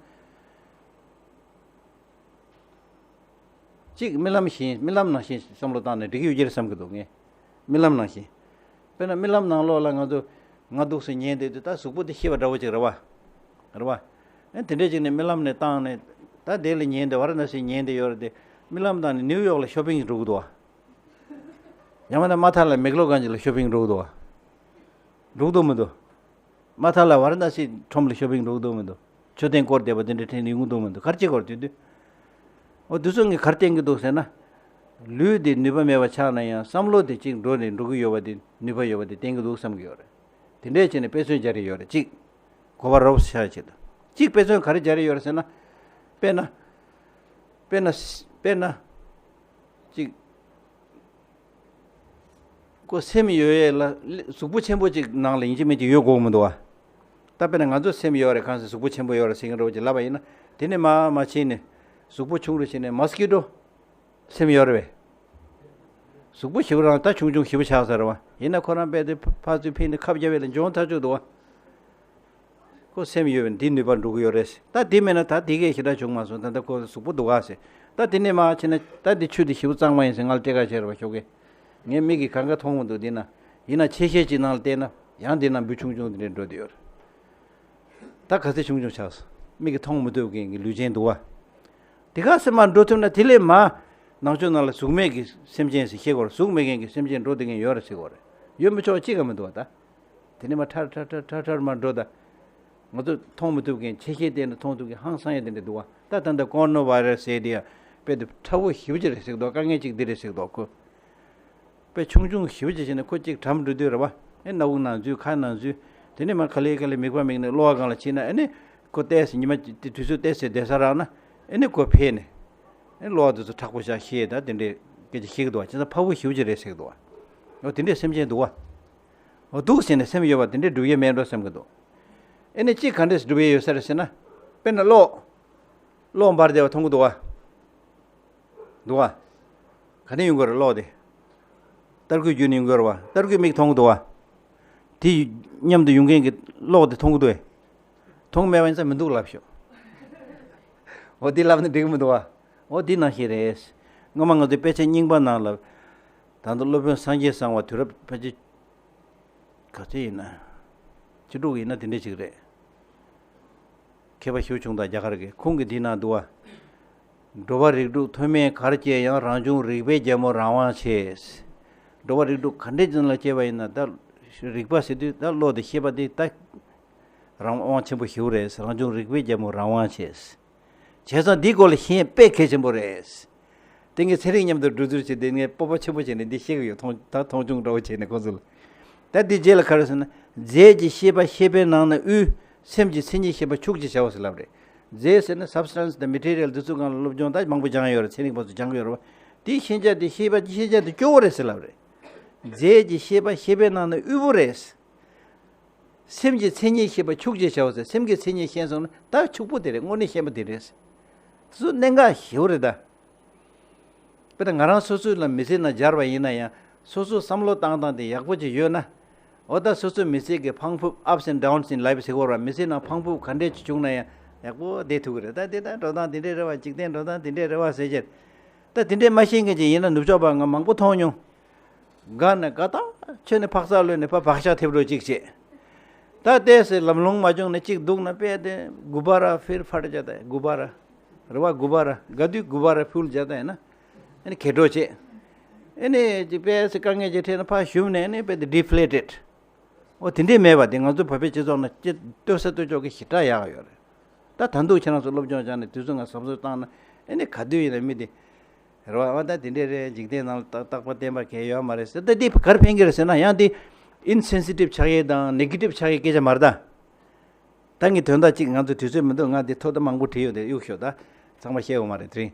གཅིག་རྨི་ལམ་བཞིན། རྨི་ལམ་ནང་བཞིན་བསམ་བློ་བཏང་ནས་འགྲིག་གི་ཡོད་ཀྱི་རེད་བསམ་གྱི་འདུག་ངས། རྨི་ལམ་ནང་བཞིན། དཔེར་ན་རྨི་ལམ་ནང་ལོགས་ལ་ང་ཚོ་ང་འདུག་སེ་ཉལ་བསྡད་དུས་ད་གཟུགས་པོ་དེ་ཤི་བ་འདྲ་བོ་ཅིག་རེད་བ། རེད་བ། ཨེ་དེ་འདྲས་ཅིག་ནས་རྨི་ལམ་ནས་བཏང་ནས་ད་དེ་ལ་ཉལ་བསྡད། ཝ་ར་ཎ་སི་ཉལ་བསྡད་ཡོད་རེད་དེ། རྨི་ལམ་བཏང་ནས་ནིའུ་ཡོག་ལ་ཤོ་པིང་འགྲོ་གི་འདུག་བ། ཡང་མིན་ན་མ་ཐག་ལ་མེག་ལོ་གྷན་ཇི་ལ་ཤོ་པིང་འགྲོ་གི་འདུག་བ། འགྲོ་གི་འདུག་མི་འདུག་མ་ཐག་ལ་ཝ་ར་ཎ་སི་ཁྲོམ་ལ་ཤོ་པིང་འགྲོ་གི་འདུག་མི་འདུག་མཆོད་རྟེན་བསྐོར་བསྡད་པ་དེ་འདྲ་འཕྲིན་ཡོང་གི་འདུག་མི་འདུག་ག་རེ་བྱེད་དགོས་རེད་དེ་དུས། འོ་དེ་ཚོ་ངས་ག་རེ་བསྟན་གྱི་འདུག་ཟེར་ན། ལུས་དེ་ནུས་པ་མེད་པ་ཆགས་ན་ཡང་བསམ་བློ་དེ་གཅིག་འགྲོ་ནས་འགྲོ་གི་ཡོད་པ་དེ་ནུས་པ་ཡོད་པ་དེ་བསྟན་གྱི་འདུག་བསམ་གྱི་ཡོད་རེད། དེ་འདྲས་བྱས་ནས་དཔེ་མཚོན་སྦྱར་ཡོད་རེད། གཅིག་གོ་བ་རོབ་ཤ་ཆེད་དུ། གཅིག་དཔེ་མཚོན་ག་རེ་སྦྱར་ཡོད་རེད་ཟེར་ན། དཔེར་ན། དཔེར་ན། དཔེར་ན། གཅིག་ཁོ་སེམས་ཡོད་ཡས་ལ་གཟུགས་པོ་ཆེན་པོ་ཅིག་ནང་ལ་ཡིན་གཅིག་མིན་གཅིག་ཡོད་དགོས་མི་འདུག་བ། ད་དཔེར་ན་ང་ཚོ་སེམས་ཡོད་རེད། གང་ཟེར་གཟུགས་པོ་ཆེན་པོ་ཡོད་རེད་ཟེར་མཁན་འདྲ་བོ་ཅིག་ལབ་པ་ཡིན་ན། དེ་ནས་མར་མར་ཕྱིན་ནས་གཟུགས་པོ་ཆུང་རུ་ཕྱིན་ནས་མོས་ཀི་ཊོ་སེམས་ཡོད་རེད་པས། གཟུགས་པོ་ཞེ་པོ་རང་ད་ཆུང་ཆུང་ཞེ་པོ་ཆགས་ཚར་བ་ཡིན་ན་ཁོ་རང་རྦད་དེ་ཕར་ཚུར་ཕྱིན་ནས་ཁབ་རྒྱབ་ཡས་ལ་འཇོན་ཐག་ཆོད་འདུག་བ། ཁོ་སེམས་ཡོད་པས་འདི་ནུས་པ་འགྲོ་གི་ཡོད་རེད། ད་དེ་མེད་ན་ད་དེ་གས་ཞེ་དྲག་བྱུང་མ་སོང་། ད་ལྟ་ཁོ་གཟུགས་པོ་འདུག་ག་ཟེར། ད་དེ་ནས་མར་ཕྱིན་ན་ད་འདི་ཆུ་འདི་ཞེ་པོ་གཙང་མ་ཡིན་ཟེར་ང་ལ་སྤྲད་ཁ་བྱས་རེད་བ་ཤོག་གི། ངའི་མིག་གིས་གང་ག་མཐོང་མི་འདུག་འདི་ན། ཡིན་ན་ཆེ་ཤེལ་གཅིག་ནང་ལ་བལྟས་ན་ཡང་འདི་ན་འབུ་ཆུང་ཆུང་འདི་འདྲས་འགྲོ་བསྡད་ཡོད་རེད། ད་ག་ཚོད་ཆུང་ཆུང་ཆགས་སོང་། མིག་གིས་མཐོང་མི་ཐུབ་མཁན་གྱི་ལུས་ཅན་འདུག་བ། དེ་ག་ཚོད་མར་འགྲོ་ཐུབ་ན་དེ་ལས་མར་ནང་ཆོས་ནང་ལ་གཟུགས་མེད་ཀྱི་སེམས་ཅན་ཟེར་ཤེས་དགོས་རེད། གཟུགས་མེད་མཁན་གྱི་སེམས་ཅན་འགྲོ་བསྡད་མཁན་ཡོད་རེད་ཟེར་དགོས་རེད། ཡོད་མི་ཆོག་གཅིག་ཀྱང་མི་འདུག་བ་ད། དེ་ནས་མར་ཁྲ་ཁྲ་ཁྲ་ཁྲ་ཁྲ་མར་འགྲོ་ད། ང་ཚོ་མཐོང་མི་ཐུབ་མཁན་ཆེ་ཤེལ་བལྟས་ན་མཐོང་ཐུབ་མཁན་ཧང་སང་ཡ་དེ་འདྲ་འདུག་བ། ད་ད་ལྟ་ཀོ་རོ་ན་བྷ་ཡི་ར་སི་ཟེར་དེ་ཡ་དཔེ་དེ་ཕྲ་བོ་ཞེ་པོ་ཅིག་རེད་ཟེར་གི་འདུག་དཀའ་ངལ་ཅིག་འདི་རེད་ཟེར་གི་འདུག་ཁོ་དཔེ་ཆུང་ཆུང་ཞེ་པོ་ཅིག་བྱས་ནས་ཁོ་གཅིག་གྲམ་འགྲོ་དུས་རེད་བ། ཨེ་སྣ་བུག་ནང་འཛུལ། ཁ་ནང་འཛུལ། དེ་ནས་མར་ག་ལེ་ག་ལེ་མིད་པ་མིད་ནས་གློ་བ་སྒང་ལ་ཕྱིན་ན་ཨ་ནི་ཁོ་བལྟས་ཟེར། ཉི་མ་དེ་དུས་ཚོད་བལྟས་ཟེར་བསྡད་ས་རག་ན་ཨ་ནི་ཁོ་ཕེབས་ནས་ཨེ་གློ་བ་དེ་ཚོ་མཁྲེགས་པོ་བཞག་ཤེས་ད་དེ་འདྲའི་སྐད་ཆ་བཤད་གི་འདུག་བ། བྱས་ཙང་ཕྲ་བོ་ཞེ་པོ་ཅིག་རེད་ཟེར་གི་འདུག་བ། འོ་དེ་འདྲའི་སེམས་ཅན་འདུག་བ། འོ་འདུག་ཟེར་ནས་སེམས་ཡོད་པ་དེ་འདྲའི་སྒྲུབ་ཡས་མེད་འགྲོ་བསམ་གི་འདུག་ཨེ་ནི་གཅིག་ག་འདྲས་སྒྲུབ་ཡས་ཡོད་ས་རེད་ཟེར་ན། དཔེར་ན་གློག་གློག་འབར་བསྡད་པ་མཐོང་གི་འདུག་བ། འདུག་བ། ག་ནས་ཡོང་གི་རེད་གློག་དེ། ཏར་སྐུད་བརྒྱུད་ནས་ཡོང་གི་རེད་བ། ཏར་སྐུད་མིག་མཐོང་གི་འདུག་བ། དེ་མཉམ་དུ་ཡོང་མཁན་གྱི་གློག་དེ་མཐོང་གི་འདུག་བས། མཐོང་མེད་པ་ཡིན་ཙང་མི་འདུག་ལབ་ཤོག་འོ་དེ་ལབ་ན་འགྲིག་གི་མི་འདུག་བ། འོ་དེ་ནང་བཞིན་རེད། སྔོན་མ་ང་ཚོའི་དཔེ་ཆ་རྙིང་པ་ནང་ལ། ད་ལྟ་སློབ་དཔོན་སངས་རྒྱས་གསང་བ་དུས་རབས་ཕལ་ཆེར། ག་ཚོད་ཡིན་ན། བཅུ་དྲུག་ཡིན་ན་དེ་འདྲ་ཅིག་རེད། མཁས་པ་ཞེ་པོ་བྱུང་དང་རྒྱ་གར་གྱི། ཁོང་གིས་འདི་ན་འདུག་བ། འགྲོ་བ་རིགས་དྲུག་མཐོ་དམན་གར་སྐྱེས་ཡང་། རང་བྱུང་རིག་པའི་རྒྱལ་མོ་རང་དབང་ཆེ། འགྲོ་བ་རིགས་དྲུག་ག་འདྲའི་ཅན་ལ་སྐྱེས་པ་ཡིན་ན་ད། རིག་པ་ཟེར་དུས་ད་བློ་དེ་ཤེས་པ་དེ་ད། རང་དབང་ཆེན་པོ་ཞེ་པོ་རེད། རང་བྱུང་རིག་པའི་རྒྱལ་མོ་རང་དབང་ཆེ། བྱས་ཙང་འདིའི་སྐོར་ལ་ཤེས་དཔེ་གལ་ཆེན་པོ་རེད། དེ་ངས་ཚན་རིག་མཉམ་དུ་འགྲོ་ཚུལ་བྱས་ཏེ་ངས་སྤོབས་པ་ཆེན་པོ་བྱས་ནས་འདི་བཤད་ཀྱི་ཡོད། མཐོང་ད་མཐོང་ཆུང་འདྲ་བོ་བྱས་ནས་ཁོང་ཚོ་ལ། ད་འདི་རྗེས་ལ་ག་རེ་ཟེར་ན། རྫས་ཀྱི་ཤེས་པ་ཤེས་པའི་ནང་ན་དབུལ། སེམས་ཀྱི་མཚན་ཉིད་ཤེས་པ་ཕྱུག་ཅེས་བྱའོ་ཟེར་ལབ་རེད། རྫས་ཟེར་ན་སབ་སི་ཊན་སི་དང་མེ་ཊི་རི་ཡལ་འདི་ཚོ་སྒང་ལ་སློབ་སྦྱོང་ད་མང་པོ་སྦྱངས་ཡོད་རེད། ཚན་རིག་པ་ཚོ་སྦྱངས་ཡོད་རེད་བ། དེའི་ཤེས་བྱ་དེ་ཤེས་པ་ཤེས་བྱ་དེ་སྐྱོ་བོ་རེད་ཟེར་ལབ་རེད། རྫས་ཀྱི་ཤེས་པ་ཤེས་པའི་ནང་ན་དབུལ་པོ་རེད། སེམས་ཀྱི་མཚན་ཉིད་ཤེས་པ་ཕྱུག་ཅེས་བྱའོ་ཟེར། སེམས་ཀྱི་མཚན་ཉིད་ཤེས་སོང་ན་ད་ཕྱུག་པོ་དེ་རེད། དངོས་གནས་ཤེས་པ་དེ་རེད། དེ་ཚོ་གནད་འགག་ཞེ་པོ་རེད་ད། དཔེར་ན་ང་རང་སོ་སོའི་ལ་མི་ཚེ་ནང་སྦྱར་བ་ཡིན་ན་ཡང་སོ་སོའི་བསམ་བློ་བཏང་སྟངས་དེ་ཡག་པོ་ཅིག་ཡོད་ན། འོ་ད་སོ་སོའི་མི་ཚེ་གི་འཕང་ཕུབ། ups and downs in life ཟེར་གོ་ར། མི་ཚེ་ནང་འཕང་ཕུབ་ག་འདྲས་ཅིག་བྱུང་ན་ཡང་ཡག་པོ་བསྡད་ཐུབ་ཀྱི་རེད། ད་དེ་ད་འགྲོ་སྟངས་དེ་འདྲས་རེད་བ། འཇིག་རྟེན་འགྲོ་སྟངས་དེ་འདྲས་རེད་བ་ཟེར་བྱས། ད་དེ་འདྲས་མ་ཤེས་མཁན་ཅིག་ཡིན་ན་ནུབ་ཕྱོགས་པ་ང་མང་པོ་མཐོང་མྱོང་། དགའ་ནས་དགའ་ཐག་ཆོད་ནས་ཕག་ཚག་གློད་ནས་ཕར་བག་ཆགས་ཐེབས་འགྲོ་གཅིག་བྱེད། ད་ལྟས་སེ་ལམ་ལྷོང་མ་བྱུང་ནས་གཅིག་སྡུག་ན་དཔེ་དེ་གུ་བ་ར་ཕིར་ཕར་བྱ་ད་གུ་བ་ར། རེ་བ་གུ་བ་ར་དགའ་དུས་གུ་བ་ར་ཕུལ་བྱ་ད་ཡིན་ན། ཨ་ནི་ཁེ་འགྲོ་བྱེད། ཨ་ནི་དཔེ་སེ་དཀའ་ངལ་ཅིག་འཕྲད་ན་ཕར་ཞུམ་ནས་ཨ་ནི་དཔེ་དེ་ཌི་ཕི་ལེ་ཊེཌ། འོ་དེ་འདྲས་མེད་པ་དེ་ང་ཚོ་བོད་པའི་སྤྱི་ཚོགས་ནང་སྤྱི་ལྟོས་ས་ལྟོས་ཕྱོགས་ཀྱི་ཞེ་དྲག་ཡག་ཡོད་རེད། ད་ད་འདུག་ཁྱེད་རང་ཚོ་སློབ་སྦྱོང་སྦྱངས་ནས་དུས་ཚོད་ང་གཟབ་གཟབ་བཏང་ན་ཨེ་ནི་ག་དུས་ཡིན་ན་མི་དེ་རེ་བ་ཨ་ད་དེ་འདྲས་རེད། འཇིག་རྟེན་ནང་ལ་རྟག་རྟག་པ་བརྟན་པ་གང་ཡོད་མ་རེད་ཟེར། ད་འདི་གར་ཕན་གྱི་རེད་ཟེར་ན་ཡང་འདི་ཨིན་སེན་སི་ཊིབ་ཆགས་ཡས་དང་ནེ་གེ་ཊིབ་ཆགས་ཡས་སྐད་ཆ་མ་རེད་ད། ད་ངས་དོན་དག་གཅིག་ང་ཚོ་དུས་ཚོད་མི་འདུག་ང་འདི་ཐོག་མཐའ་མང་པོ་བྲིས་ཡོད་དེ་གཡུག་ཤོག་ད་ཚང་མ་བཤད་འོང་མ་རེད། དེ་རིང་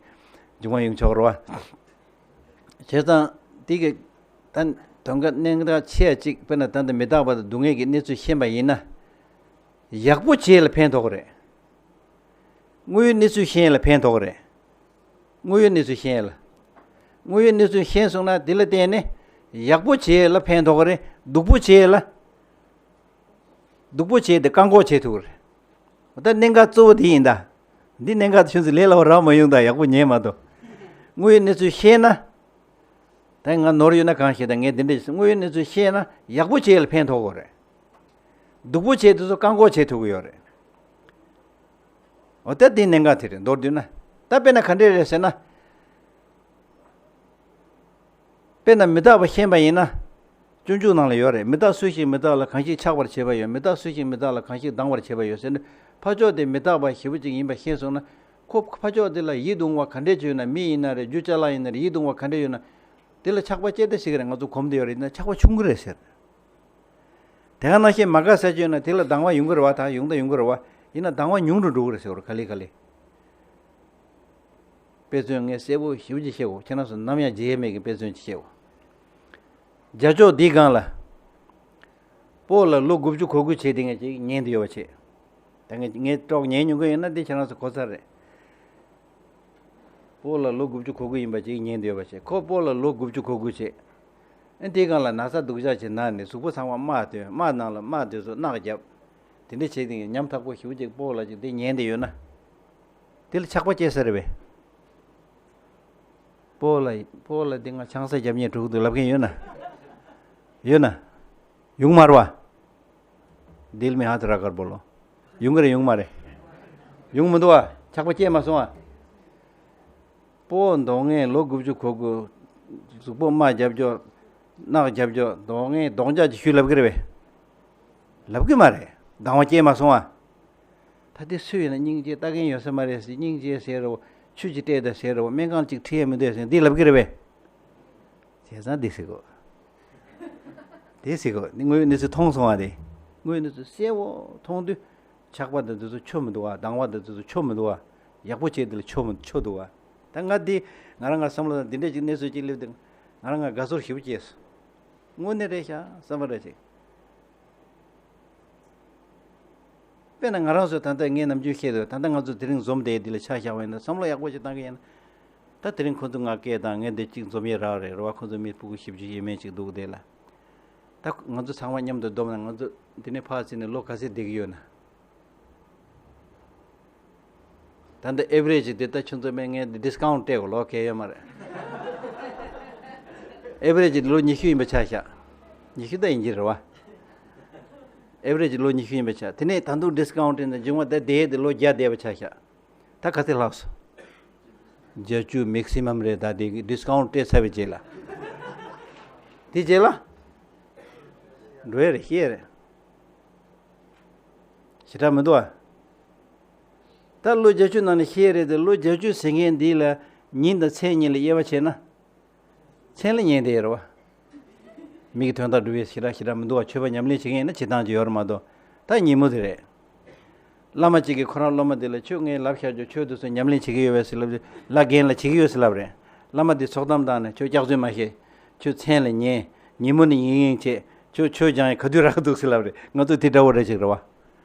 མཇུག་མ་ཡོང་ཆོག་རེད་བ། བྱས་ཙང་འདི་གི་ད་དོན་དག་གནད་འགག་ཆེ་བ་གཅིག་དཔེར་ན་ད་ལྟ་མི་རྟག་པ་དང་སྡུག་བསྔལ་གྱི་གནས་ཚུལ་ཤེས་པ་ཡིན་ན། ཡག་པོ་བྱེད་ལ་ཕན་ཐོགས་རེད། དངོས་ཡོད་གནས་ཚུལ་ཤེས་ལ་ཕན་ཐོགས་རེད། དངོས་ཡོད་གནས་ཚུལ་ཤེས་ལ། དངོས་ཡོད་གནས་ཚུལ་ཤེས་སོང་ན་དེ་ལ་བརྟེན་ནས་ཡག་པོ་བྱེད་ལ་ཕན་ཐོགས་རེད། སྡུག་པོ་བྱེད་ལ། སྡུག་པོ་བྱེད་དེ་བཀག་འགོག་བྱེད་ཐུབ་རེད། ད་གནད་འགག་གཙོ་བོ་དེ་ཡིན་ད། འདི་གནད་འགག་ཁྱོད་ཚོ་ལས་སླ་བོ་རག་མ་ཡོང་ད་ཡག་པོ་ཉན་མ་གཏོགས། དངོས་ཡོད་གནས་ཚུལ་ཤེས་ན། ད་ང་ནོར་ཡོད་ན་གང་ཤེས་ད་ངས་འདི་འདྲས་དངོས་ཡོད་གནས་ཚུལ་ཤེས་ན་ཡག་པོ་བྱེད་ལ་ཕན་ཐོགས་གི་རེད། སྡུག་པོ་བྱེད་དེ་ཚོ་བཀག་འགོག་བྱེད་ཐུབ་ཀྱི་ཡོད་རེད། འོ་ད་དེ་གནད་འགག་དེ་རེད། མདོར་བསྡུས་ན། ད་དཔེར་ན་ག་འདྲས་རེད་ཟེར་ན། དཔེར་ན་མི་རྟག་པ་ཤེས་པ་ཡིན་ན། སྤྱོད་འཇུག་ནང་ལ་ཡོད་རེད། མི་རྟག་སུ་ཞིག་མི་རྟག་ལ་གང་ཞིག་ཆགས་པར་བྱེད་པ་ཡོད། མི་རྟག་སུ་ཞིག་མི་རྟག་ལ་གང་ཞིག་སྡང་བར་བྱེད་པ་ཡོད་ཟེར་ནས་ཕ་ཕྱོགས་དེ་མི་རྟག་པ་ཞེ་པོ་ཅིག་ཡིན་པ་ཤེས་སོང་ན། ཁོ་ཕ་ཕྱོགས་དེ་ལ་ཡིད་དུ་འོང་བ་ག་འདྲས་ཅིག་ཡོད་ན། མི་ཡིན་ན་རེད། རྒྱུ་ཅ་ལག་ཡིན་ན་རེད། ཡིད་དུ་འོང་བ་ག་འདྲས་ཡོད་ན། དེ་ལ་ཆགས་པ་སྐྱེ་ད་ཤེས་ཀྱི་རེད། ང་ཚོ་གོམས་བསྡད་ཡོད་རེད། ཡིན་ན་ཆགས་པ་ཆུང་གི་རེད་ཟེར། དེ་ག་ནང་བཞིན་མ་དགའ་ས་ཅིག་ཡོད་ན་དེ་ལ་སྡང་བ་ཡོང་གི་རེད་བ། ད་ཡོང་ད་ཡོང་གི་རེད་བ། ཡིན་ན་སྡང་བ་ཉུང་རུ་འགྲོ་གི་རེད་ཟེར་བ་རེད། ག་ལེ་ག་ལེ། དཔེ་མཚོན་ངས་གསལ་པོ་ཞེ་པོ་ཅིག་བཤད་གོ། ཁྱེད་རང་ཚོ་ནམ་ཡང་བརྗེད་ཡས་མེད་ཀྱི་དཔེ་མཚོན་ཅིག་བཤད་གོ། རྒྱ་ཕྱོགས་འདིའི་སྒང་ལ། སྤོ་ལགས་ལོ་དགུ་བཅུ་གོ་དགུ་བྱས་དེ་ངས་ཅིག་ཉན་དེ་ཡོད་པ་བྱས། ད་ངས་ངས་ཀྲོག་ཉན་མྱོང་གི་ཡོད་ན་འདི་ཁྱེད་རང་ཚོ་གོ་ཚར་རེད། སྤོ་ལགས་ལོ་དགུ་བཅུ་གོ་དགུ་ཡིན་པ་ཅིག་ཉན་དེ་ཡོད་པ་བྱས། ཁོ་སྤོ་ལགས་ལོ་དགུ་བཅུ་གོ་དགུ་བྱས། ཨ་དེའི་སྒང་ལ་ན་ཚ་སྡུག་ཅག་ཅིག་ན་ནས་གཟུགས་པོ་ཚང་མ་རྨ་ཐོན། རྨ་ནང་ལ་རྨ་དེ་ཚོ་རྣག་བརྒྱབ། དེ་འདྲ་བྱས་དེ་ཉམ་ཐག་པོ་ཞེ་པོ་ཅིག་སྤོ་ལགས་ཅིག་དེ་ཉན་དེ་ཡོད་ན། དེ་ལ་ཆགས་པ་སྐྱེ་ས་རེད་པས། སྤོ་ལགས་སྤོ་ལགས་འདི་ང་ཆང་ས་རྒྱབ་ཉེས་འགྲོ་གི་འདུག་ལབ་མཁན་ཡོད་ན། ཡོད་ན། ཡོང་མ་རེད་བ། दिल में हाथ रखकर बोलो। ཡོང་གི་རེད་ཡོང་མ་རེད། ཡོང་མི་འདུག་བ། ཆགས་པ་སྐྱེས་མ་སོང་བ། སྤོ་མདོག་ངན་ལོ་དགུ་བཅུ་གོ་དགུ། གཟུགས་པོ་རྨ་རྒྱབ་ཀྱོག། རྣག་རྒྱབ་ཀྱོག། མདོག་ངན་རྡོག་འཇག་ཅིག་ཞུས་ལབ་གི་རེད་པས། ལབ་གི་མ་རེད། སྡང་བ་སྐྱེས་མ་སོང་བ། ད་དེ་སུ་ཡིན་ན་སྙིང་རྗེ་ལྟ་མཁན་ཡོད་ས་མ་རེད་ཟེར། སྙིང་རྗེ་ཟེར་རོ། ཆུ་ཅིག་སྤྲད་དང་ཟེར་རོ། སྨན་ཁང་ཅིག་ཁྲིད་ཡ་མི་འདུག་ཟེར་འདི་ལབ་གི་རེད་པས། བྱས་ཙང་འདི་ཟེར་གོ། དེ་ཟེར་གོ། འདི་དངོས་ཡོད་གནས་ཚུལ་མཐོང་སོང་བ་དེ། དངོས་ཡོད་གནས་ཚུལ་གསལ་བོ་མཐོང་དུས། ཆགས་པ་དང་དེ་ཚོ་ཆོ་མི་འདུག་བ། སྡང་བ་དང་དེ་ཚོ་ཆོ་མི་འདུག་བ། ཡག་པོ་བྱས་དེ་ལ་ཆོ་མི་ཆོ་འདུག་བ། ད་ང་འདི་ང་རང་ང་བསམ་བློ་དང་འདི་འདྲས་ཀྱི་གནས་ཚུལ་ཅིག་སླེབས་དུས་ང་རང་ང་དགའ་ཚོར་ཞེ་པོ་སྐྱེས་སོང་། དངོས་གནས་རེད་ཤག་བསམ་པ་རེད་ཅིག་དཔེར་ན་ང་རང་ཚོ་ད་ལྟ་ངས་ནམ་རྒྱུན་བཤད་འདུག་ད་ལྟ་ང་ཚོ་དེ་རིང་འཛོམས་བསྡད་འདི་ལ་ཆ་བཞག་པ་ཡིན་ན་བསམ་བློ་ཡག་པོ་ཞིག་བཏང་གི་ཡིན་ན། ད་དེ་རིང་ཁོ་ཚོ་ང་སྐད་བཏང་། ངས་འདི་གཅིག་འཛོམས་ཡས་རག་རེད་རེད་བ། ཁོ་ཚོ་མི་ཕྲུ་གུ་བཞི་བཅུ་ཞེ་མེད་ཅིག་འདུག་དེ་ལ། ད་ང་ཚོ་ཚང་མ་མཉམ་དུ་བསྡོམས་ན་ང་ཚོ་འདི་ནས་ཕར་ཕྱིན་ནས་ལོ་ག་ཚོད་བསྡད་ཀྱི་ཡོད་ན། ད་འདི་ཨེ་བི་རེ་ཇི་འདི་ད་ཁྱོད་ཚོ་མེད་ངས་འདི་ཌི་སི་ཀའུན་ཊི་སྤྲད་གོ། ལོ་གལ་ཡོད་མ་རེད། ཨེ་བི་རེ་ཇི་ལོ་ཉི་ཤུ་ཡིན་པ་ཆ་བཞག་ཉི་ཤུ་ད་ཡིན་གྱི་རེད་བ། ཨེ་བི་རེ་ཇི་ལོ་ཉི་ཤུ་ཡིན་པ་ཆ། དེ་ནས་ད་དུང་ཌི་སི་ཀའུན་ཊི་སྤྲད་ན་མཇུག་མ་ད་བསྡད་དེ་ལོ་བརྒྱ་བསྡད་པ་ཆ་བཞག་ད་ག་ཚོད་ལྷག་སོང་། བརྒྱད་ཅུ་མེག་སི་མམ་རེད། ད་དེ་གི་ཌི་སི་ཀའུན་ཊི་སྤྲད་ཚར་བའི་རྗེས་ལ། དེ་རྗེས་ལ། འགྲོ་ཡ་རེད། ཤེས་ཡ་རེད། ཞེ་དྲག་མི་འདུག་ཨ། ད་ལོ་བརྒྱད་ཅུ་ནང་ནས་ཤེས་ཡ་རེད་དེ། ལོ་བརྒྱད་ཅུ་ཟེར་མཁན་འདི་ལ་ཉིན་དང་མཚན་གཉིས་ལ་དབྱེ་བ་ཕྱེ་ན། མཚན་ལ་ཉན་བསྡད་ཡོད་རེད་བ། མི་གི་དོན་དག་སྒྲུབ་ཡས་ཞེ་དྲག་ཞེ་དྲག་མི་འདུག་བ། ཆོས་པ་ཉམས་ལེན་བྱེད་མཁན་ཡིན་ན་བྱེད་སྟངས་ཅིག་ཡོད་རེད་མ་གཏོགས། ད་ཉིན་མོ་དེ་རེད། བླ་མ་གཅིག་གིས་ཁོ་རང་སློབ་མ་དེ་ལ་ཆོས་ངས་ལབ་བཞག་རྒྱུ་ཆོས་དེ་ཚོ་ཉམས་ལེན་བྱེད་ཀྱི་ཡོད་པས་ཟེར་ལབ། ལ་རྒན་ལ་བྱེད་ཀྱི་ཡོད་ཟེར་ལབ་རེད། བླ་མ་དེ་ཚོགས་གཏམ་བཏང་ནས་ཁྱོད་སྐྱག་རྫུན་མ་བཤད། ཁྱོད་མཚན་ལ་ཉན། ཉིན་མོ་ནི་ཡིན་ཡིན་བྱེད། ཁྱོད་ཆོས་སྦྱང་ཡས་ག་དུས་རག་འདུག་ཟེར་ལབ་རེད། ང་ཚོ་དེ་འདྲ་བོ་རེ་ཅིག་རེད་བ།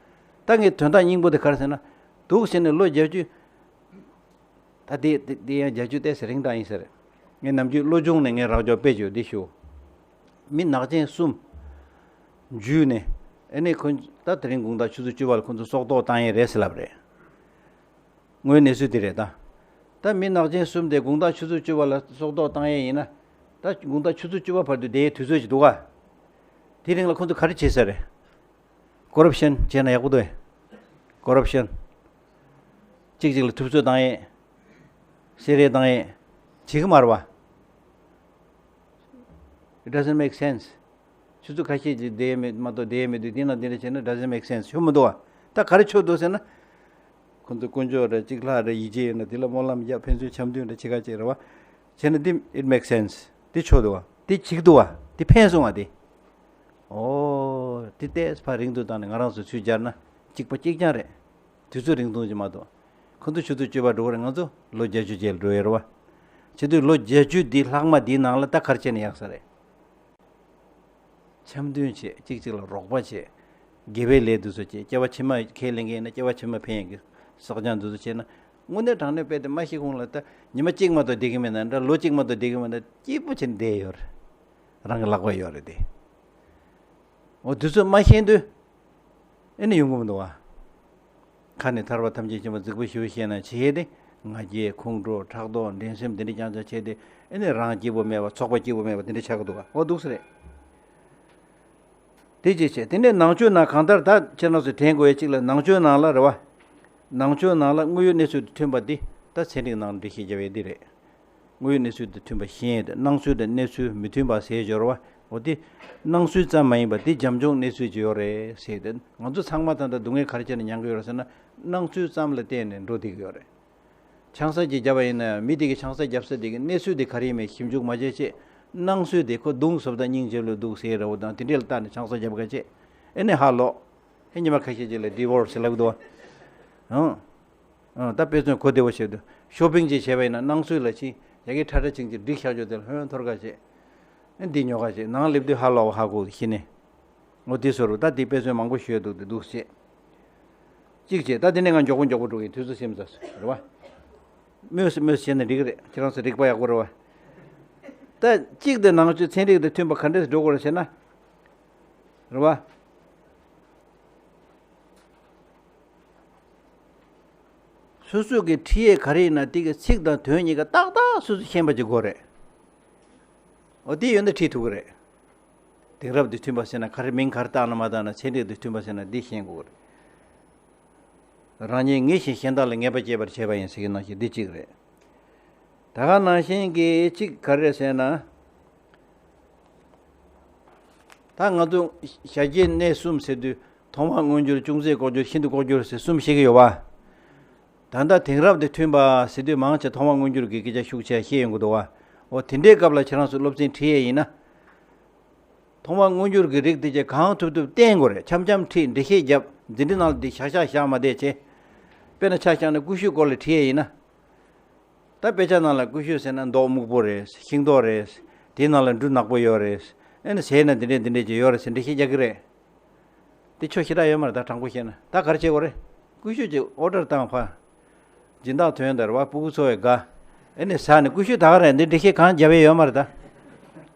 ད་ངས་དོན་དག་སྙིང་པོ་དེ་ག་རེ་ཟེར་ན། འདུག་ཟེར་ནས་ལོ་བརྒྱད་ཅུ། ད་དེ་དེ་དེ་ཡང་བརྒྱད་ཅུ་ཏོག་ཙམ་རིང་དྲགས་ཡིན་ས་རེད། ངས་ནམ་རྒྱུན་བློ་སྦྱོང་ནས་ངས་རག་ཅོག་དཔེ་བརྗོད་འདི་ཞུ། མི་ནག་ཅན་གསུམ། འཇུས་ནས། ཨ་ནི་ཁོ་ད་དེ་རིང་དགོང་དག་ཆུ་ཚོད་བཅུ་པ་ལ་ཁོ་ཚོ་སྲོག་ཐོག་བཏང་ཡས་རེད་ཟེར་ལབ་རེད། དངོས་གནས་སུ་དེ་རེད་ད། ད་མི་ནག་ཅན་གསུམ་དེ་དགུང་གྲངས་ཆུ་ཚོད་བཅུ་པ་ལ་སྲོག་ཐོག་བཏང་ཡས་ཡིན་ན། ད་དགུང་གྲངས་ཆུ་ཚོད་བཅུ་པ་བར་དུ་བསྡད་ཡས་དུས་ཚོད་ཅིག་འདུག་ག་དེ་རིང་ལ་ཁོང་ཚོ་ག་རེ་བྱེད་ས་རེད། ཀོ་རབ་ཤན་བྱས་ན་ཡག་པོ་འདུག་གས། ཀོ་རབ་ཤན། གཅིག་གཅིག་ལ་ཐུབ་ཚོད་བཏང་ཡས། བསད་རེས་བཏང་ཡས། བྱེད་ཀྱི་མ་རེད་པ། It doesn't make sense. ཆུ་ཚོད་ཁ་ཤས་ཅིག་བསྡད་མེད་མ་གཏོགས་བསྡད་མི་འདུག་དེ་ན་དེ་འདྲ་བྱས་ན་doesn't make sense. ཆོ་མི་འདུག་བ། ད་ག་རེ་ཆོ་འདུག་ཟེར་ན། ཁོ་ཚོ་དཀོན་མཆོག་རེད། གཅིག་ལྷ་རེད། ཡིད་ཆེས་ཡོད་ན་དེ་ལ་སྨོན་ལམ་རྒྱག་ཕན་ཚུན་འཆམ་མཐུན་རེད། ཆེ་ཁ་ཅིག་རེད་བ། བྱས་ན་དེ་it makes sense. དེ་ཆོ་འདུག་བ། དེ་འགྲིག་འདུག་བ། དེ་ཕན་སོང་བ་དེ། ཨོ། དེ་ཏོག་ཙམ་ཕར་རིང་དུ་བཏང་ནས་ང་རང་ཚོ་ཚུར་སྦྱར་ན་གཅིག་པ་གཅིག་རྐྱང་རེད། དུས་ཚོད་རིང་ཐུང་ཅིག་མ་གཏོགས། ཁོ་ཚོ་ཆུ་ཚོད་བཅུ་པ་འགྲོ་གི་རེད། ང་ཚོ་ལོ་བརྒྱད་ཅུ་རྗེས་ལ་འགྲོ་ཡ་རེད་བ། བྱེད་དུས་ལོ་བརྒྱད་ཅུ་འདི་ལྷག་མ་འདིའི་ནང་ལ་ད་ག་རེ་བྱས་ན་ཡག་ས་རེད། འཆམ་མཐུན་བྱེད། གཅིག་གཅིག་ལ་རོགས་པ་བྱེད། དགེ་བའི་ལས་འདི་ཚོ་བྱེད། སྐྱེ་བ་ཕྱི་མ་ཁས་ལེན་མཁན་ཡིན་ན་སྐྱེ་བ་ཕྱི་མ་ཕན་ཡོན་གྱི་བསགས་སྦྱང་འདི་ཚོ་བྱས་ན། དངོས་གནས་དྲང་གནས་དཔེ་དེ་མ་ཤི་གོང་ལ་ད་ཉི་མ་གཅིག་མ་གཏོགས་བསྡད་ཀྱི་མེད་ན་འདྲ། ལོ་གཅིག་མ་གཏོགས་བསྡད་ཀྱི་མེད་ན་སྐྱིད་པོ་བྱས་ནས་བསྡད་ཡོད་རེད། རང་གི་ལག་པ་ཡོད་རེད་དེ། འོ་དུས་ཚོད་མ་ཤེས་དུས། ཨེ་ནི་ཡོང་གི་མི་འདུག་བ། ཁ་ནས་ཐར་པ་ཐམས་ཅད་མཁྱེན་པ་རྫིག་པོ་ཞེ་པོ་བཤད་ན་བྱེད་དེ། ང་རྒྱལ་ཁོང་ཁྲོ་ཕྲག་དོག་འགྲན་སེམས་འདི་འདྲ་རྐྱང་རྐྱང་བྱས་ཏེ། ཨེ་ནི་རང་སྐྱིད་པོ་མེད་པ་ཚོགས་པ་སྐྱིད་པོ་མེད་པ་འདི་འདྲ་ཆགས་ཀྱི་འདུག་བ། འོ་འདུག་སེ་རེད། དེ་ཅིག་བྱས། དེ་ནས་ནང་ཆོས་ནང་གང་ལྟར་ད་ཁྱེད་རང་ཚོས་དྲན་དགོས་ཡ་གཅིག་ལ། ནང་ཆོས་ནང་ལ་རེད་བ། ནང་ཆོས་ནང་ལ་དངོས་ཡོད་གནས་ཚུལ་དང་མཐུན་པ་འདི་ད་ཚན་རིག་ནང་འགྲེལ་བཤད་རྒྱབ་ཡས་འདི་རེད། དངོས་ཡོད་གནས་ཚུལ་དང་མཐུན་པ་ཤེས་ཡས་དང་། སྣང་ཚུལ་དང་གནས་ཚུལ་མི་མཐུན་པ་ཟེར་སྦྱོར་བ། འོ་དེ་སྣང་ཚུལ་ཙམ་མ་ཡིན་པ་དེ་རྒྱབ་ལྗོངས་གནས་ཚུལ་ཅིག་ཡོད་རེད་ཟེར་ཏེ། ང་ཚོ་ཚང་མ་ད་ལྟ་སྡུག་བསྔལ་ག་རེ་བྱས་ནས་མྱང་གི་ཡོད་རེད་ཟེར་ན། སྣང་ཚུལ་ཙམ་ལ་བརྟེན་ནས་འགྲོ་བསྡད་ཀྱི་ཡོད་རེད། ཆང་ས་ཅིག་བརྒྱབ་པ་ཡིན་ན་ཡང་མི་དེ་གི་ཆང་ས་བརྒྱབ་ས་དེ་གི་གནས་ཚུལ་དེ་ག་རེ་ཡིན་མིན་ཞིབ་འཇུག་མ་བྱས་བྱས། སྣང་ཚུལ་དེ་ཁོ་གདུང་སོབ་དང་སྙིང་རྗེ་ལོས་འདུག་ཟེར་ར་བོ་དང་དེ་འདྲས་ལ་བལྟས་ནས་ཆང་ས་བརྒྱབ་ཁ་བྱས། ཨེ་ནས་ཧ་ལོག་ཨེ་ཉི་མ་ཁ་ཤས་ཅིག་ལ་ཌི་ཝོར་སི་ལབ་ཀྱི་འདུག་བ། ཨང་། ཨང་། ད་དཔེ་མཚོན་གོ་བདེ་བོ་བྱེད་དུས། ཤོ་པིང་ཅིག་བྱས་པ་ཡིན་ན་སྣང་ཚུལ་ལ་ཕྱིན། ཡ་གི་ཁྲ་ཁྲ་ཆིང་ཆིང་སྒྲིག་བཞག་ཆོག་དེ་ལ་ཧོན་འཐོར་ཁ་བྱས། ཨེ་འདི་ཉོ་ཁ་བྱས། ནང་སླེབས་དུས་ཧ་ལོག་ཧ་གོ་ཤི་ནས། འོ་དེ་བཟོ་རུ་ད་དེ་དཔེ་མཚོན་མང་པོ་ཞུས་འདུག་དེ་འདུག་བྱས། གཅིག་བྱས། ད་དེ་ནས་ང་མགྱོགས་པོ་མགྱོགས་པོ་འགྲོ་གི་ཡིན། དུས་ཚོད་ཟིན་ཚར་སོང་རེད་བ། མོས་སུ་མོས་སུ་བྱས་ན་འགྲིག་གི་རེད། ཁྱེད་རང་ཚོ་རིག་པ་ཡག་པོ་རེད་བ། ད་གཅིག་དེ་ནང་ཆོས་ཚན་རིག་དང་མཐུན་པ་ག་འདྲས་འགྲོ་དགོས་རེད་ཟེར་ན། རེད་བ། སོ་སོ་གི་ཁྲིད་ཡས་ག་རེ་ཡིན་ན་དེ་གི་ཚིག་དང་དོན་གཉིས་ཀ་ཏག་ཏག་སོ་སོ་ཤེས་པ་ཅིག་དགོས་རེད། འོ་དེ་ཡོད་ན་ཁྲིད་ཐུབ་ཀྱི་རེད། དེང་རབས་དང་མཐུན་པ་ཟེར་ན་ག་རེ། མིང་ག་རེ་བཏགས་ན་མ་བཏགས་ན་ཚན་རིག་དང་མཐུན་པ་ཟེར་ན་འདི་ཤེས་དགོས་རེད། རང་ཉིད་ངེས་ཤིང་གཞན་དག་ལ་ངེས་པ་སྐྱེད་པར་བྱེད་པ་ཡིན་ཟེར་གྱི་ནང་བཞིན་འདི་གཅིག་རེད། ད་ག་ནང་བཞིན་གྱི་གཅིག་ག་རེ་རེད་ཟེར་ན། ད་ང་ཚོ་ཞལ་བརྒྱད་གནས་གསུམ་ཟེར་དུས་ཐོག་མར་མངོན་གྱུར། ཅུང་ཟད་ལྐོག་གྱུར། ཤིན་ཏུ་ལྐོག་གྱུར་ཟེར་གསུམ་བཤད་ཀྱི་ཡོད་པ། ད་ལྟ་དེང་རབས་དང་མཐུན་པ་ཟེར་དུས་མང་ཆེ་ཐོག་མར་མངོན་གྱུར་གྱི་སྐད་ཆ་ཤུགས་ཆེ་བཤད་ཡོང་གི་འདུག་བ། འོ་དེ་འདྲའི་སྐབས་ལ་ཁྱེད་རང་ཚོ་སློབ་ཚན་ཁྲིད་ཡས་ཡིན་ན། ཐོག་མར་མངོན་གྱུར་གྱི་རིགས་དེ་ཚོ་གང་ཐུབ་ཐུབ་བསྟེན་དགོས་རེད། འཆམ་འཆམ་ཁྲིད། འགྲེལ་བཤད་རྒྱབ། འདི་འདྲའི་ནང་ལ་འདི་བཞག་བཞག་བཞག་མ་བསྡད་བྱས། དཔེར་ན་ཆ་བཞག་ན་ཀུ་ཤུའི་སྐོར་ལ་ཁྲིད་ཡས་ཡིན་ན། ད་དཔེ་ཆ་ནང་ལ་ཀུ་ཤུ་ཟེར་ན་མདོག་སྨུག་པོ་རེད། ཤིང་ཏོག་རེད། དེའི་ནང་ལ་འབྲུ་ནག་པོ་ཡོད་རེད། ཨེ་ནི་ཟས་ན་འདི་འདྲས་འདི་འདྲས་ཅིག་ཡོད་རེད་ཟེར་འགྲེལ་བཤད་རྒྱག་གི་རེད། དེ་ཆོ་ཞེ་དྲག་ཡོད་མ་རེད། ད་དྲང་པོ་བཤད་ན་ད་ག་རེ་བྱེད་དགོས་རེད། ཀུ་ཤུ་ཅིག་ཨོ་ཌར་བཏང་ཕ། སྦྱིན་བདག་ཐོན་དར་བ་སྤུ་གུ་ཚོ་བའི་དགའ། ཨེ་ནི་ཟ་ནས་ཀུ་ཤུ་ད་ག་རེད། འདི་འགྲེལ་བཤད་གང་རྒྱབ་ཡས་ཡོད་མ་རེད་ད།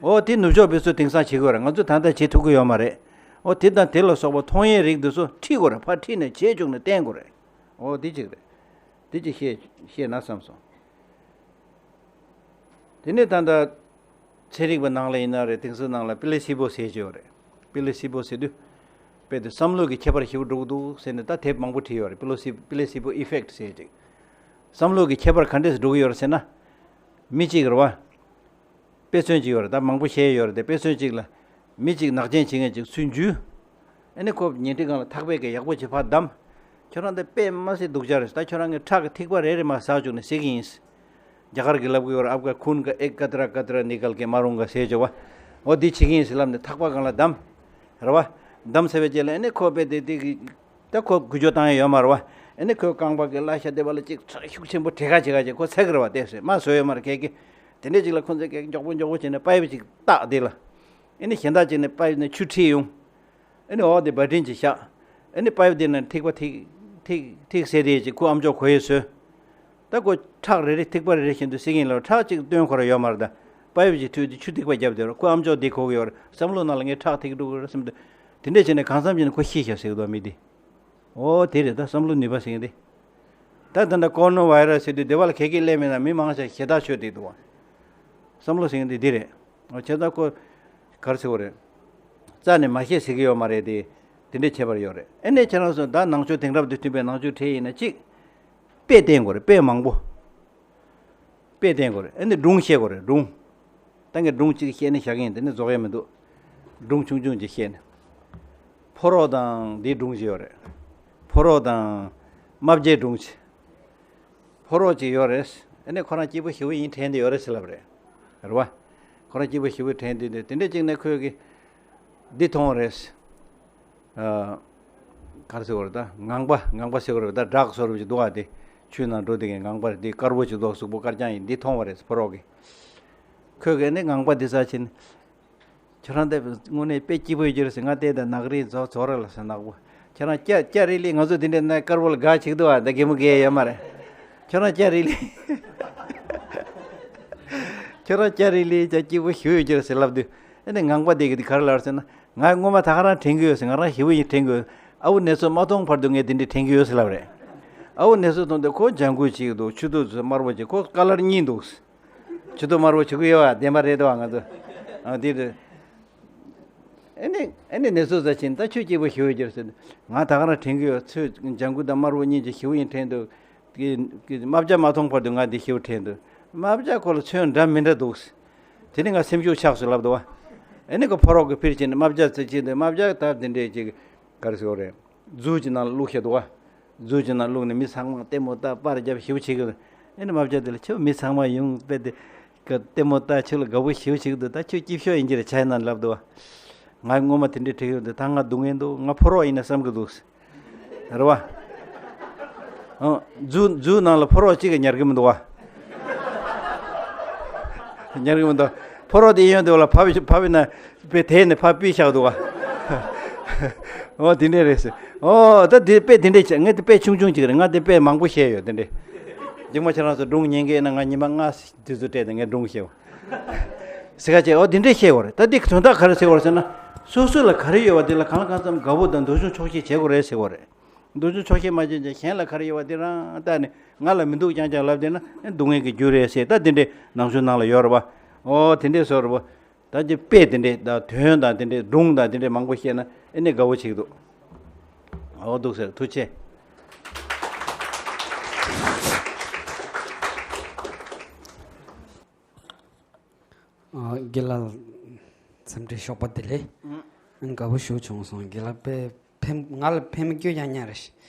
འོ་དེ་ནུབ་ཕྱོགས་པའི་ཚོ་དེང་སང་བྱེད་དགོས་རེད། ང་ཚོ་ད་ལྟ་བྱེད་ཐུབ་ཀྱི་ཡོད་མ་རེད། འོ་དེ་དང་དེ་ལ་སོགས་པ་མཐོང་ཡས་རིགས་འདི་ཚོ་ཁྲིད་དགོས་རེད། ཕར་ཁྲིད་ནས་བྱས་བཅུག་ནས་བསྟེན་དགོས་རེད། འོ་དེ་གཅིག་རེད། དེ་གཅིག་བཤད་བཤད་ན་བསམ་སོང་། དེ་ནས་ད་ལྟ་ཚན་རིག་པ་ནང་ལ་ཡིན་ན་རེད། དེང་སང་ནང་ལ་པི་ལེ་སི་པོ་ཟེར་གྱི་ཡོད་རེད། པི་ལེ་སི་པོ་ཟེར་དུས་དཔེ་དེ་བསམ་བློ་གི་ཁྱད་པར་ཞེ་པོ་འགྲོ་གི་འདུག་ཟེར་ནས་ད་དེབ་མང་པོ་བྲིས་ཡོད་རེད། པི་ལེ་སི་པི་ལེ་སི་པོ་ཨི་ཕེག་ཊི་ཟེར་ཅིག་བསམ་བློ་གི་ཁྱད་པར་ག་འདྲས་སེ་འགྲོ་གི་ཡོད་རེད་ཟེར་ན། མི་གཅིག་རེད་བ། དཔེ་མཚོན་ཅིག་ཡོད་རེད། ད་མང་པོ་བཤད་ཡོད་རེད་དེ། དཔེ་མཚོན་ཅིག་ལ། མི་གཅིག་ནག་ཅན་བྱེད་མཁན་ཅིག་ཚུར་འཇུས། ཨ་ནི་ཁོ་ཉལ་ཁྲིའི་སྒང་ལ་ཐག་པས་ཀྱི་ཡག་པོ་ཅིག་ཕར་བསྡམས། ཁྱོད་རང་དེ་དཔེ་མ་སྲིད་སྡུག་ཅག་རེད། ད་ཁྱོད་རང་གི་ཁྲག་གི་ཐིགས་པ་རེ་རེ་མར་ཟག་བཅུག་ནས་བསད་ཀྱི་ཡིན། རྒྱ་གར་གྱི་ལབ་ཀྱི་ཡོད་རེད། आपका खून का एक कतरा कतरा निकल के मारूंगा ཟེར་བྱས་པ། འོ་འདི་བྱེད་ཀྱི་ཡིན་ཟེར་ལབ་ནས་ཐག་པ་སྒང་ལ་བསྡམས། རེད་བ། བསྡམས་ཚར་བའི་རྗེས་ལ་ཨ་ནི་ཁོ་དཔེ་དེ་དེ་གི་ད་ཁོ་འགུལ་སྐྱོད་བཏང་ཡ་ཡོད་མ་རེད་བ། ཨ་ནི་ཁོའི་རྐང་པ་གི་བརླ་ཤ་དེ་བ་ལ་ཅིག་ཁྲག་ཤུགས་ཆེན་པོ་བྲེག་ག་བྱེད་ག་བྱེད་ཁོ་ཚེག་གི་རེད་བ། ཏོག་ཙམ་མ་བཟོས་ཡོད་མ་རེད། ཁྱེད་ཀྱིས། དེ་འདྲས་ཅིག་ལ་ཁོ་ཚོས་ཀྱིས་མགྱོགས་པོ་མགྱོགས་པོ་བྱས་ནས་པའིབ་ཅིག་བཏགས་དེ་ལ། ཨ་ནི་གཞན་དག་ཅིག་ནས་པའིབ་ནས་ཆུ་འཁྲིད་ཡོང་། ཨ་ནི་འོག་དེ་བ་ཏྲིན་ཅིག་བཞག་ཨ་ནི་པའིབ་དེ་ནས་ཐིགས་པ་ཐིགས་ཐིགས་ཐིགས་སེ་དེ་ཅིག་ཁོ་ཨམ་ཅོག་གོ་ཡས་བཟོས། ད་ཁོ་ཁྲག་རེ་རེ་ཐིགས་པ་རེ་རེ་བཞིན་དུ་བསད་ཀྱི་ཡིན་ལབ། ཁྲག་ཅིག་བཏོན་ཁོ་ར་ཡོད་མ་རེད་ད། པའིབ་ཅིག་མཐུད་དེ་ཆུ་ཐིགས་པ་བརྒྱབ་བསྡད་རོགས། ཁོ་ཨམ་ཅོག་འདི་གོ་གི་ཡོད་རེད། བསམ་བློ་ནང་ལ་ངས་ཁྲག་ཐིགས་འགྲོ་གི་རེད་བསམ་དུས། དེ་འདྲས་བྱས་ནས་གང་འཚམ་བྱས་ནས་ཁོ་ཤི་ཤག་ཟེར་གི་འདུག་མི་འདི། ཨོ་དེ་རེད། ད་བསམ་བློ་ནུས་པ་ཟེར་མཁན་དེ། ད་ད་ལྟ་ཀོ་རོ་ན་བྷའི་ར་སི་ཟེར་དུས་སྡེ་བ་ལ་ག་གེ་སླེབས་མེད་ན་མི་མང་ཆེ་ཞེ་ཐག་ཆོད་བསྡད་འདུག་བ། བསམ་བློ་ཟིན་འདི་འདི་རེད། བྱས་ཙང་ཁོ་ག་རེ་ཟེར་བ་རེད། རྩ་ནས་མ་ཤེས་ཟེར་གི་ཡོད་མ་རེད་དེ། དེ་འདྲའི་ཁྱད་པར་ཡོད་རེད། ཨེ་ནས་ཁྱེད་རང་ཚོ་ད་ནང་ཆོས་དེང་རབས་དང་མཐུན་པའི་ནང་ཆོས་ཁྲིད་ཡིན་ན་གཅིག་དཔེ་བསྟན་དགོས་རེད། དཔེ་མང་པོ། དཔེ་བསྟན་དགོས་རེད། ཨེ་ནས་སྒྲུང་བཤད་དགོས་རེད། སྒྲུང་། ད་ངས་སྒྲུང་གཅིག་བཤད་ནས་བཞག་གི་ཡིན། དེ་ནས་རྫོགས་ཡས་མི་འདུག་སྒྲུང་ཆུང་ཆུང་ཅིག་བཤད་ནས། ཕོ་རོག་དང་འདིའི་སྒྲུང་ཅིག་ཡོད་རེད། ཕོ་རོག་དང་རྨ་བྱའི་སྒྲུང་ཅིག་ཕོ་རོག་ཅིག་ཡོད་རེད། ཨ་ནི་ཁོ་རང་སྐྱིད་པོ་ཞེ་པོ་ཡིན་དྲན་དེ་ཡོད་རེད་ཟེར་ལབ་རེད། རེད་བ། ཁོ་རང་སྐྱིད་པོ་ཞེ་པོ་དྲན་དེ་དེ་དེ་འདྲ་ཅིག་ནས་ཁོས་གི་འདི་མཐོང་བ་རེད། ཨ། ག་རེ་ཟེར་བ་རེད་ད། ངང་པ་ངང་པ་ཟེར་བ་རེད་ད། བྲག་བཟོ་འདྲ་ཅིག་འདུག་ཨ། དེ་ཆུའི་ནང་འགྲོ་དེ་གི་ངང་པ་རེད། དེ་དཀར་པོ་ཅིག་འདུག་གཟུགས་པོ་དཀར་རྐྱང་ཡིན། འདི་མཐོང་བ་རེད་ཕོ་རོག་གི། ཁོས་གི་ནི་ངང་པ་འདི་ས་ཕྱིན། ཁྱོད་རང་དེ་དངོས་གནས་དཔེ་སྐྱིད་པོ་ཡོད་ཀྱི་རེད་ཟེར། ང་བལྟས་ད་ནག་རིལ་རྫོགས་རྫོགས་རེད་ལ་ཟེར། ནག་པོ། ཁྱོད་རང་སྐྱ་སྐྱ་རིལ་ལི། ང་ཚོ་དེ་འདྲའི་ནང་དཀར་པོ་ལ་དགའ་བྱེད་ཀྱི་འདུག་ཨ། ད་གད་མོ་བགད་ཡོད་མ་རེད། ཁྱོད་རང་སྐྱ་རིལ་ལི། ཁྱོད་རང་སྐྱ་རིལ་ལི་ཅག་སྐྱིད་པོ་ཞེ་པོ་ཡོད་ཀྱི་རེད་ཟེར་ལབ་དུས། ཨ་ནི་ངང་པ་དེ་གི་དེ་ག་རེ་ལབ་ཟེར་ན། ང་སྔོན་མ་ད་ག་རང་དྲན་གྱི་ཡོད་ཟེར། ང་རང་ཞེ་པོ་ཡིན་དྲན་གྱི་ཡོད། ཨ་བོ་ནེ་ཙོ་མ་མཐོང་བར་དུ་ངས་དེ་འདྲའི་དྲན་གྱི་ཡོད་ཟེར་ལབ་རེད། ཨ་བོ་ནེ་ཙོ་མཐོང་དུས་ཁོ་ལྗང་གུ་གཅིག་འདུག་ཆུ་ཐིགས་དམར་པོ་གཅིག་ཁོ་ཀ་ལར་གཉིས་འདུག་ཆུ་ཐིགས་དམར་པོ་བྱེད་ཀྱི་ཡོད་བ། བདེན་པ་རེད་དོ་ང་ཚོ། ཨ་དེ་རེད། ཨེ་ནི་ཨེ་ནི་ནེ་ཙོ་ཟ་ཕྱིན། ད་ཁྱོད་སྐྱིད་པོ་ཞེ་པོ་ཡོད་ཀྱི་རེད་ཟེར། ང་ད་ག་རང་དྲན་གྱི་ཡོད། ཚོས་ལྗང་གུ་དང་དམར་པོ་གཉིས་ཀྱི་ཞེ་པོ་ཡིན་དྲན་འདུག་གི་གི་རྨ་བྱ་མ་མཐོང་བར་དུ་ང་འདི་ཞེ་པོ་དྲན་འདུག་རྨ་བྱ་ཁོ་ལ་ཚོན་འདྲ་མི་འདྲ་འདུག་དེ་ནི་ང་སེམས་ཤུགས་ཆག་སོང་ལབ་འདུག་བ། ཨེ་ནི་ཁོ་ཕོ་རོག་གི་ཕིར་ཕྱིན་ནས་རྨ་བྱ་ཚོས་ཕྱིན་འདུག་རྨ་བྱ་ད་འདི་འདྲས་ཅིག་ག་རེ་ཟེར་བ་རེད། ཛུ་ཅིག་ནང་ལ་བླུགས་བཞག་འདུག་བ། ཛུ་ཅིག་ནང་བླུགས་ནས་མི་ཚང་མ་ལྟད་མོ་ལྟ་པར་རྒྱབ་ཞེ་པོ་བྱེད་ཀྱི་ཡོད། ཨེ་ནི་རྨ་བྱ་དེ་ལ་ཁྱོད་མི་ཚང་མ་ཡོང་དཔེ་དེ་ག་ལྟད་མོ་ལྟ་ཁྱོད་ལ་དགའ་པོ་ཞེ་པོ་བྱེད་ཀྱི་འདུག་ད་ཁྱོད་སྐྱིད་ཤོས་ཡིན་གྱི་རེད་ཆ་ཡིན་ན་ལབ་འདུག་བ། ང་སྔོན་མ་དེ་འདྲའི་དྲན་ཡོད་འདུག་ད་ང་སྡུག་བསྔལ་འདུག་ང་ཕོ་རོག་ཡིན་ན་བསམ་གྱི་འདུག་རེད་བ། ཨ། ཛུ་ཛུ་ནང་ལ་ཕོ་རོག་གཅིག་གིས་ཉར་གྱི་མི་འདུག་བ། ཉར་གྱི་མི་འདུག་ཕོ་རོག་དེ་གཡོན་དེ་བ་ལ་བབས་བབས་ན་དཔེ་དེད་ནས་ཕར་ཕུད་བཞག་འདུག་བ། ཨོ་དེ་འདྲས་རེད་ཟེར། ཨོ་ད་དེ་དཔེ་དེ་འདྲས་བྱས། ངས་དེ་དཔེ་ཆུང་ཆུང་ཅིག་རེད། ང་དེ་དཔེ་མང་པོ་བཤད་ཡོད་དེ་འདྲས། རྗེས་མ་ཁྱེད་རང་ཚོ་སྒྲུང་ཉན་གི་ཡིན་ན་ང་ཉི་མ་ལྔ་དུས་ཚོད་སྤྲད་དེ་ངས་སྒྲུང་བཤད། ཟེར་ག་བྱས། ཨོ་དེ་འདྲས་བཤད་ཡོད་རེད། ད་དེ་དོན་དག་ག་རེ་ཟེར་བ་རེད་ཟེར་ན། སོ་སོ་ལ་ག་རེ་ཡོད་པ་དེ་ལ་གང་ལ་གང་འཚམ་དགའ་པོ་དང་འདོད་ཆུང་ཆོག་ཤེས་བྱེད་དགོས་རེད་ཟེར་བ་རེད། འདོད་ཆུང་ཆོག་ཤེས་མ་བྱས་ཀྱང་གཞན་ལ་ག་རེ་ཡོད་པ་དེ་རང་ལྟ་ནས་ང་ལ་མི་འདུག་རྐྱང་རྐྱང་ལབ་བསྡད་ན་སྡུག་བསྔལ་གྱི་རྒྱུ་རེད་ཟེར། ད་དེ་འདྲས་ནང་ཆོས་ནང་ལ་ཡོད་རེད་པ། ཨོ་དེ་འདྲས་བཟོ་རེད་པ། ད་ཅི་དཔེ་དེ་འདྲས་དང་དོན་དང་དེ་འདྲས་སྒྲུང་དང་དེ་འདྲས་མང་པོ་བཤད་ན་ཨེ་ནས་དགའ་པོ་བྱེད་ཀྱི་འདུག་ཨོ་འདུག་ཟེར། ཐུགས་རྗེ་ཆེ། ཨ། དགེ་ལགས་འཚམས་འདྲི་ཞོགས་པ་བདེ་ལེགས། ཨང་། དགའ་པོ་ཞེ་པོ་བྱུང་སོང་། དགེ་ལགས་དཔེ་ཕན། ང་ལ་ཕན་པོ་སྐྱོ་ཡང་ཉག་རེད།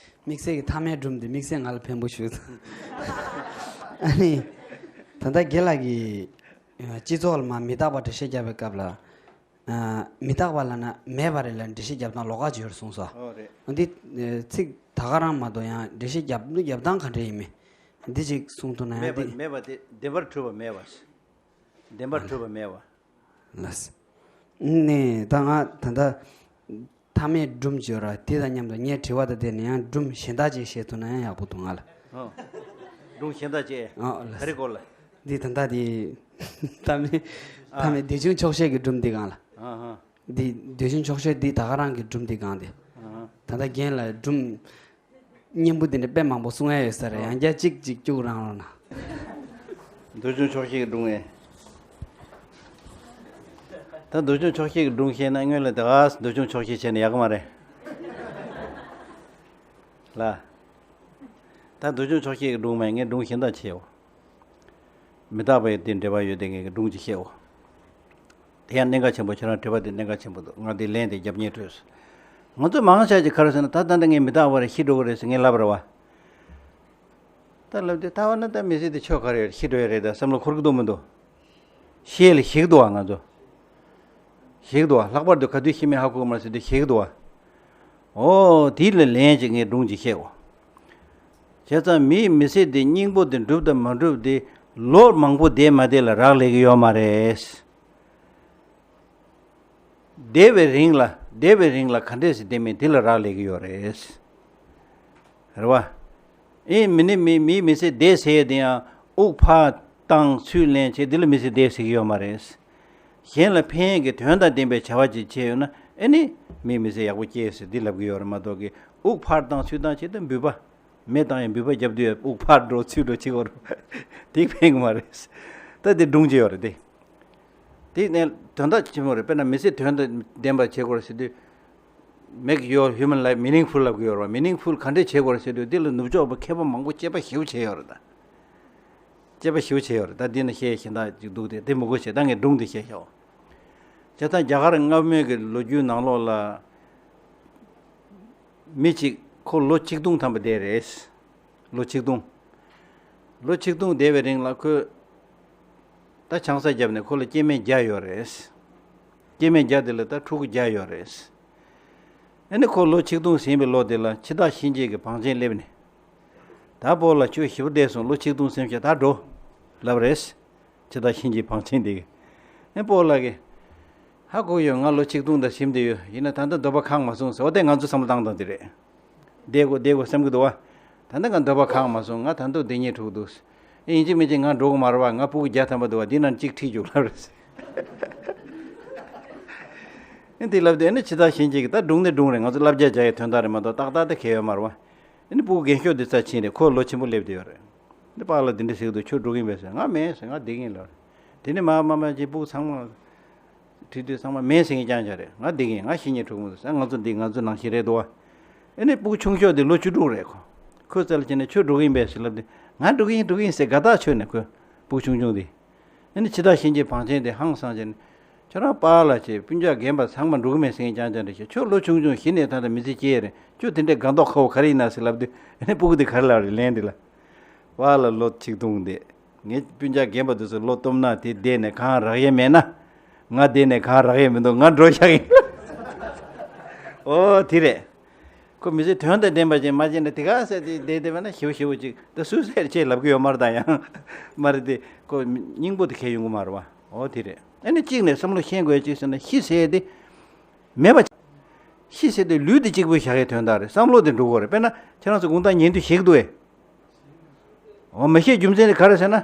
དམིགས་བསལ་གྱི་མཐའ་མའི་སྒྲུང་འདི་དམིགས་བསལ་ང་ལ་ཕན་པོ་ཞེ་པོ་འདུག་ཨ་ནི། ད་ལྟ་དགེ་ལགས་ཀྱིས་སྤྱི་ཚོགས་ལ་མ་མི་རྟག་པ་འགྲེལ་བཤད་བརྒྱབ་པའི་སྐབས་ལ། ཨ། མི་རྟག་པ་ལབ་ན་མེད་པ་རེད་ལབ་འགྲེལ་བཤད་བརྒྱབ་སྟངས་ལོགས་ཀ་ཅིག་ཡོད་རེད་གསུངས་སོང་། ཨོ་རེད། འདི་ཚིག་ད་ག་རང་མ་གཏོགས་ཡང་འགྲེལ་བཤད་བརྒྱབ་བརྒྱབ་སྟངས་ག་འདྲ་ཡིན་མིན། འདི་ཅིག་གསུང་ཐུབ་ན་ཡང་མེད་པ། འདི་མེད་པ་དེ་བདེན་པར་གྲུབ་པ་མེད་པ། བདེན་པར་གྲུབ་པ་མེད་པ། ལགས། ནས་ད་ང་ད་ལྟ་མཐའ་མའི་སྒྲུང་ཅིག་ཡོད་ར། དེ་དང་མཉམ་དུ་ངས་དྲི་བ་དང་བསྟུན་ནས་ཡང་སྒྲུང་གཞན་དག་ཅིག་བཤད་ཐུབ་ན་ཡང་ཡག་པོ་འདུག་ང་ལ། ཨོ། སྒྲུང་གཞན་དག་ཅིག་ཨོ་ལགས། ག་རེ་སྐོར་ལ། འདི་ད་ལྟ་དེ་མཐའ་མའི། ཨ། མཐའ་མའི་འདོད་ཆུང་ཆོག་ཤེས་ཀྱི་སྒྲུང་འདི་སྒང་ལ། ཨ་ཧ། འདི་འདོད་ཆུང་ཆོག་ཤེས་འདི་ད་ག་རང་གི་སྒྲུང་འདི་སྒང་དེ། ཨ་ཧ། ད་ལྟ་རྒན་ལ་སྒྲུང་སྙན་པོ་འདི་འདྲ་དཔེ་མང་པོ་གསུང་ཡ་ཡོད་ས་རེད། ཨ། ཡང་བསྐྱར་གཅིག་གཅིག་སྐྱུག་རང་རོགས་གནང་། འདོད་ཆུང་ཆོག་ཤེས་ཀྱི་སྒྲུང་ཨེ། ད་འདོད་ཆུང་ཆོག་ཤེས་ཀྱི་སྒྲུང་བཤད་ན་སྔོན་ལ་ད་ག་འདོད་ཆུང་ཆོག་ཤེས་བྱས་ན་ཡག་གི་མ་རེད་ལ། ད་འདོད་ཆུང་ཆོག་ཤེས་ཀྱི་སྒྲུང་མ་ཡིན། ངས་སྒྲུང་གཞན་དག་བྱེད་འོ། མི་རྟག་པའི་དེ་འབྲེལ་བ་ཡོད་དེ་ངས་སྒྲུང་ཅིག་བཤད་འོ། དེ་ཡང་གནད་འགག་ཆེན་པོ། ཁྱེད་རང་དྲི་བ་དེ་གནད་འགག་ཆེན་པོ་འདུག་ང་དེ་ལན་དེ་རྒྱབ་ཉེས་འཕྲོས་སོང་། ང་ཚོ་མང་ཆེ་ཅིག་ག་རེ་ཟེར་ན། ད་ད་ལྟ་ངས་མི་རྟག་པ་རེད། ཤི་འགྲོ་གི་རེད་ཟེར་ངས་ལབ་རེད་བ། ད་ལབ་དུས་ད་བ་ན་ད་མི་ཚེ་འདི་ཆོ་ག་རེ་ཡོད། ཤི་འགྲོ་ཡ་རེད་ད་བསམ་བློ་འཁོར་གི་འདུག་མི་འདུག་ཤི་ཡས་ལ་ཞེད་ཀྱི་འདུག་བ། ང་ཚོ་ཞེད་ཀྱི་འདུག་བ། ལྷག་པར་དུ་ག་དུས་ཤི་མིན་ཧ་གོ་གི་མ་རེད་ཟེར་དུས་ཞེད་ཀྱི་འདུག་བ། ཨོ་དེ་ལ་ལན་ཅིག་ངས་སྒྲུང་ཅིག་བཤད་འོ། བྱས་ཙང་མིའི་མི་ཚེ་འདི་སྙིང་པོ་འདི་འགྲུབ་དང་མ་འགྲུབ་འདི་ལོ་མང་པོ་བསྡད་མ་བསྡད་ལ་རག་ལས་ཀྱི་ཡོད་མ་རེད། བསྡད་པའི་རིང་ལ་བསྡད་པའི་རིང་ལ་ག་འདྲས་སེ་བསྡད་མིན་དེ་ལ་རག་ལས་ཀྱི་ཡོད་རེད། རེད་བ། ཨེ་མི་ནི་མི་མིའི་མི་ཚེ་བསྡད་ཟེར་ཡས་དེ་ཡང་དབུགས་ཕར་བཏང་ཚུར་ལེན་བྱས་དེ་ལ་མི་ཚེ་བསྡད་ཟེར་གྱི་ཡོད་མ་རེད། གཞན་ལ་ཕན་ཡས་ཀྱི་དོན་དང་ལྡན་པའི་བྱ་བ་ཅིག་བྱས་ཡོད་ན་ཨེ་ནི་མིའི་མི་ཚེ་ཡག་པོ་སྐྱེལ་ཟེར་འདི་ལབ་ཀྱི་ཡོད་རེད་མ་གཏོགས་ཀྱི་དབུགས་ཕར་བཏང་ཚུར་བཏང་བྱས་དེ་འབུད་པ། མེ་བཏང་ཡང་འབུད་པ་རྒྱབ་དུས་དབུགས་ཕར་འགྲོ་ཚུར་འགྲོ་བྱེད་དགོས་རེད། དེ་ཕན་གི་མ་རེད། ད་དེ་སྒྲུང་ཅིག་ཡོད་རེད་དེ། དེ་ནས་དོན་དག་ཆེན་པོ་རེད། དཔེར་ན་མི་ཚེ་དོན་དང་ལྡན་པ་བྱེད་དགོས་རེད་ཟེར་དུས། Make your human life meaningful ལབ་གི་ཡོད་རེད་བ། Meaningful ག་འདྲས་བྱེད་དགོས་རེད་ཟེར་དུས། འདི་ལ་ནུབ་ཕྱོགས་པ་མཁས་པ་མང་པོ་དཔྱད་པ་ཞེ་པོ་བྱས་ཡོད་རེད་ད། དཔྱད་པ་ཞེ་པོ་བྱས་ཡོད་རེད་ད། འདི་ནི་བཤད་གཞན་དག་ཅིག་འདུག་སྟེ། དེ་མི་དགོས་བྱས། ད་ངས་སྒྲུང་འདི་བཤད་ཤོག་བྱས་ཙང་རྒྱ་གར་སྔ་མོའི་གི་ལོ་རྒྱུས་ནང་ལོགས་ལ། མི་གཅིག་ཁོ་ལོ་ཆིག་སྟོང་ཐམ་པ་བསྡད་རེད། ལོ་ཆིག་སྟོང་། ལོ་ཆིག་སྟོང་བསྡད་པའི་རིང་ལ་ཁོས་ད་ཆང་ས་བརྒྱབ་ནས་ཁོ་ལ་སྐྱེ་དམན་བརྒྱ་ཡོད་རེད། སྐྱེ་དམན་བརྒྱ་དེ་ལ་ད་ཕྲུ་གུ་བརྒྱ་ཡོད་རེད། ཨ་ནི་ཁོ་ལོ་ཆིག་སྟོང་ཟིན་པའི་ལོ་དེ་ལ་འཆི་བདག་གཤིན་རྗེ་གི་བང་ཆེན་སླེབས་ནས། ད་སྤོ་ལགས་ཁྱོད་ཞེ་པོ་བསྡད་སོང་། ལོ་ཆིག་སྟོང་ཟིན་ཤག་ད་འགྲོ། ལབ་རེད། འཆི་བདག་གཤིན་རྗེའི་བང་ཆེན་དེ་གིས། ཨེ་སྤོ་ལགས་ཀྱིས། ཧ་གོ་ཡོད། ང་ལོ་ཆིག་སྟོང་དང་ཟིན་བསྡད་ཡོད། ཡིན་ན་ད་ལྟ་འདོད་པ་ཁེངས་མ་སོང་ཟེར། འོ་དེ་ང་ཚོ་བསམ་བློ་བཏང་སྟངས་དེ་རེད། བསྡད་དགོས་བསྡད་དགོས་བསམ་གྱི་འདུག་བ། ད་ལྟ་ང་འདོད་པ་ཁེངས་མ་སོང་། ང་ད་དུང་བསྡད་སྙིང་བྲོ་གི་འདུག་ཨེ་ཡིན་གཅིག་མིན་གཅིག་ང་འགྲོ་གི་མ་རེད་བ། ང་ཕྲུ་གུ་བརྒྱ་ཐམ་པ་འདུག་བ། འདི་ནང་གཅིག་ཁྲིད་རྒྱུགས་ལབ་རེད། ཨེ་འདི་ལབ་དུས་ཨ་ནི་འཆི་བདག་གཤིན་རྗེ་གིས། ད་སྒྲུང་ནི་སྒྲུང་རེད། ང་ཚོ་བསླབ་བྱ་བྱ་ཡའི་དོན་དག་རེད་མ་གཏོགས་ཏག་ཏག་དེ་གལ་ཡོད་མ་རེད་བ། ཨ་ནི་ཕྲུ་གུ་རྒན་ཤོས་འདི་རྩ་ཕྱིན་རེད། ཁོ་ལོ་ཆེན་པོ་སླེབས་བསྡད་ཡོད་རེད། འདི་པཱ་ལགས་འདི་འདྲ་ཟེར་གི་འདུག་ཁྱོད་འགྲོ་གི་ཡིན་པས་ཟེར། ང་མེད་ཟེར། ང་བསྡད་ཀྱི་ཡིན་ལབ་རེད། དེ་ནས་མར་མར་མར་ཅིག་ཕྲུ་གུ་ཚང་མ་ཁྲིད་དུས་ཚང་མ་མེད་ཟེར་མཁན་རྐྱང་རྐྱང་རེད། ང་བསྡད་ཀྱི་ཡིན། ང་གཤིན་རྗེའི་ཕྲུ་གུ་མི་འདུག་ཟེར། ང་ཚོ་འདི་ང་ཚོ་ནང་བཞིན་རེད་འདུག་བ། ཨ་ནི་ཕྲུ་གུ་ཆུང་ཤོས་འདི་ལོ་བཅུ་དྲུག་རེད་ཁོ། ཁོའི་རྩ་ལ་བྱས་ནས་ཁྱོད་འགྲོ་གི་ཡིན་པས་ཟེར་ལབ་དུས། ང་འགྲོ་གི་ཡིན་འགྲོ་གི་ཡིན་ཟེར་དགའ་ཐག་ཆོད་ནས། ཁོ་ཕྲུ་གུ་ཆུང་ཆུང་འདི། ཨ་ནི་འཆི་བདག་གཤིན་རྗེའི་བང་ཆེན་དེ་ཧང་སངས་བྱས་ནས། ཁྱོད་རང་པཱ་ལགས་ཀྱིས་སྤུན་ཀྱག་རྒན་པ་ཚང་མ་འགྲོ་གི་མེད་ཟེར་མཁན་རྐྱང་རྐྱང་རེད་ཤག་ཁྱོད་ལོ་ཆུང་ཆུང་གཞི་ནས་ད་ལྟ་མི་ཚེ་སྐྱེལ་ཡས་རེད། ཁྱོད་དེ་འདྲའི་དགའ་མདོག་ཁ་པོ་ག་རེ་ཡིན་ན་ཟེར་ལབ་དུས། ཨ་ནི་ཕྲུ་གུ་དེ་ག་རེ་ལབ་རེད། ལན་འདི་ལ། པཱ་ལགས་ལོ་ཆིག་སྟོང་འདས། ངའི་སྤུན་ཀྱག་རྒན་པ་དེ་ཚོ་ལོ་སྟོབས་ན་དེ་བསྡད་ནས་གང་རག་ཡས་མེད་ན། ང་བསྡད་ནས་གང་རག་ཡས་མི་འདུག་ང་འགྲོ་བཞག་ཡིན། ཨོ་དེ་རེད། ཁོ་མི་ཚེ་དོན་དང་ལྡན་པ་ཅིག་མ་བྱས་ན་དེ་ག་ཟེར་དེ་བསྡད་བསྡད་པ་ན་ཞེ་པོ་ཞེ་པོ་ཅིག་ད་སུའི་སའིཌ་ཅེས་ལབ་གི་ཡོད་མ་རེད། ད་ཡང་མ་རེད་དེ། ཁོ་སྙིང་པོ་དེ་ཁེལ་ཡོང་གི་མ་རེད་བ། ཨོ་དེ་རེད། ཨ་ནི་གཅིག་ནས་བསམ་བློ་ཤེས་དགོས་ཅིག་ཟེར་ན། ཤི་ཟེར་དེ་མེད་པ། ཤི་ཟེར་དེ་ལུས་དེ་གཅིག་པུ་བཞག་ཡའི་དོན་དག་རེད། བསམ་བློ་དེ་འགྲོ་དགོས་རེད། དཔེར་ན་ཁྱེད་རང་ཚོ་དགོང་དག་ཉལ་དུས་ཞེད་ཀྱི་འདུག་ཨེ། འོ་མི་ཞེད་རྒྱུ་མཚན་དེ་ག་རེ་ཟེར་ན།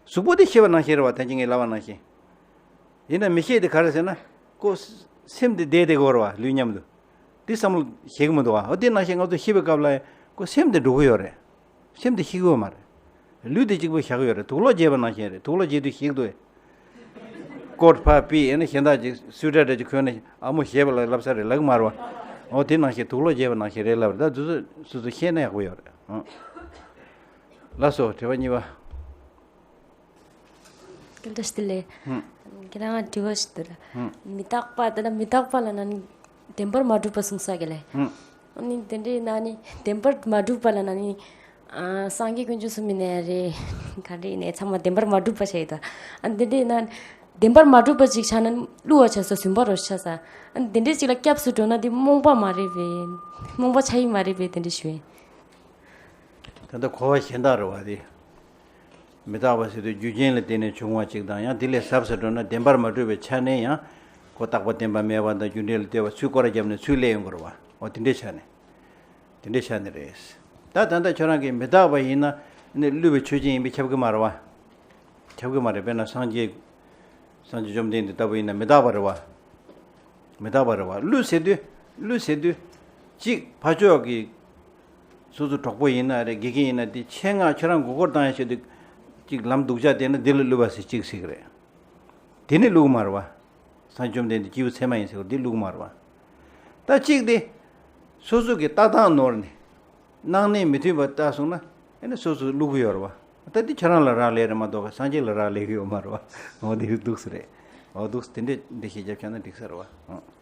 གཟུགས་པོ་དེ་ཤི་བ་ནང་བཞིན་རེད་བ། ད་ཅི་ངས་ལབ་པ་ནང་བཞིན། ཡིན་ན་མི་ཞེད་དེ་ག་རེ་ཟེར་ན། ཁོ་སེམས་དེ་བསྡད་བསྡད་དགོས་རེད་བ། ལུས་མཉམ་དུ། དེ་བསམ་བློ་ཞེད་ཀྱི་མི་འདུག་བ། འོ་དེ་ནང་བཞིན་ང་ཚོ་ཤི་བའི་སྐབས་ལ་ཁོ་སེམས་དེ་འགྲོ་གི་ཡོད་རེད། སེམས་དེ་ཤི་གི་ཡོད་མ་རེད། ལུས་དེ་གཅིག་པུ་བཞག་གི་ཡོད་རེད། དུག་ལོག་བརྗེས་པ་ནང་བཞིན་རེད། དུག་ལོག་བརྗེས་དུས་ཞེད་ཀྱི་འདུག་ཨེ། ཀོཊ་ཕར་ཕུད། ཨ་ནི་གཞན་དག་ཅིག་སུའི་ཊར་འདྲ་ཅིག་གོན་ནས་ཨ་མོ་ཞེད་པ་ལ་ལབ་ས་རེད་ལབ་ཀྱི་མ་རེད་བ། འོ་དེ་ནང་བཞིན་དུག་ལོག་བརྗེས་པ་ནང་བཞིན་རེད་ལབ་རེད། ད་དེ་ཚོ་སོ་སོ་ཤེས་ན་ཡག་པོ་ཡོད་རེད། ཨང་། ལགས་སོ། དྲི་བ་གཉིས་པ། སྐད་འདྲ་ཞིག་ལས། ཧུམ། ཁྱེད་རང་དྲི་བ་ཞིག་འདུག་ལ། ཧུམ། མི་རྟག་པ་དེ་ལ་མི་རྟག་པ་ལ་ན་ནི་བདེན་པར་མ་གྲུབ་པ་གསུངས་ས་གི་ལས། ཧུམ། ཨ་ནི་དེ་འདྲའི་ན་ནི་བདེན་པར་མ་གྲུབ་པ་ལ་ན་ནི། ཨ། སངས་རྒྱས་དཀོན་མཆོག་གསུམ་ཡིན་ནའི་རེད། ག་འདྲ་ཡིན་ནའི་ཚང་མ་བདེན་པར་མ་གྲུབ་པ་བྱས་ཡོད་དོ། ཨ་ནི་དེ་འདྲའི་ན་བདེན་པར་མ་གྲུབ་པ་ཅིག་ཆགས་ན་བསླུ་བ་ཆགས་ས། ཟུན་པ་རོ་ཆགས་ས། ཨ་ནི་དེ་འདྲའི་ཅིག་ལ་སྐྱབས་སུ་འགྲོ་ན་དེ་རྨོངས་པ་མ་རེད་པས། རྨོངས་པ་ཆགས་ཡི་མ་རེད་པས། དེ་འདྲ་ཞུ་ཡིན། ད་ལྟ་གོ་བ་གཞན་དག་རེད་བ་དེ། མི་རྟག་པ་ཟེར་དུས་རྒྱུ་རྐྱེན་ལ་བརྟེན་ནས་བྱུང་བ་ཅིག་དང་། ཡང་དེ་ལས་ཟབ་ས་འགྲོ་ན་བདེན་པར་མ་གྲུབ་པའི་ཆ་ནས་ཡང་ཁོ་རྟག་པ་བརྟན་པ་མེད་པ་དང་རྒྱུ་འབྲས་ལ་ལྟོས་པ་ཚུར་སྐོར་ར་བརྒྱབ་ནས་ཚུར་སླེབས་ཡོང་དགོས་རེད་བ། འོ་དེ་འདྲའི་ཆ་ནས། དེ་འདྲའི་ཆ་ནས་རེད། ད་ད་ལྟ་ཁྱོད་རང་གིས་མི་རྟག་པ་ཡིན་ན་ནི་བསླུ་བའི་ཆོས་ཅན་ཡིན་པས་ཁྱབ་ཀྱི་མ་རེད་བ། ཁྱབ་ཀྱི་མ་རེད། དཔེར་ན་སངས་རྒྱས། སངས་རྒྱས་བཅོམ་ལྡན་འདས་ལྟ་བུ་ཡིན་ན་མི་རྟག་པ་རེད་བ། མི་རྟག་པ་རེད་བ། བསླུ་ཟེར་དུས། བསླུ་ཟེར་དུས། གཅིག་ཕར་ཕྱོགས་ཀྱི་སོ་སོ་གྲོགས་པོ་ཡིན་ན་རེད། དགེ་རྒན་ཡིན་ན། དེ་ཆེད་མངགས་ཁྱོད་རང་མགོ་སྐོར་བཏང་ཡ་ཆེད་དུ་གཅིག་ལམ་སྡུག་ཅག་བསྟན་ན་འདི་ལ་བསླུ་བ་ཟེར་གཅིག་ཟེར་གི་རེད། དེ་ནི་བསླུ་གི་མ་རེད་བ། སངས་རྒྱས་བཅོམ་ལྡན་འདས་སྐྱེས་བུ་ཚད་མ་ཡིན་ཟེར་བ་འདི་བསླུ་གི་མ་རེད་བ། ད་གཅིག་དེ། སོ་སོ་གི་ལྟ་སྟངས་ནོར་ནས། སྣང་གནས་མི་མཐུན་པ་ལྟ་སོང་ན། ཨེ་ནི་སོ་སོ་བསླུ་གི་ཡོད་རེད་བ། ད་འདི་ཁྱོད་རང་ལ་རག་ལས་རེད་མ་གཏོགས་སངས་རྒྱས་ལ་རག་ལས་གི་ཡོད་མ་རེད་བ། འོ་འདི་འདུག་སེ་རེད། འོ་འདུག་སེ་དེ་འདྲས་འདི་ཤེས་རྒྱབ་ཆགས་ན་འགྲིག་ས་རེད་བ། ཨང་།